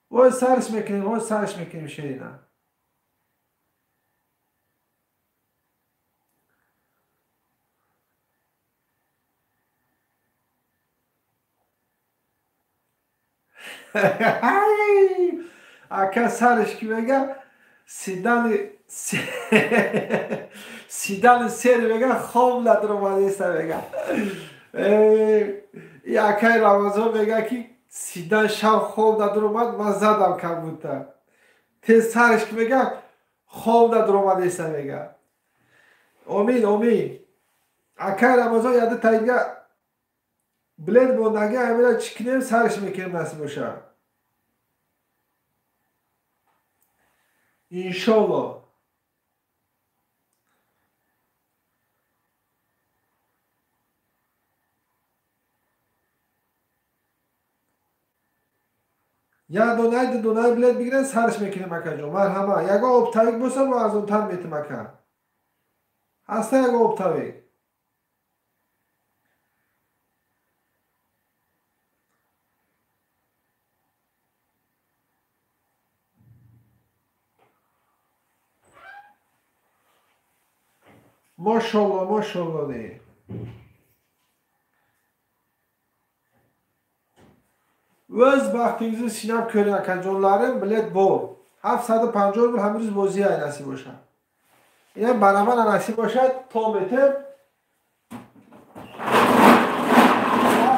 Вой сарш мекунем, вой сарш мекунем ширина. Ака сарш ки мега седани седани сер мега хоб надромадеста мега. И акай Рамазон мега ки седан шаб хоб надромад, ман задам как будто. Тез сарш ки мега хоб надромадеста мега. Омин, омин. Акай Рамазон яда тайга билет мондаги ҳамина чӣ кунем сарш мекунем насиб боша. Иншолло. Як донай ду донай билет бигирен сарш мекунем акаҷон. Марҳама. Ягон оптовик боса мо арзонтар метим ака. Ҳаста ягон оптовик. Мошалло, мошалло не. O'z baxtingizni sinab ko'ring akajonlarim, bilet bor. 750 рубл ҳамин рӯз бозӣ ай насиб бошад. Инам барабар насиб бошад, то метем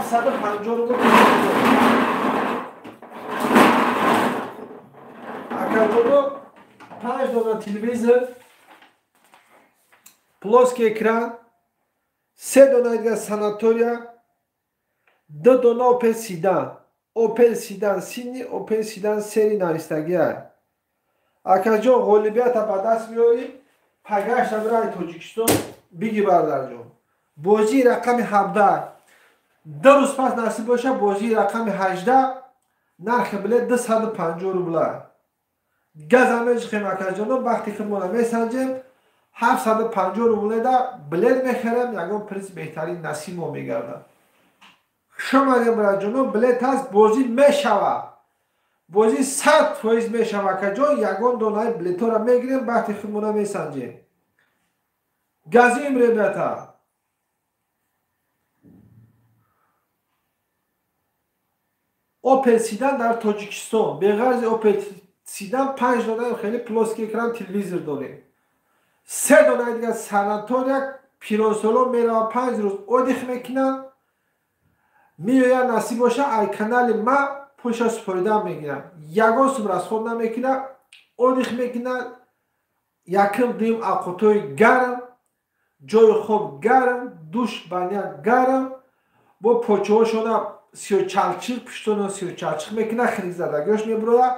750 рубл. Акаҷоно 5 дона телевизор, плоский экран, 3 дона дигар санатория, 2 дона Opel Sedan. Opel Sedan синий, Opel Sedan серый навистагиай. Акаҷон ғолибията ба даст меорӣ, пагашта бирай Тоҷикистон биги бардарҷон. Бозии рақами 17. 2 рӯз пас насиб боша бозии рақами 18, нархи билет 250 рубла. Газа меҷиқем акаҷоно, бахти худмона месанҷем. 750 рубледа билет мехарем, ягон приз беҳтарин насиб мо мегардад. Хуш омадем бираҷоно, билет ҳаст, бозӣ мешавад. Бозӣ 100% мешавад акаҷон, ягон донаи билетҳоро мегирем, бахти худмона месанҷем. Газим ребята. Опел Седан дар Тоҷикистон. Беғарзи Опел Седан 5 дона хеле плоский экран телевизор дорем. 3 дона дигар санатория пиронсолон мерава 5 рӯз отдых мекунанд. Меояд насиб боша ай канали ма пулша супоридан мегиранд. Ягон сум расход намекунад, отдых мекунад. Якм дуюм авқотҳои гарм, ҷои хоб гарм, душ баня гарм, бо почаҳошона сиёчалчиқ пуштона сиёчалчиқ мекунад, хирикзадагиёш мебурояд,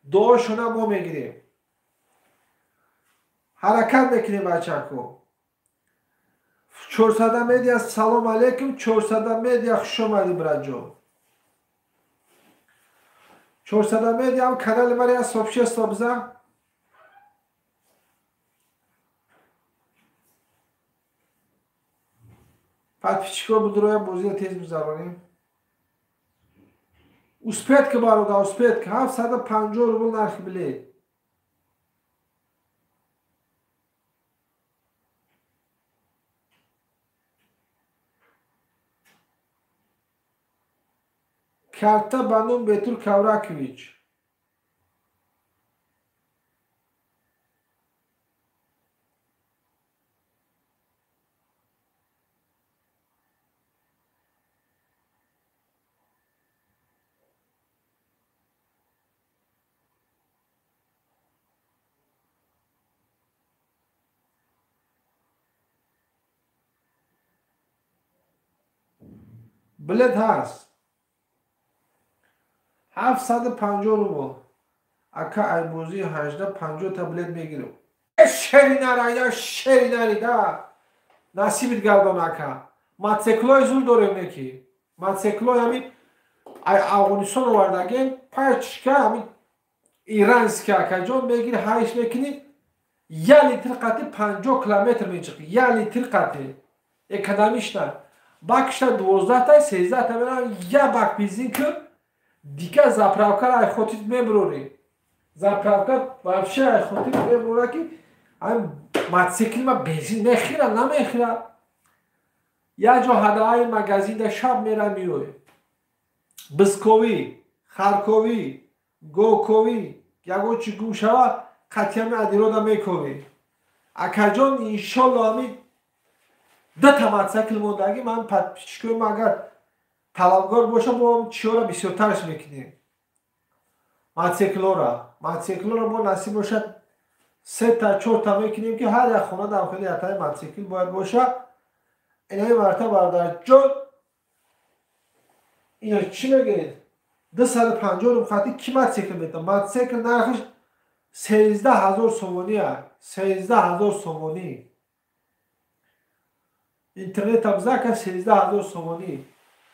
дуошона мо мегирем. Ҳаракат мекунем бачако. 400 медиа салом алейкум, 400 медиа хуш омадӣ братҷон. 400 медиа ҳам канали маро як сообщество бизан. Подписчикҳо будуроя бозиро тез гузаронем. Успеть ки бародар, успеть ки 750 рубл нархи билет. Карта ба ном Бетур Кавракович. Билет ҳаст. 750 рубл. Ака айбозии 18 та билет мегирем. Шери нарайда, шери нарида. Насибит гардон ака. Мотоциклои зур дорем неки. Мотоциклои ҳамин ай Афғонистон овардаген, пачка ҳамин иранский акаҷон мегири, ҳайш мекунӣ, 1 литр қати 50 километр мечиқӣ. 1 литр қати. Экономична. Бакшта 12 та, 13 та мерам, я бак бензин кун, дигар заправкаро ай хотир мебурорӣ. Заправка вообще ай хотир мебурора ки ай мотоцикли ма бензин мехӯра, намехӯра. Як ҷо ҳадаи магазинда шаб мера меоӣ. Бисковӣ, харковӣ, говковӣ, ягон чи гум шава, қатъиян адирода мековӣ. Акаҷон иншолло ҳамин 2 та мотоцикл мондагӣ, ман подписчикои ма агар талабгор боша, мо чиёра бисёртарш мекунем. Мотоциклора мо насиб бошад 3 та 4 та мекунем ки ҳар як хона дар хели ятаи мотоцикл бояд боша. Инаи марта бародарҷон, ино чӣ мегӯед? 250 рубл хати ки мотоцикл медиҳад? Мотоцикл нархаш 13 000 сомонӣ аст. 13 000 сомонӣ. Интернет абзака 13 000 сомонӣ.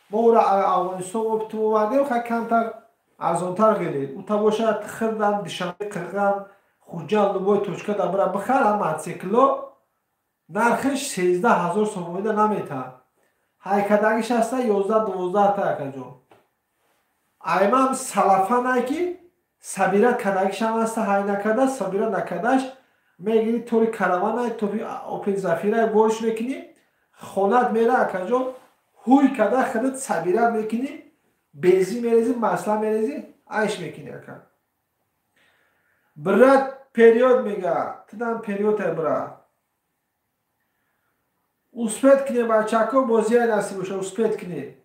Мо ӯро Афғонистон оптум овардем, хай камтар арзонтар гиред. Ута бошад хирдам, Душанбе, Қирғам, Хуҷанд, любой точка да бира бихар, ам мотоцикло нархиш 13 000 сомонида наметаҳад. Ҳайкадагиш ҳаста 11-12 та акаҷон. Аймам салафанай ки сабира кадагишам ҳаста, ҳай накарда, сабира накардаш мегири тори караванай, тори Опел Зафирай бориш мекунӣ, хонат мера акаҷон, ҳуй карда худат сабират мекунӣ, бензин мерезӣ, масла мерезӣ, айш мекунӣ ака. Брат период мега, тудам период ай брат. Успеть кунем бачако, бозиай насиб боша, успеть кунем.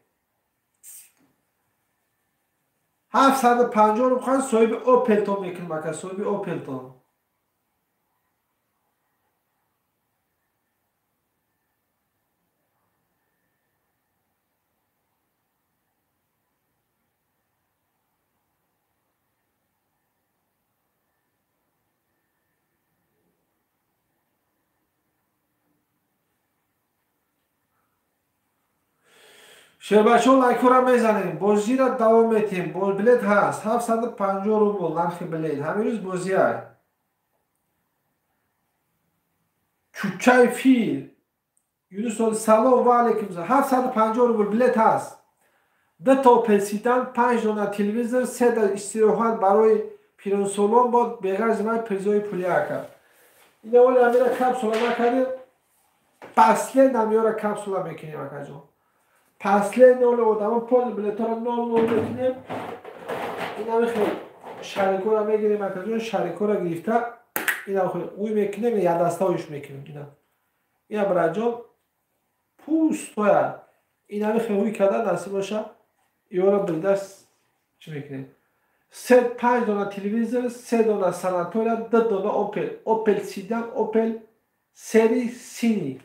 750 рубл хан соҳиби Опелтон мекунем ака, соҳиби Опелтон. Шербачо лайкҳоро мезанем, бозиро давом метиҳем. Билет ҳаст 750 рубл нархи билет. Ҳамин рӯз бозиай. Чучаи фил. Юнус салом ва алейкум. 750 рубл билет ҳаст. 2 та Опел Седан, 5 дона телевизор, 3 та истироҳат барои пиронсолон бод беғарзи ман призои пулӣ ака. Ина оли ҳамира капсула накардем. Паслен ҳамиёра капсула мекунем акаҷон. Последний одамо пол билетора 0-0 мекунем. Инами хел шарикора мегирем, акаҷон, шарикора гирифта ина хел уй мекунем, я даста уйш мекунем ина. Ина браҷон пустоя. Инами хел уй карда насиб боша. Иора билдаст чӣ мекунем? 5 дона телевизор, 3 дона санатория, 2 дона Opel. Opel Sedan, Opel сери сини.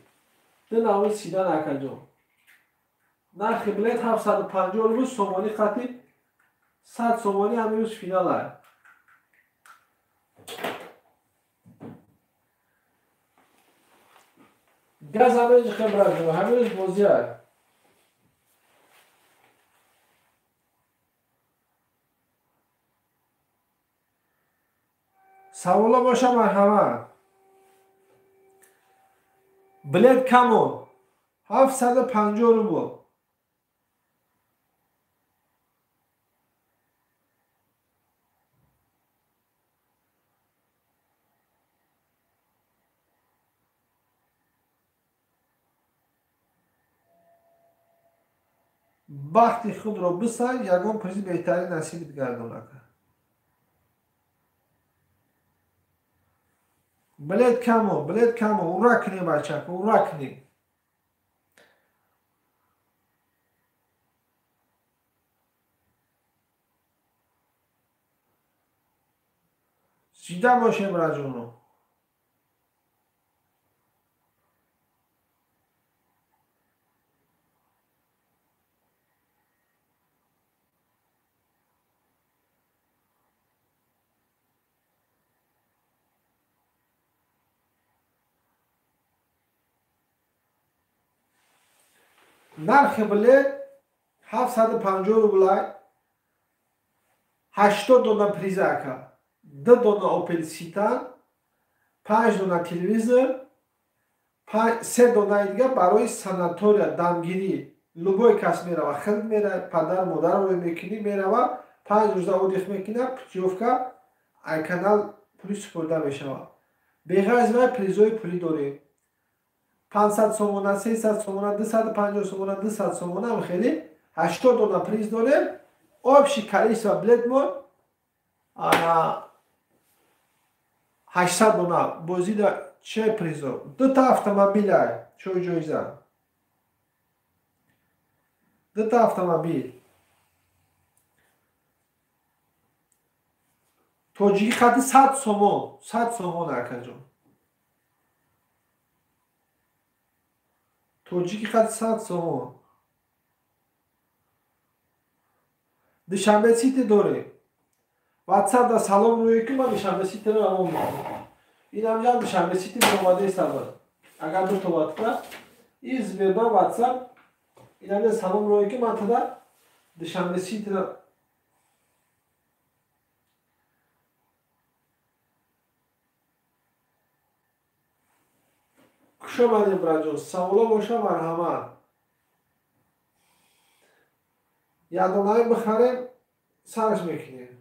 Ду навъи седан акаҷон. Нархи билет 750 рубл, сомонӣ қати 100 сомонӣ ҳамин рӯз финала. Газ ҳамин рӯз хебраҷон, ҳамин рӯз бозия. Саволо боша марҳамат. Билет камон 750 рубл. Бахти худро бисай, ягон призи беҳтарин насибит гардонад. Билет камон, билет камон, ура кунем бачако, ура кунем. Зинда бошем раҷоно. Нархи билет 750 рублай, 80 дона приза ака, 2 дона Opel Sedan, 5 дона телевизор, 3 донаи дига барои санатория, дамгирӣ. Любой кас мерава, хилд мера, падар модарро мекунӣ, мерава, 5 рӯза отдых мекунад, путёвка ай канал пули супурда мешавад. Беғайр вай призои пулӣ дорем. 500 сомона, 300 сомона, 250 сомона, 200 сомона, хеле 80 дона приз дорем. Общий количество билет мо 800 дона. Бозида че призо? Дута автомобиля, чой ҷоиза. Дута автомобил. Тоҷики хати 100 сомон, 100 сомон акаҷон. Тоҷики хати 100 сомон. Душанбе Сити дорем. WhatsApp да салом рӯе ки ман Душанбе Ситиро равон мекунам. Инам ҷам Душанбе Сити баромада истам. Агар ду то и Сбербанк WhatsApp инам ҷам салом рӯе ки ман тада Душанбе Ситиро Хуш омадед браҷон. Саволо боша марҳамат. Ядонаи бихарем, сарш мекунем.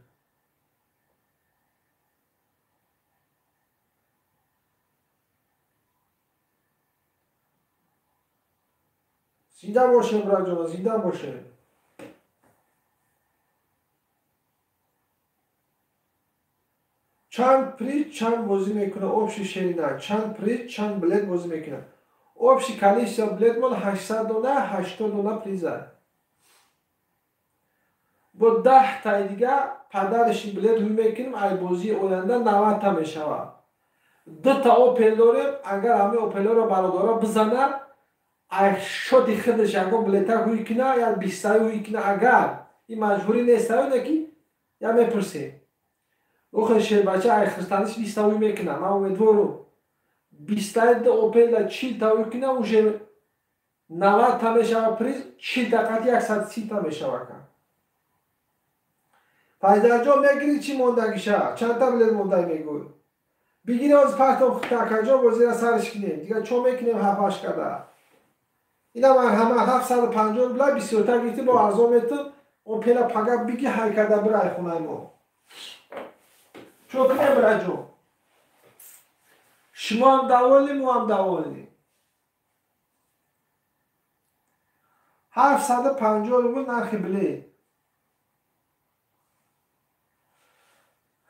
Зинда бошем браҷон, зинда бошем. Чанд приз чанд бозӣ мекунад общий ширина, чанд приз чанд билет бозӣ мекунад. Общий количество билет мон 800 дона, 80 дона приза. Бо 10 таи дига падариши билет ҳуй мекунем, ай бозии оянда 90 та мешавад. 2 та Opel дорем, агар ҳамаи Opel-ро бародаро бизанад, ай шоди худаш ягон билета ҳуй кунад, я 20 таи ҳуй кунад, агар ин маҷбурӣ нест, ки я мепурсем. Охир шербача ай хирстаниш 20 та ҳуй мекунад, ман умедворум. 20 таи Opel-да 40 та ҳуй кунад, уже 90 та мешавад приз, 40 та қати 130 та мешавад. Пайдарҷон мегирӣ чӣ мондагиша? Чанд та билет мондай мегӯй? Бигирӣ оз партом такаҷон бозира сарш кунем. Дигар чо мекунем ҳафаш када? Ина марҳамат 750 рубла бисёртар гирифтӣ бо арзон метун, Opel-а пага биги ҳай карда бирай хонаи мо. Чо кунем бираҷон? Шумо ҳам довольны, мо ҳам довольны. 750 рубл нархи билет.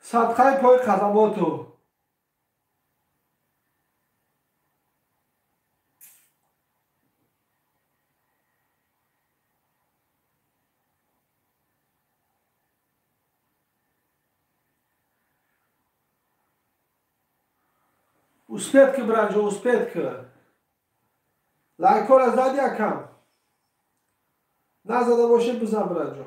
Садқаи пои хадамоту. Успеть ки, бранҷо, успеть ки. Лайкора зади акам. Назада бошед, бизан, бранҷо.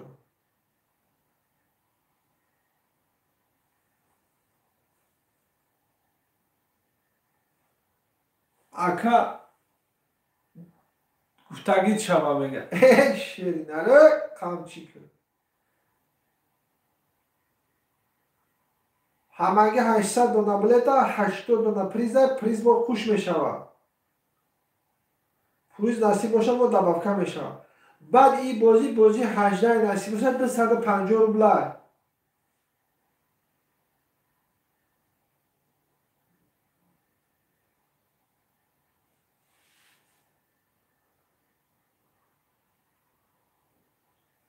Ака гуфтагит шава мега. Э, ширинаре қамчӣ кун. Ҳамагӣ 800 дона билета, 80 дона приза, приз бо қуш мешавад. Приз насиб бошад, бо добавка мешавад. Баъд ин бозӣ, бозии 18 насиб бошад, 250 рубла.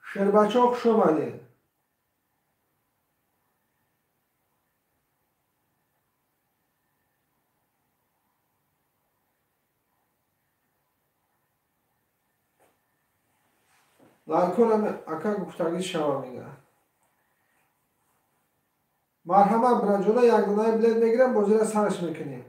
Шербачаҳо, хуш омадед. Лайкорам ака гуфтагӣ шава мега. Марҳамат, браҷона, як донаи билет мегирам, бозиро сараш мекунем.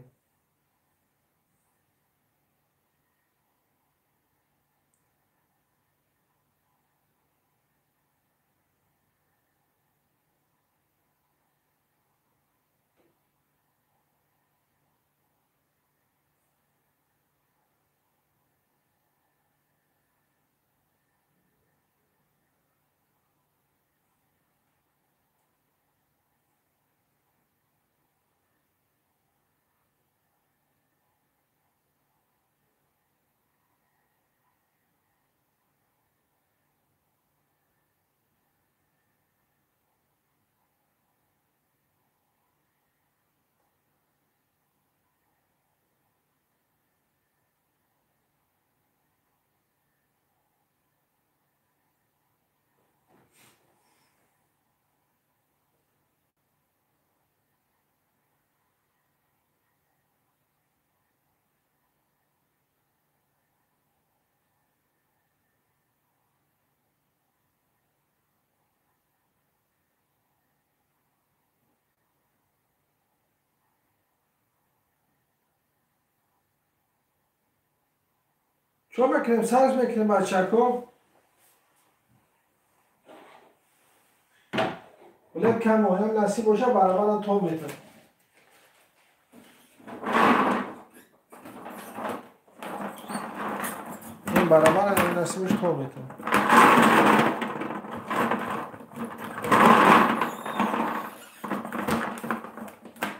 Чо мекунем? Сарш мекунем, бачако. Билет кам оям насиб боша, барабарам то метам. Ин барабарам насиб боша то метам.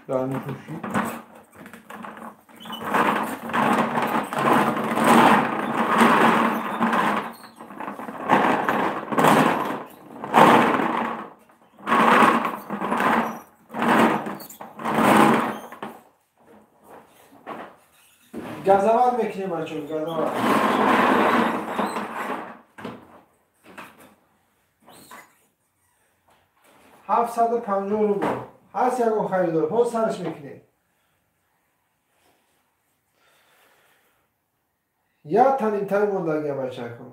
Дар мепӯшӣ. Газават мекунем, бачаҳо, газават. 750 рубл. Ҳаст ягон харидор, ҳоз сарш мекунем. Як танимтари мондагия, бачако.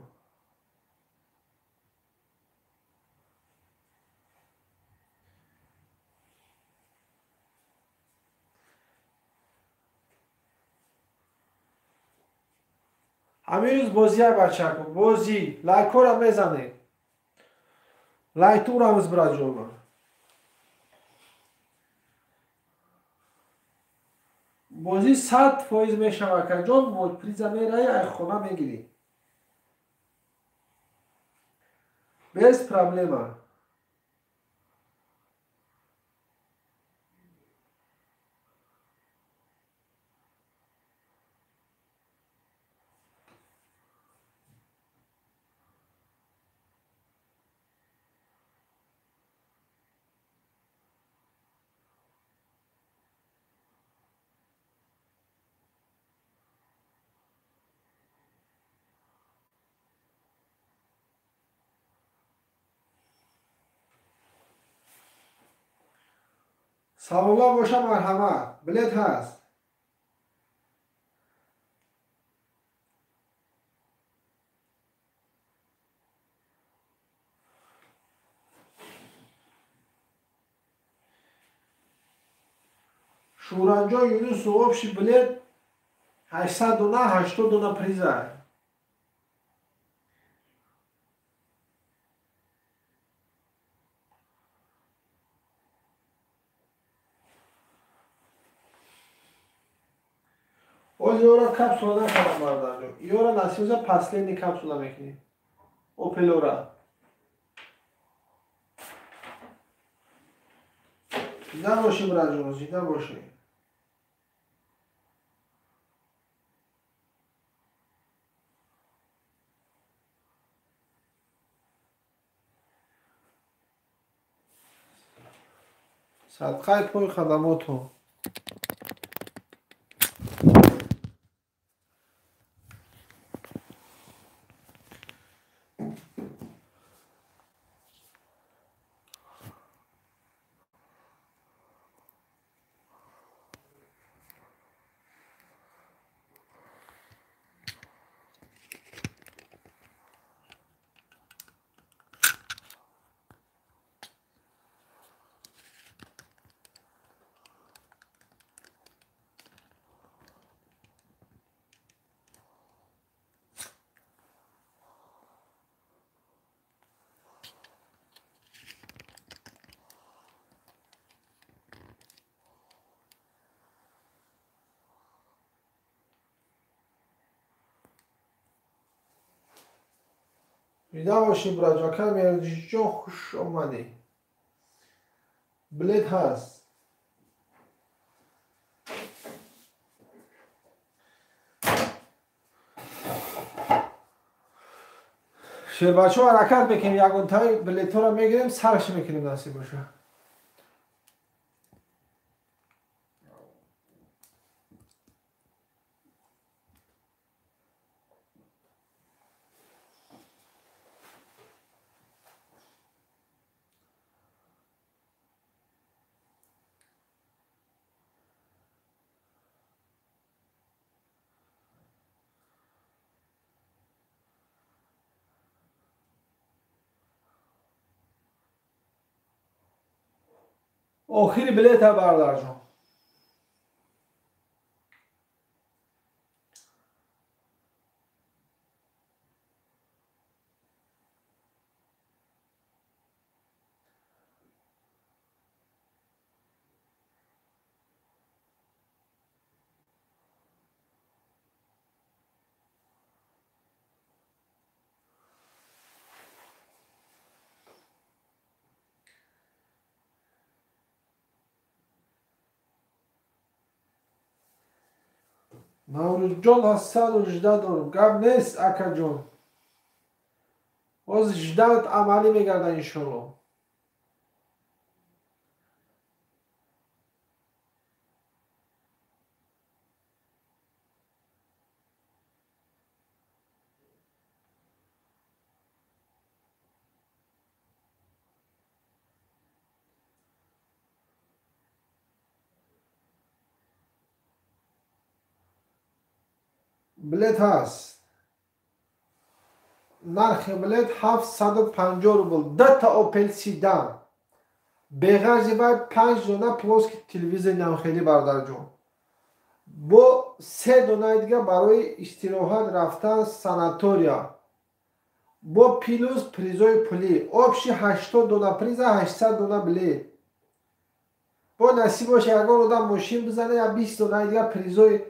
Ҳамин рӯз бозия, бачако, бозӣ. Лайкора мезанед. Лайтурамыз, браҷома. Бозӣ 100% мешава, акаҷон, приза мераи, ай хона мегирӣ. Без проблема. Саволо боша, марҳамат. Билет ҳаст. Шӯранҷон Юнусов, общий билет 800 дона, 80 дона приза. Оз ёра капсула накардам, бародарҷон. Ёра насиб последний капсула мекунем. Опелора. Зинда бошӣ, братҷон, зинда бошӣ. Садқаи пои хадамоту. Зинда бошӣ, братҷон, ака Меҳрҷон, хуш омадӣ. Билет ҳаст. Шербачо, ҳаракат мекунем, ягонтаи билетҳоро мегирем, сарш мекунем, насиб боша. Охири билета, бародарҷон. Наврӯзҷон, ҳастсаду жда дорум. Гап нест, акаҷон. Ҳозир ждат амалӣ мегардад, иншолло. Билет ҳаст. Нархи билет 750 рубл. Дата Опел Седан. Беғарзи вай 5 дона плоский телевизор навхелӣ, бародарҷон. Бо 3 донаи дига барои истироҳат рафтан санатория. Бо плюс призои пулӣ. Общий 80 дона приза, 800 дона билет. Бо насиб боша, ягон одам мошин бизана, я 20 донаи дига призои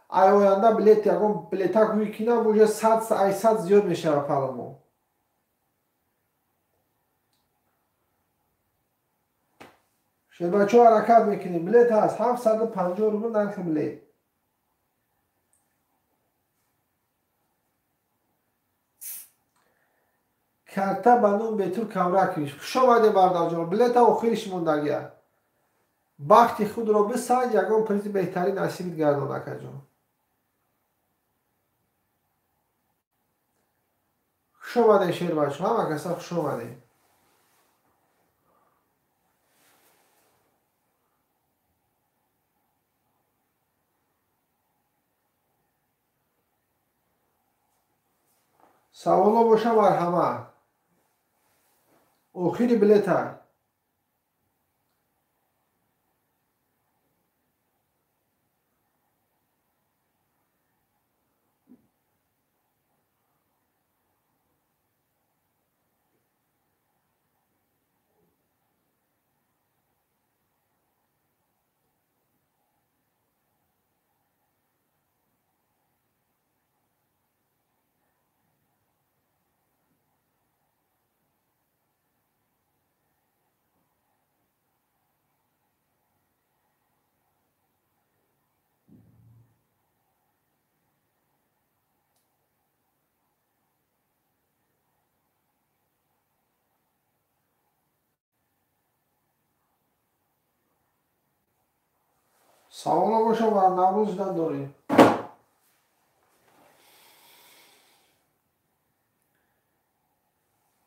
ай оянда билет, ягон билетак мекунам, уже 100 ай 100 зиёд мешава парамо. Шербачо, ҳаракат мекунем. Билет ҳаст, 750 рубл нархи билет. Карта ба ном Бетур Камракиш. Хуш омадем, бародарҷон. Билета охириш мондагия. Бахти худро бисанҷ, ягон призи беҳтарин насибит гардон, акаҷон. Хуш омадем, шербачо, ҳама каса хуш омадем. Саволо боша, марҳамат. Охири билета. Саволо боша, бар Наврӯз надорем.